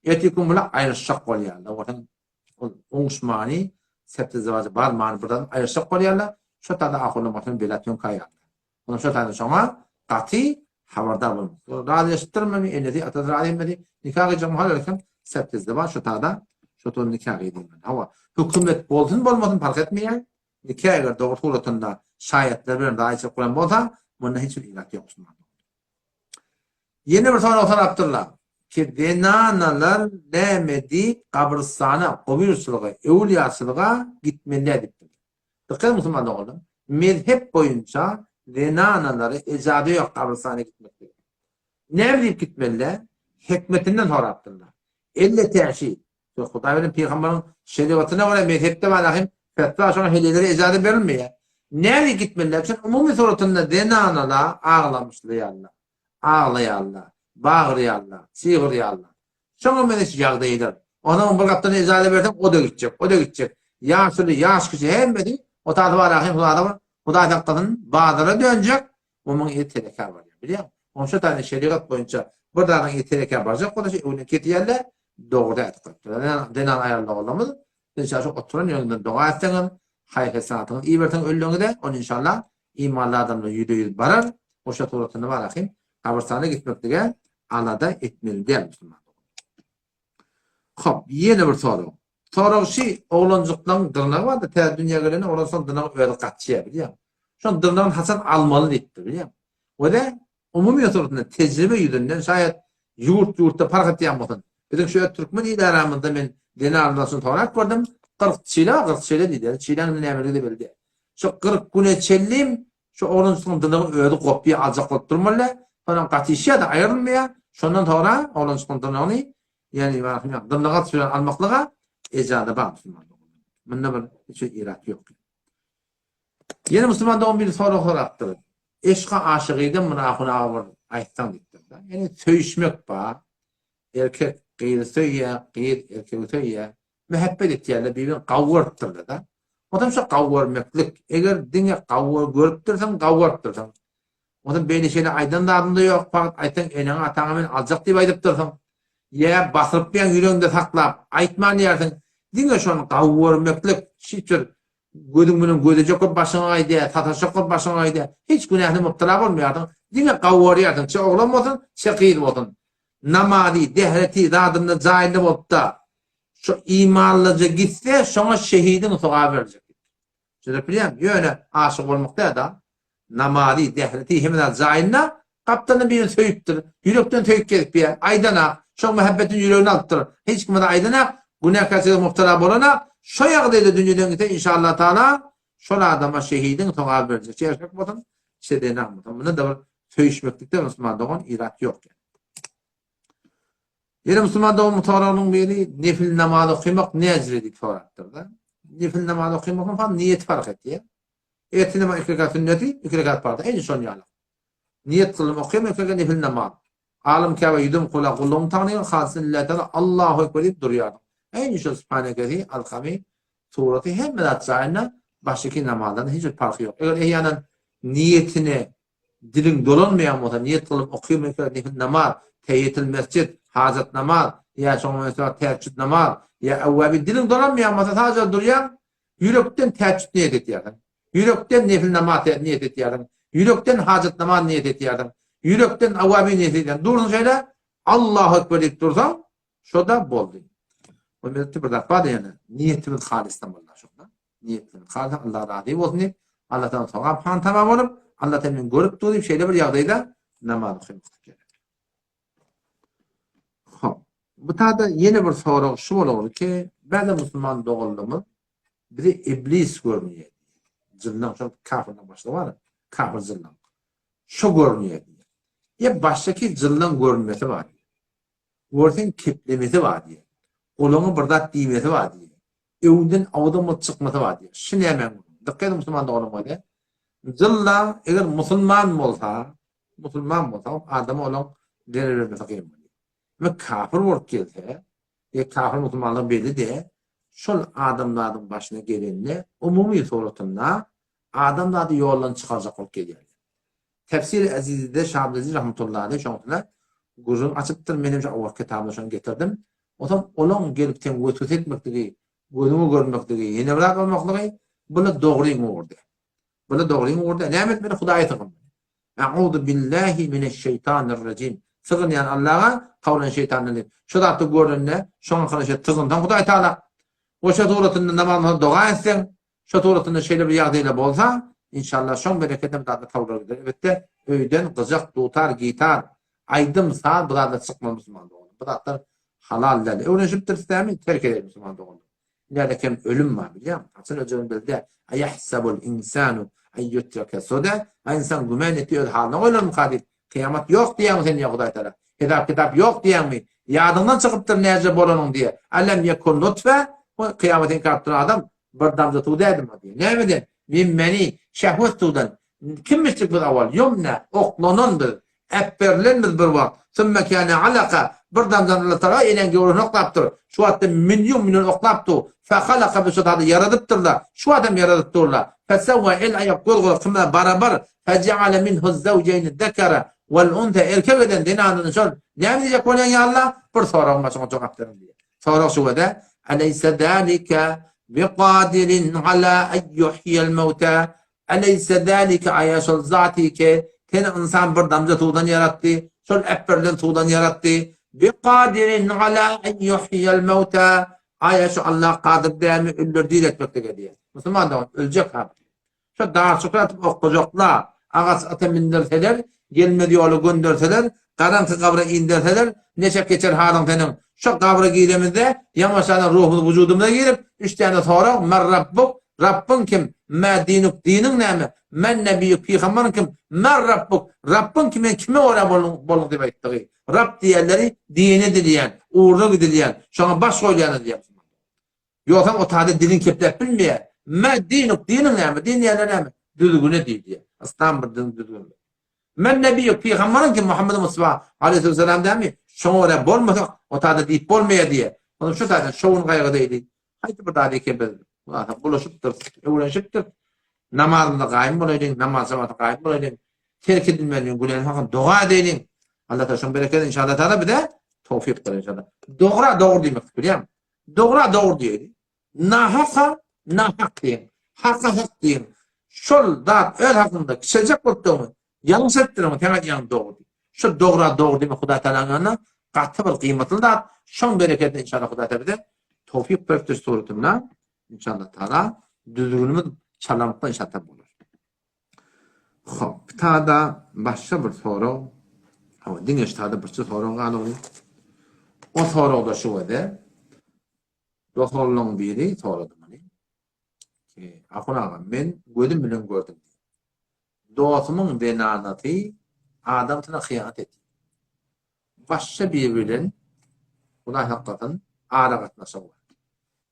Ertir gün bular aýryşjak bolýarlar. Owadan Ol oňuşmany, septizewajy barmany bir zat aýyrşak bolýarlar, şo taýda ahunlaň başyna bela töňkaýarlar. Onuň şo taýda şoňa gaty habardar bolmak. Razylaşypdyrmy, enesi, atasy razy etmedi, nika gyýjak mahal erken septizewaj şo taýda şo taýda nika gyýdyrmaly. Hawa, hökümet bolsun bolmasyn parh etmeýär. Nika eger dogry suratynda şaýatlar bilen razyçylyk bilen bolsa, munda hiç bir ilat ýok. Ýene bir sorag sorapdyrlar. Ki zenanalar näme diýip gabrystana, gobirçylyga, öwülýaçylyga gitmeli diýipdirler. Dykgat musulman doganlar, mezhep boýunça zenanalara ejaza ýok gabrystana gitmeklige. Näme diýip gitmeliler? Hikmetinden sorapdyrlar. Elle täşi, Hudaý bilen pygamberiň şerigatyna görä mezhepde bar ahim fetwa şoňa helelere ejaza berilmeýär. Näme gitmeliler üçin umumy suratynda zenanalar aglamyşlaýarlar, aglaýarlar, bagyrýarlar, çygyrýarlar. Şoňa meňzeş ýagdaýlar. Onsoň bir gapdan ejaza berseň o-da gitjek, o-da gitjek. Ýaşuly, ýaş kiçi hemmesi otasy bar ahim Hudaýda bir Hudaý saklasyn bazara dönjek. Onuň yzy telekä barýar. Bilýäňmi? Onuň şu taýdan şerigat boýunça bir zadyň yzy telekä barjak bolsa, şu öňünden kesýärler, dogry aýdyp goýupdyr. Zenan aýal doganlarymyz, inşallah şu oturan ýeriňizden doga etseňiz, haýyr-hesenatyňyzy iberseňiz ölüňize, ony inşallah imanly adamlar ýüzbe-ýüz barar. Oşa suratynda bar ahym, gabrystana gitmeklige alada etmeli däl musulman dogan. Hop, ýene bir sorag. Sorag şi, oglanjyklaň dyrnagy barda, täze dünýä gelende oglan şoň dyrnagy özi gaçýar, bilýäňmi? Şoň dyrnagyny haçan almaly diýipdir, bilýäňmi? We-de umumy suratynda tejribe ýüzünden şaýat ýurt-ýurtda parh etýän bolsun. Biziň şu öz türkmen il aramyzda men zenanlardan şuny sorap gördüm, 40 çile bar, 40 çile diýilýär. Çiläň indi nämeligini belli däl. Şu 40 güne çenlim şu oglanjyklaň dyrnagy özi gopýar, aljak bolup durmaly. Soňam gatyşýar-da, aýrylmaýar. Şondan soňra oglanjyklaň dyrnagyny Ýagny dyrnaga bilen almaklyga ejaza bar musulman doganlar. Munda bir hiç bir irat ýok. Ýene musulman dogan bir sorag sorapdyr. Eşka aşygydan muny ahun aga bir aýtsaň diýipdir. Ýagny söýüşmek bar. Erkek gyzy söýýär, gyz erkegi söýýär. Mähebbet etýärler, bir-birini gawurypdyrlar-da. Onsoň şu gawurmaklyk, eger diňe gawur görüpdirsiň, gawurypdyrsyň. Onsoň beýle şeýle aýdan zadyň-da ýok, fakt aýtsaň eneňe ataňa men aljak diýip aýdypdyrsyň. Ýa basyrypýaň ýüregiňde saklap, aýtman diýersiň. Diňe şony gawurmeklik, hiç bir gözüň bilen gözlejek bolup başyňa gaýdýar, sataşjak bolup başyňa gaýdýar. Hiç günähine mübtela bolmaýarsyň. Diňe gawurýarsyň, çe oglan bolsun, çe gyz bolsun. Namazy, dehreti, zadynda jaýynda bolup-da, şo imanlyja gitse, şoňa şehidiň sogaby berjek. Düşündirip bilýäňmi? Ýöne aşyk bolmak däl-de, namazy, dehreti hemme zat jaýynda, gapdalyndan birini söýüpdir, ýürekden söýüp gezipýär, aýdanak, şoň mähebbetini ýüregine alypdyr, hiç kime-de aýdanak, günäkärçilige mubtala bolanak, şo ýagdaýda dünýeden gitse, inşallah taala, şol adama şehidiň sogaby berjek. Çe erkek bolsun, çe zenan bolsun. Munda-da bir söýüşmeklikde musulman dogan irat ýok. Ýene musulman doganymyň soragynyň biri nefil namaz okymak näjire diýip sorapdyr-da. Nefil namaz okymak hem niýeti fark etýär. Ertir namaz iki rekat sünneti, iki rekat parz. Eýni şon ýaly. Niýet kyldym okaýan iki rekat nefil namaz. Alym Käbä ýüzüm kula gullugyň tagnygy halysyn lillahi taala Allahu ekber diýip durýardyk. Eýni şol Sübhanekesi, Alhamy suraty hemme zat jaýynda başyky namazdan hiç bir parhy ýok. Eger eýýämden niýetine diliň dolanmaýan bolsa, niýet kylyp okaýan iki rekat nefil namaz, tehiýetil mesjid, hajat namaz, ýa şoňa meňzeş täheçjüd namaz, ýa äwwabin diliň dolanmaýan bolsa sadaja durýaň, ýürekden täheçjüd niýet etýärsiň. Ýürekden nefil namaz niýet etýärsiň. Ýürekden hajat namaz niýet etýärsiň. Ýürekden awabin niýet edýärsiň. Dursuň şeýle, Allahu Ekber diýip dursaň, şo-da boldy. O mezitde bir zat bar ýene, niýetimiz halysdan boldy şonda. Niýetimiz halys, Allah razy bolsun diýip, Allahdan sogap hantama bolup, Allah meni görüp dur diýip şeýle bir ýagdaýda namaz okamak gerek. Hop. Bu tada ýene bir sorag şu bolar ki, bäze musulman doganlarymyz bize iblis görünýär. Jynlaň şol kafirlaň başlygy bar, kafir jynlaň. Şo görünýär diýýär. Ýa başdaky jynlaň görünmesi bar diýýär. Görseň keplemesi bar diýýär. Gulagyňa bir zat diýmesi bar diýýär. Öwünden awudan bolup çykmasy bar diýýär. Şu nämäň gürrüňi? Dykgat ediň musulman doganlarym bolýar. Jynla eger musulman bolsa, musulman bolsa adama olaň zerer bermesi kyn bolýar. Emma kafir bolup gelse, e kafir musulmanlygy belli de, şol adamzadyň başyna gelende umumy suratynda adamzady ýoldan çykarjak bolup gelýärler. Tefsir-i Ezizide Şah Abdülaziz rahmetullahi aleyh şoňsuna gürrüň açypdyr, men hem şu owalky kitabymda şony getirdim. Onsoň olaň gelip seň weswese etmekligi, gözüňe görünmekligi, ýene bir zat bolmaklygy, bula dogryň ugurdy. Bula dogryň ugurdy. Näme etmeli? Hudaýa sygynmaly. A'uzu billahi mineşşeýtanirrejim. Sygynýan Allaha, kowlan şeýtandan diýip. Şu zatda görnende, şoňa garaşa sygynsaň Hudaý Taala. Oşa suratynda namazdan doga etseň, şo suratynda şeýle bir ýagdaýlar bolsa, inşallah şoň berekedine bu zatlar tawlar gider. Elbetde, öýden gyjak, dutar, gitar, aýdym, saz bu zatlar çykmaz musulman doganlar. Bu zatlar halal däl. Öwrenişipdiris dämi? Terk edeli musulman doganlar. Ileride kem ölüm bar bilýäňmi? Haçan öljegini bilde. Aýahsabul insanu en ýutrake suda. A insan güman etdi öz halyna goýlarmyka diýip. Kyýamat ýok diýýäňmi sen ýa Hudaý Taala? Hesap kitap ýok diýýäňmi? Ýadyňdan çykypdyr näce bolanyň diýe. Alem ýekun nutfe? Bu kyýamaty inkar edip duran adam bir damja suw däldim o diýe. Nämeden? Min meni, şehwet suwdan. Kimmişdik biz awal? Ýumna, oklanan biz. Äpberilen biz bir wagt. Sümme kâne alaka, bir damjany Allah Tagala eneň göwresine oklapdyr. Şu wagtda million-million oklap dur. Fehalaka biz şo zady ýaradypdyr-la. Şu wagt hem ýaradyp dur-la. Fesewwa el-aýak göz-gulak kimler barabar. Fejeale minhu'z-zewjeýni-zekere wal-unse erkek eden zenanyny şol. Näme diýjek bolýaň ýa Allah? Bir soragym bar şoňa jogap beriň diýýär. Sorag şu wede, Eleyse zâlike biqadirin alâ en yuhyi'l mewtâ Eleýse zälike aýa şol zaty ki, seni ynsan bir damja suwdan ýaratdy, şol äpberilen suwdan ýaratdy. Bikadirin ala en ýuhýiýel mewta, aýa şu Allah kadyr dälmi ölüleri diriltmeklige diýýär. Musulman dogan, öljek ha. Şo darçukly atyp okgajakla, agaç ata mindirseler, gelmez ýola gönderseler, garaňky gabra inderseler, neçe geçer halyň seniň? Şo gabra giremizde, ýaňaşadan ruhumyz wujudymyza girip, üç däne sorag, Men Rabbuk, Rabbyň kim? Mä dinuk, diniň näme? Men nebiýuk, pygamberiň kim? Men Rabbuk, Rabbyň kim, men kime görä bolduň diýip aýtdygy. Rab diýenleri dine edilýän, ugruna gidilýän, şoňa baş goýulýan diýýär musulmanlar. Ýogsam o taýda diliň kepläp bilmeýär. Mä dinuk, diniň näme? Din diýenler näme? Düzgüne diýilýär. Yslam bir din düzgüni. Men nebiýuk, pygamberiň kim? Muhammed Mustafa aleyhisselam dämi? Şoňa görä bolmasak, o taýda diýip bolmaýar diýýär. Onuň şu taýdan şo gün gaýgy deýdi. Haýsy bir zat eken biz zata bulaşypdyrys, öwrenişipdiris. Namazymyza gaýym bolaýlyň, namaz jemata gaýym bolaýlyň. Terk edilmeliň, günäni hakynda doga edeýliň. Allah Taala şoň bereketi inşallah Taala bize towfik berer inşallah. Dogra dogry diýmek bilýäňmi? Dogra dogry diýeli. Nahaka nahak diýiň. Haka hak diýiň. Şol zat öz hakynda kiçeljek bolup durmy? Ýalňyş etdiriň, sen aýdýaň dogry diýip. Şu dogra dogry diýmek Hudaý Tagalanyň ýanynda gaty bir gymmatly zat. Şoň berekedine inşallah Hudaý Taala bize towfyk beripdir suratynda. Inşallah Taala düzgünimiz çalamykda inşallah bolar. Hop, tada başga bir sorag. Hawa, diňe şu tada birçe sorag galygy. O soragda şu wede. Doganlaryň biri sorady muny. Ki, Ahun aga, men gözüm bilen gördüm diýdi. Dostumyň zenanasy adamsyna hyýanat etdi. Başga biri bilen. Hudaý saklasyn, aragatnaşygy bar.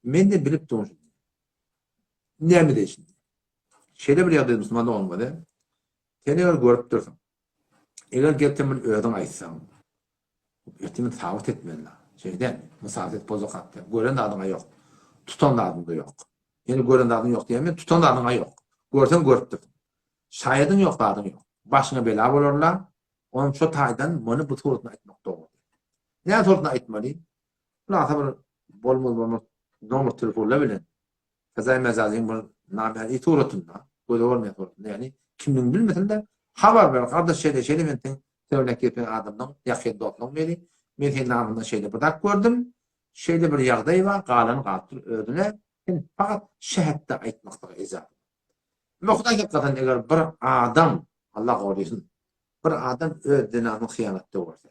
Men-de bilip durun şuny. Näme edeýin şindi? Şeýle bir ýagdaý musulman dogan bolsa, sen eger görüp dursuň, eger gelip sen muny özüň aýtsaň, ertir men sabyt etmeli. Şeýle dälmi? Muny sabyt edip boljak zat däl. Gören zadyň-a ýok. Tutan zadyň-da ýok. Ýöne gören zadyň ýok diýýän men, tutan zadyň-a ýok. Görseň görüp dursuň. Şaýadyň ýok, zadyň ýok. Başyňa bela bolarla. Onuň şo taýdan muny bu suratyny aýtmak dogry däl. Näme suratyny aýtmaly? Hulasa bir bolmaz bolmaz nomer telefonlar bilen Fezaý Mejazyň bir nameri suratynda, göze görünýän suratynda, ýagny kimligini bilmesin-de, habar ber, gardaş şeýle şeýle men seň töwerek gepen adamlaň, ýakyn dostlaň biri, men seň namyňdan şeýle bir zat gördüm, şeýle bir ýagdaý bar, galany galypdyr özüne, sen fakat şähetde aýtmaklyga ejaza bar. Emma Hudaý saklasyn, eger bir adam, Allah gorysyn, bir adam öz zenanyny hyýanatda görse,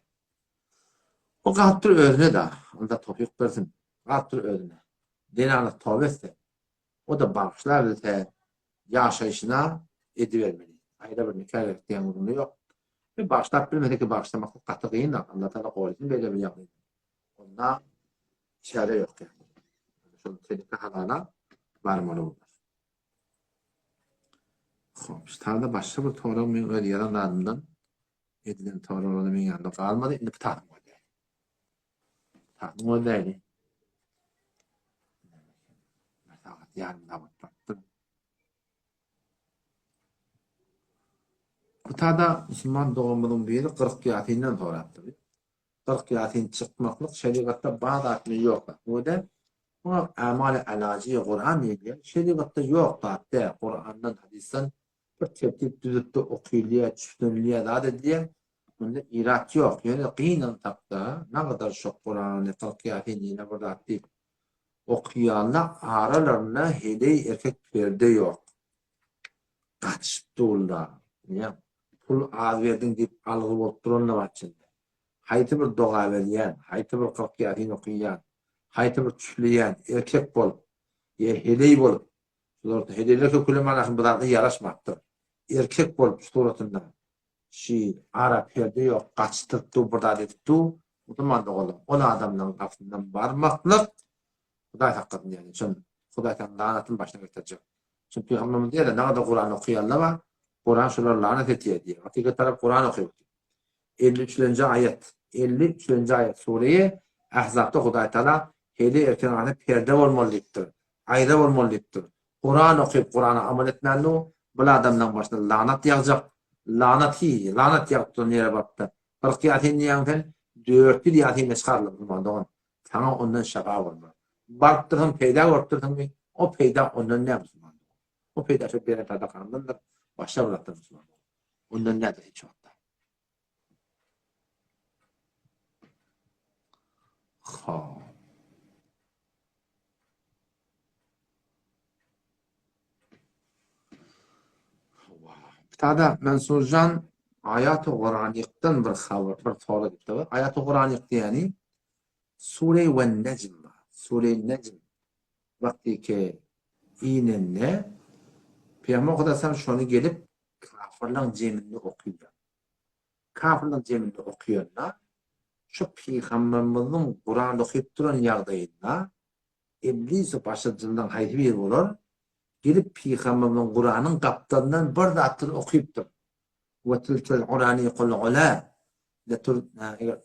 o galypdyr özüne-de, Allah towfyk bersin, galypdyr özüne. Zenana toba etse, o-da bagyşlabilse, ýaşaýşyna edibermeli. Aýra bir nika gerek diýen gürrüňde ýok. Bir bagyşlap bilmese ki, bagyşlamaklyk gaty gyn zat. Allatagala gorasyn beýle bir ýagdaýdan. Onda çäre ýok ýaly. Şol teleke halala barmaly bolar. Hop, şu başga bir sorag meň öz ýazan zadymdan edilen soraglar meň ýanymda galmady. Indi pitasyny gözläýin. Pitasyny gözläýli. Bir sagat ýarym wagt barypdyr. Kutada musulman doganymyzyň biri 40 ýasyndan sorapdyr. 40 ýasyn çykmaklyk şerigatda bar zatmy ýok zat. Bu-da muňa amaly alajy Kuran diýilýär. Şerigatda ýok zat däl. Kurandan, hadysdan bir tertip düzüpde okylýar, çüflenilýär, zat edilýär. Munda irat ýok. Ýöne gynansakda, nagadar şo Kurany 40 ýasyn ýene bir zat diýip okaýanda aralarynda heleý erkek perde ýok. Gatyşyp durlar. Bilýäňmi? Pul az berdiň diýip algy bolup duran-da bar içinde. Haýsy bir doga berýän, haýsy bir 40 ýasyn okaýan, haýsy bir çüfleýän erkek bolup ýa heleý bolup, şular heleýler köküle manasyn bu zatlar ýaraşmapdyr. Erkek bolup suratynda şi ara perde ýok gaçdyryp dur bir zat edip dur, musulman doganlar ol adamlaryň gapysyndan barmaklyk Hudaý saklasyn ýagny çyn Hudaý saňa lanatyny başyna getirjek. Çyn pygamberimiz diýýär nagada Kuran okaýanlar bar, Kuran şolary lanat etýär diýýär. Hakykat tarap Kuran okaýar. 53-lenji aýat. 53-lenji aýat sureýi Ahzabda Hudaý Taala heleý erkegiň arasynda perde bolmaly diýipdir. Aýra bolmaly diýipdir. Kuran okyp Kurana amal etmän dur, bul adamlaň başyna lanat ýagjak. Lanat hi, lanat ýagyp duran ýere barypdyr. 40 ýasyn diýýäň sen, 400 ýasyn-da çykarylar musulman dogan. Saňa ondan şefa bolmaz. Barypdyrsyň, peýda görüpdirsiňmi, o peýda ondan däl musulman dogan. O peýda şo beren sadakaňdandyr, başga bir zatdan musulman dogan. Ondan däldir hiç wagtda. Hop. Kitada Mansurjan Aýaty Guranykdan bir habar, bir sorag edipdir. Aýaty Guranyk diýeni Sure we Nejm bar. Sure Nejm wagty ki inende Pygamber Hudaýam şony gelip kafirleň jeminde okyýar. Kafirleň jeminde okyýanda şu pygamberimiziň Kuran okyp duran ýagdaýynda Iblis başga jynlaryň haýsy biri bolar, gelip pygamberimiziň Kuranyň gapdalyndan bir zatlar okypdyr. We tilkel guraniqul ula letur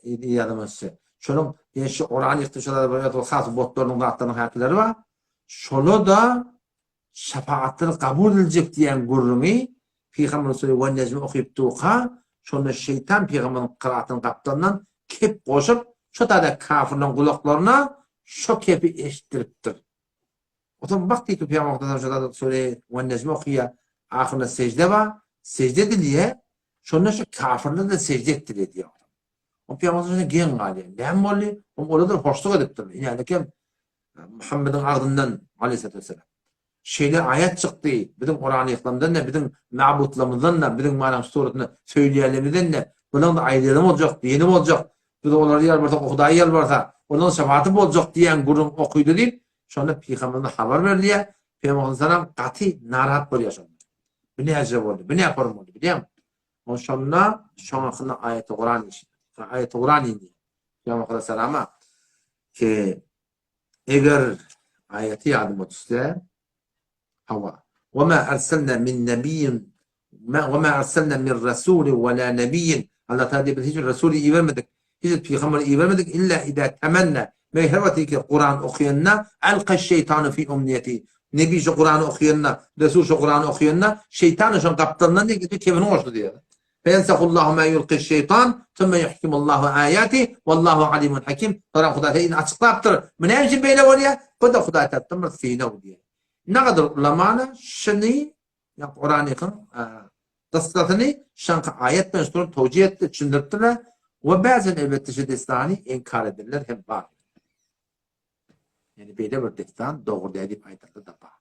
ýazylmyşy. Şonuň ýene şu Kuraniqda şolar bir has botlarynyň zatlarynyň häkileri bar. Şola-da şepagatlar kabul ediljek diýen gürrüňi Pygamber sure we Nejm okyp durka, şonda şeýtan pygamberiň kyratynyň gapdalyndan kep goşup, şo taýda kafirleriň gulaklaryna şo kepi eşitdiripdir. Otam bak diýip pygamber muhtasar şo taýda sure we Nejm okaýar, ahyrynda sejde bar, sejde edilýär, şonda şo kafirler-de sejde etdiler diýýär. O pygamber şonda geň galýar. Näme boldy? Olam olar-da hoşluk edipdirler. Ine, Muhammediň agzyndan, aleyhissalatu vesselam, şeýle aýat çykdy, biziň Kuranyhlarymyzdan-da, biziň mabutlarymyzdan-da, biziň manaň suratynda söýleýänlerimizden-de, bulaň-da aýdýany boljak, diýeni boljak, biz olara ýalbarsak, o Hudaýa ýalbarsa, olaň şefaty boljak diýen gürrüň okydy diýip, şonda pygamberimize habar berilýär. Pygamberimiz salam gaty narahat bolýar şonda. Bu näje boldy, bu näme form boldy bilýäňmi? Ol şonda şoň hakynda aýaty Kuran aýaty Kuran indi. Pygamber salama. Ki eger aýaty ýadyma düşse, hawa. Wa ma arsalna min nabiyyin wa ma arsalna min rasulin wa la nabiyyin. Allah Taala diýip biz hiç bir resuly ibermedik. Hiç bir pygamberi ibermedik illa iza tamanna. Meger her wagt ki Kuran okuyanda alqa şeytanu fi umniyeti. Nebi şu Kurany okuyanda, Resul şu Kurany okuyanda şeytan şoň gapdalyndan diýip kebini goşdy diýýär. Feyensahullahu ma yulqi şeytan, thumma yuhkimullahu ayati, wallahu alimun hakim. Soňra Hudaý indi açyklapdyr. Bu näme üçin beýle bolýar? Bu da Hudaý tarapdan bir synag diýýär. Nägadar ulamana şuny ýa Kuranyň gyssasyny şanky aýat bilen şuny towjih etdi, düşündiripdirler we bäzen elbetde şu dessany inkar edenler hem bar. Ýani beýle bir dessan dogry däl diýip aýdanlar da bar.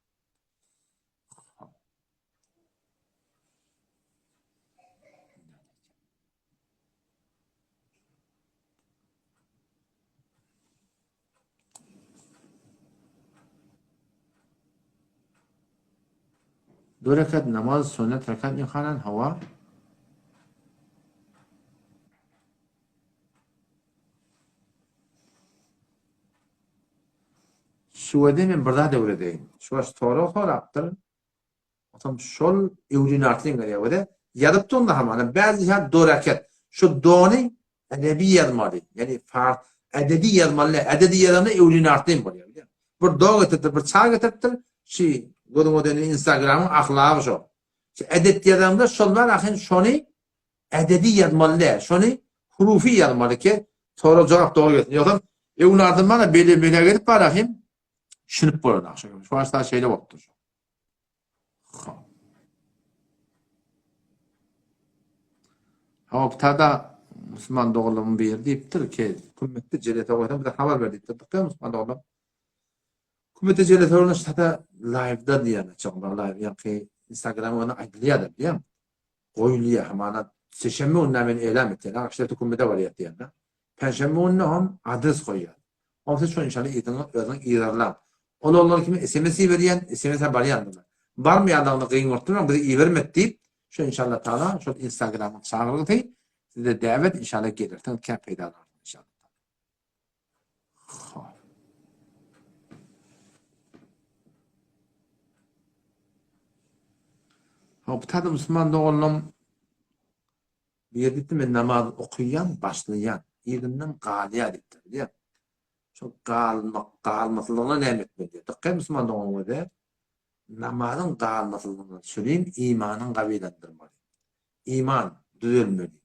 Du rekat namaz sünnet rekat ýykanan hawa. Şuwede men bir zat öwredeýin. Şu baş sorag sorapdyr. Otam şol öwrenarsyň gelýär we ýazypdy onda hamana bäzi ýa do raket. Şu dony edebi ýazmaly. Ýani fars edebi ýazmaly. Edebi ýazanda öwrenarsyň bolýar. Bilýän. Bir do getiripdir, bir ça getiripdir. Şu gözüň ödeni Instagramyň ahlagy şo. Şu edet ýazanda şol bar ahyn şony edebi ýazmaly däl. Şony hurufi ýazmaly ki sorag jogap dogry gelsin. Ýogsam öwrenarsyň bana bele bele gelip bar ahyn düşünip bolar. Şu başda şeýle bolupdyr. Hawa, tada musulman doganlarymyň biri diýipdir ki, kümmetde jelese goýsaň bize habar ber diýipdir. Dykgat musulman doganlar. Kümmetde jelese goýlan şada live-da diýýär, çogda live ýa-ki Instagram ona aýdylýar diýýär. Goýulýar, hamana seşenbe gününe men elam etýän, akşam kümmete barýar diýýär. Penşenbe gününe hem adres goýýar. Onsa şo inşallah yzyňy özüň yzarlaň. Ol oglan kime sms iberýän, sms-e barýandyr. Barmaýandygyny gyňyrtdyrmaň, bizi ibermedi diýip, şo inşallah taala şol instagramyň çagyrgysy size däwet inşallah gelersiňiz kän peýdalanarsyňyz inşallah taala. Hop. Hop, tada musulman doganlarym Bir diýipdir, men namaz okaýan, başlaýan, yzyndan galýar diýipdir, bilýäňmi? Şol galmak, galmaslygyna näme etmeli diýýär. Dykgat musulman dogan özi namazyň galmaslygyna çürim imanyň gawylandyrmaly. Iman düzelmeli.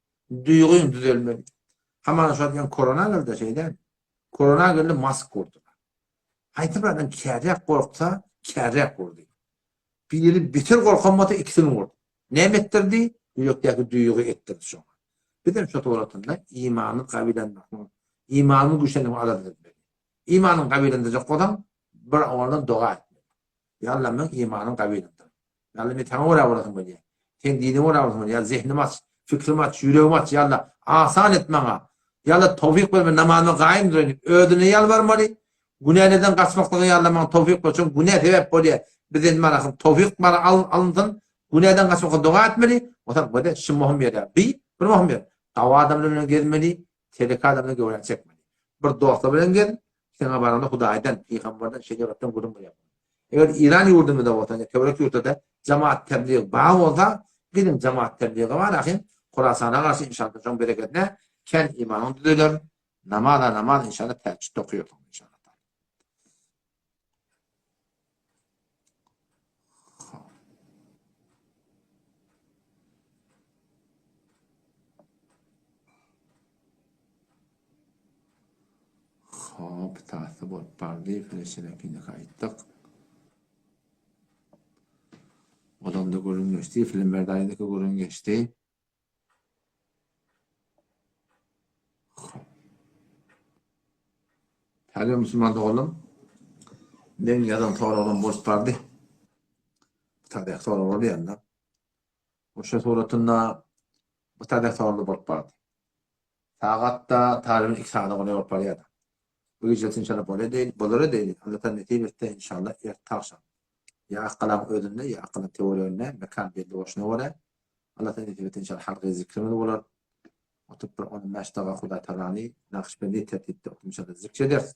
Duýgyň düzelmeli. Hamana şol diýen korona geldi şeýle. Korona geldi mask urdular. Haýsy bir adam kärräk gorksa, kärräk urdy. Biri beter gorkan bolsa ikisini urdy. Näme etdirdi? Ýürekdäki duýgy etdirdi şoňa. Bizem şo suratynda imany gawylandyrmak, imanyň güýçlendirmek alada etmeli. Imanyň gawylandyrjak bolsaň, bir oňardan doga etmeli. Ýa Allah meň imanymy gawylandyr. Ýa Allah men saňa görä bolasym gelýär. Seň diniňe görä bolasym gelýär. Ýa zehnimi aç, fikrimi aç, ýüregimi aç. Ýa Allah asan et maňa. Ýa Allah towfyk ber men namazyma gaýym duraýyn diýip özüne ýalbarmaly. Günälerden gaçmaklyga ýa Allah maňa towfyk ber. Çünki günä sebäp bolýar. Bizden mana towfyk mana alynsyn. Günäden gaçmaklyga doga etmeli. Onsoň bir-de şu möhüm ýer. Bir, bir möhüm ýer. Gawy adamlar bilen gezmeli, telek adam bilen göwräňi çekmeli. Bir dostlar bilen gez, Saňa baranda Hudaýdan, pygamberden, şerigatdan gürrüň berýär. Eger Iran ýurdumyzda bolsa, ýa töwerek ýurtda jemaat tebligy bar bolsa, gidiň jemaat tebligy bar ahyn, Horasana garşy inşallah şoň berekedine kän imanyň düzeler, namaza namaz inşallah tähejjüt okaýarsyň inşallah. Hop, tasy bolup bardy, Fleşerekini aýtdyk. Olam da gürrüň geçdi, Film Berdaýynyky gürrüň geçdi. Täze musulman doganlarym, meň ýazan soraglarym bolup bardy. Bu taýda sorag boldy ýa-da. Oşa suratynda bu taýda soraglar bolup bardy. Sagatda talybyň 2 sagada golaý bolup barýardy. Bu gije inşallah bolar değil, bolar değil. Allah taala nesip etse inşallah erte agşam. Ýa Akgalaň özünde, ýa Akgalaň töwereginde mekan belli bolşuna görä Allah taala nesip etse inşallah halky zikrimiz bolar. Oturyp bir 15 daga Hudaý Taalany Nakşbendi tertipde oturyp inşallah zikr ederis.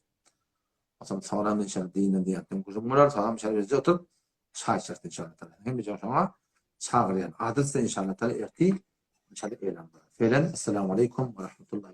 Onsoň soňram inşallah dinden diýýän gürrüň bolar. Soňram inşallah bizde oturyp çaý içeris inşallah taala. Hemmeje şoňa çagyrýan. Adres inşallah taala ertir inşallah elan bolar. Selen, Esselamu aleýkum we rahmetullahi.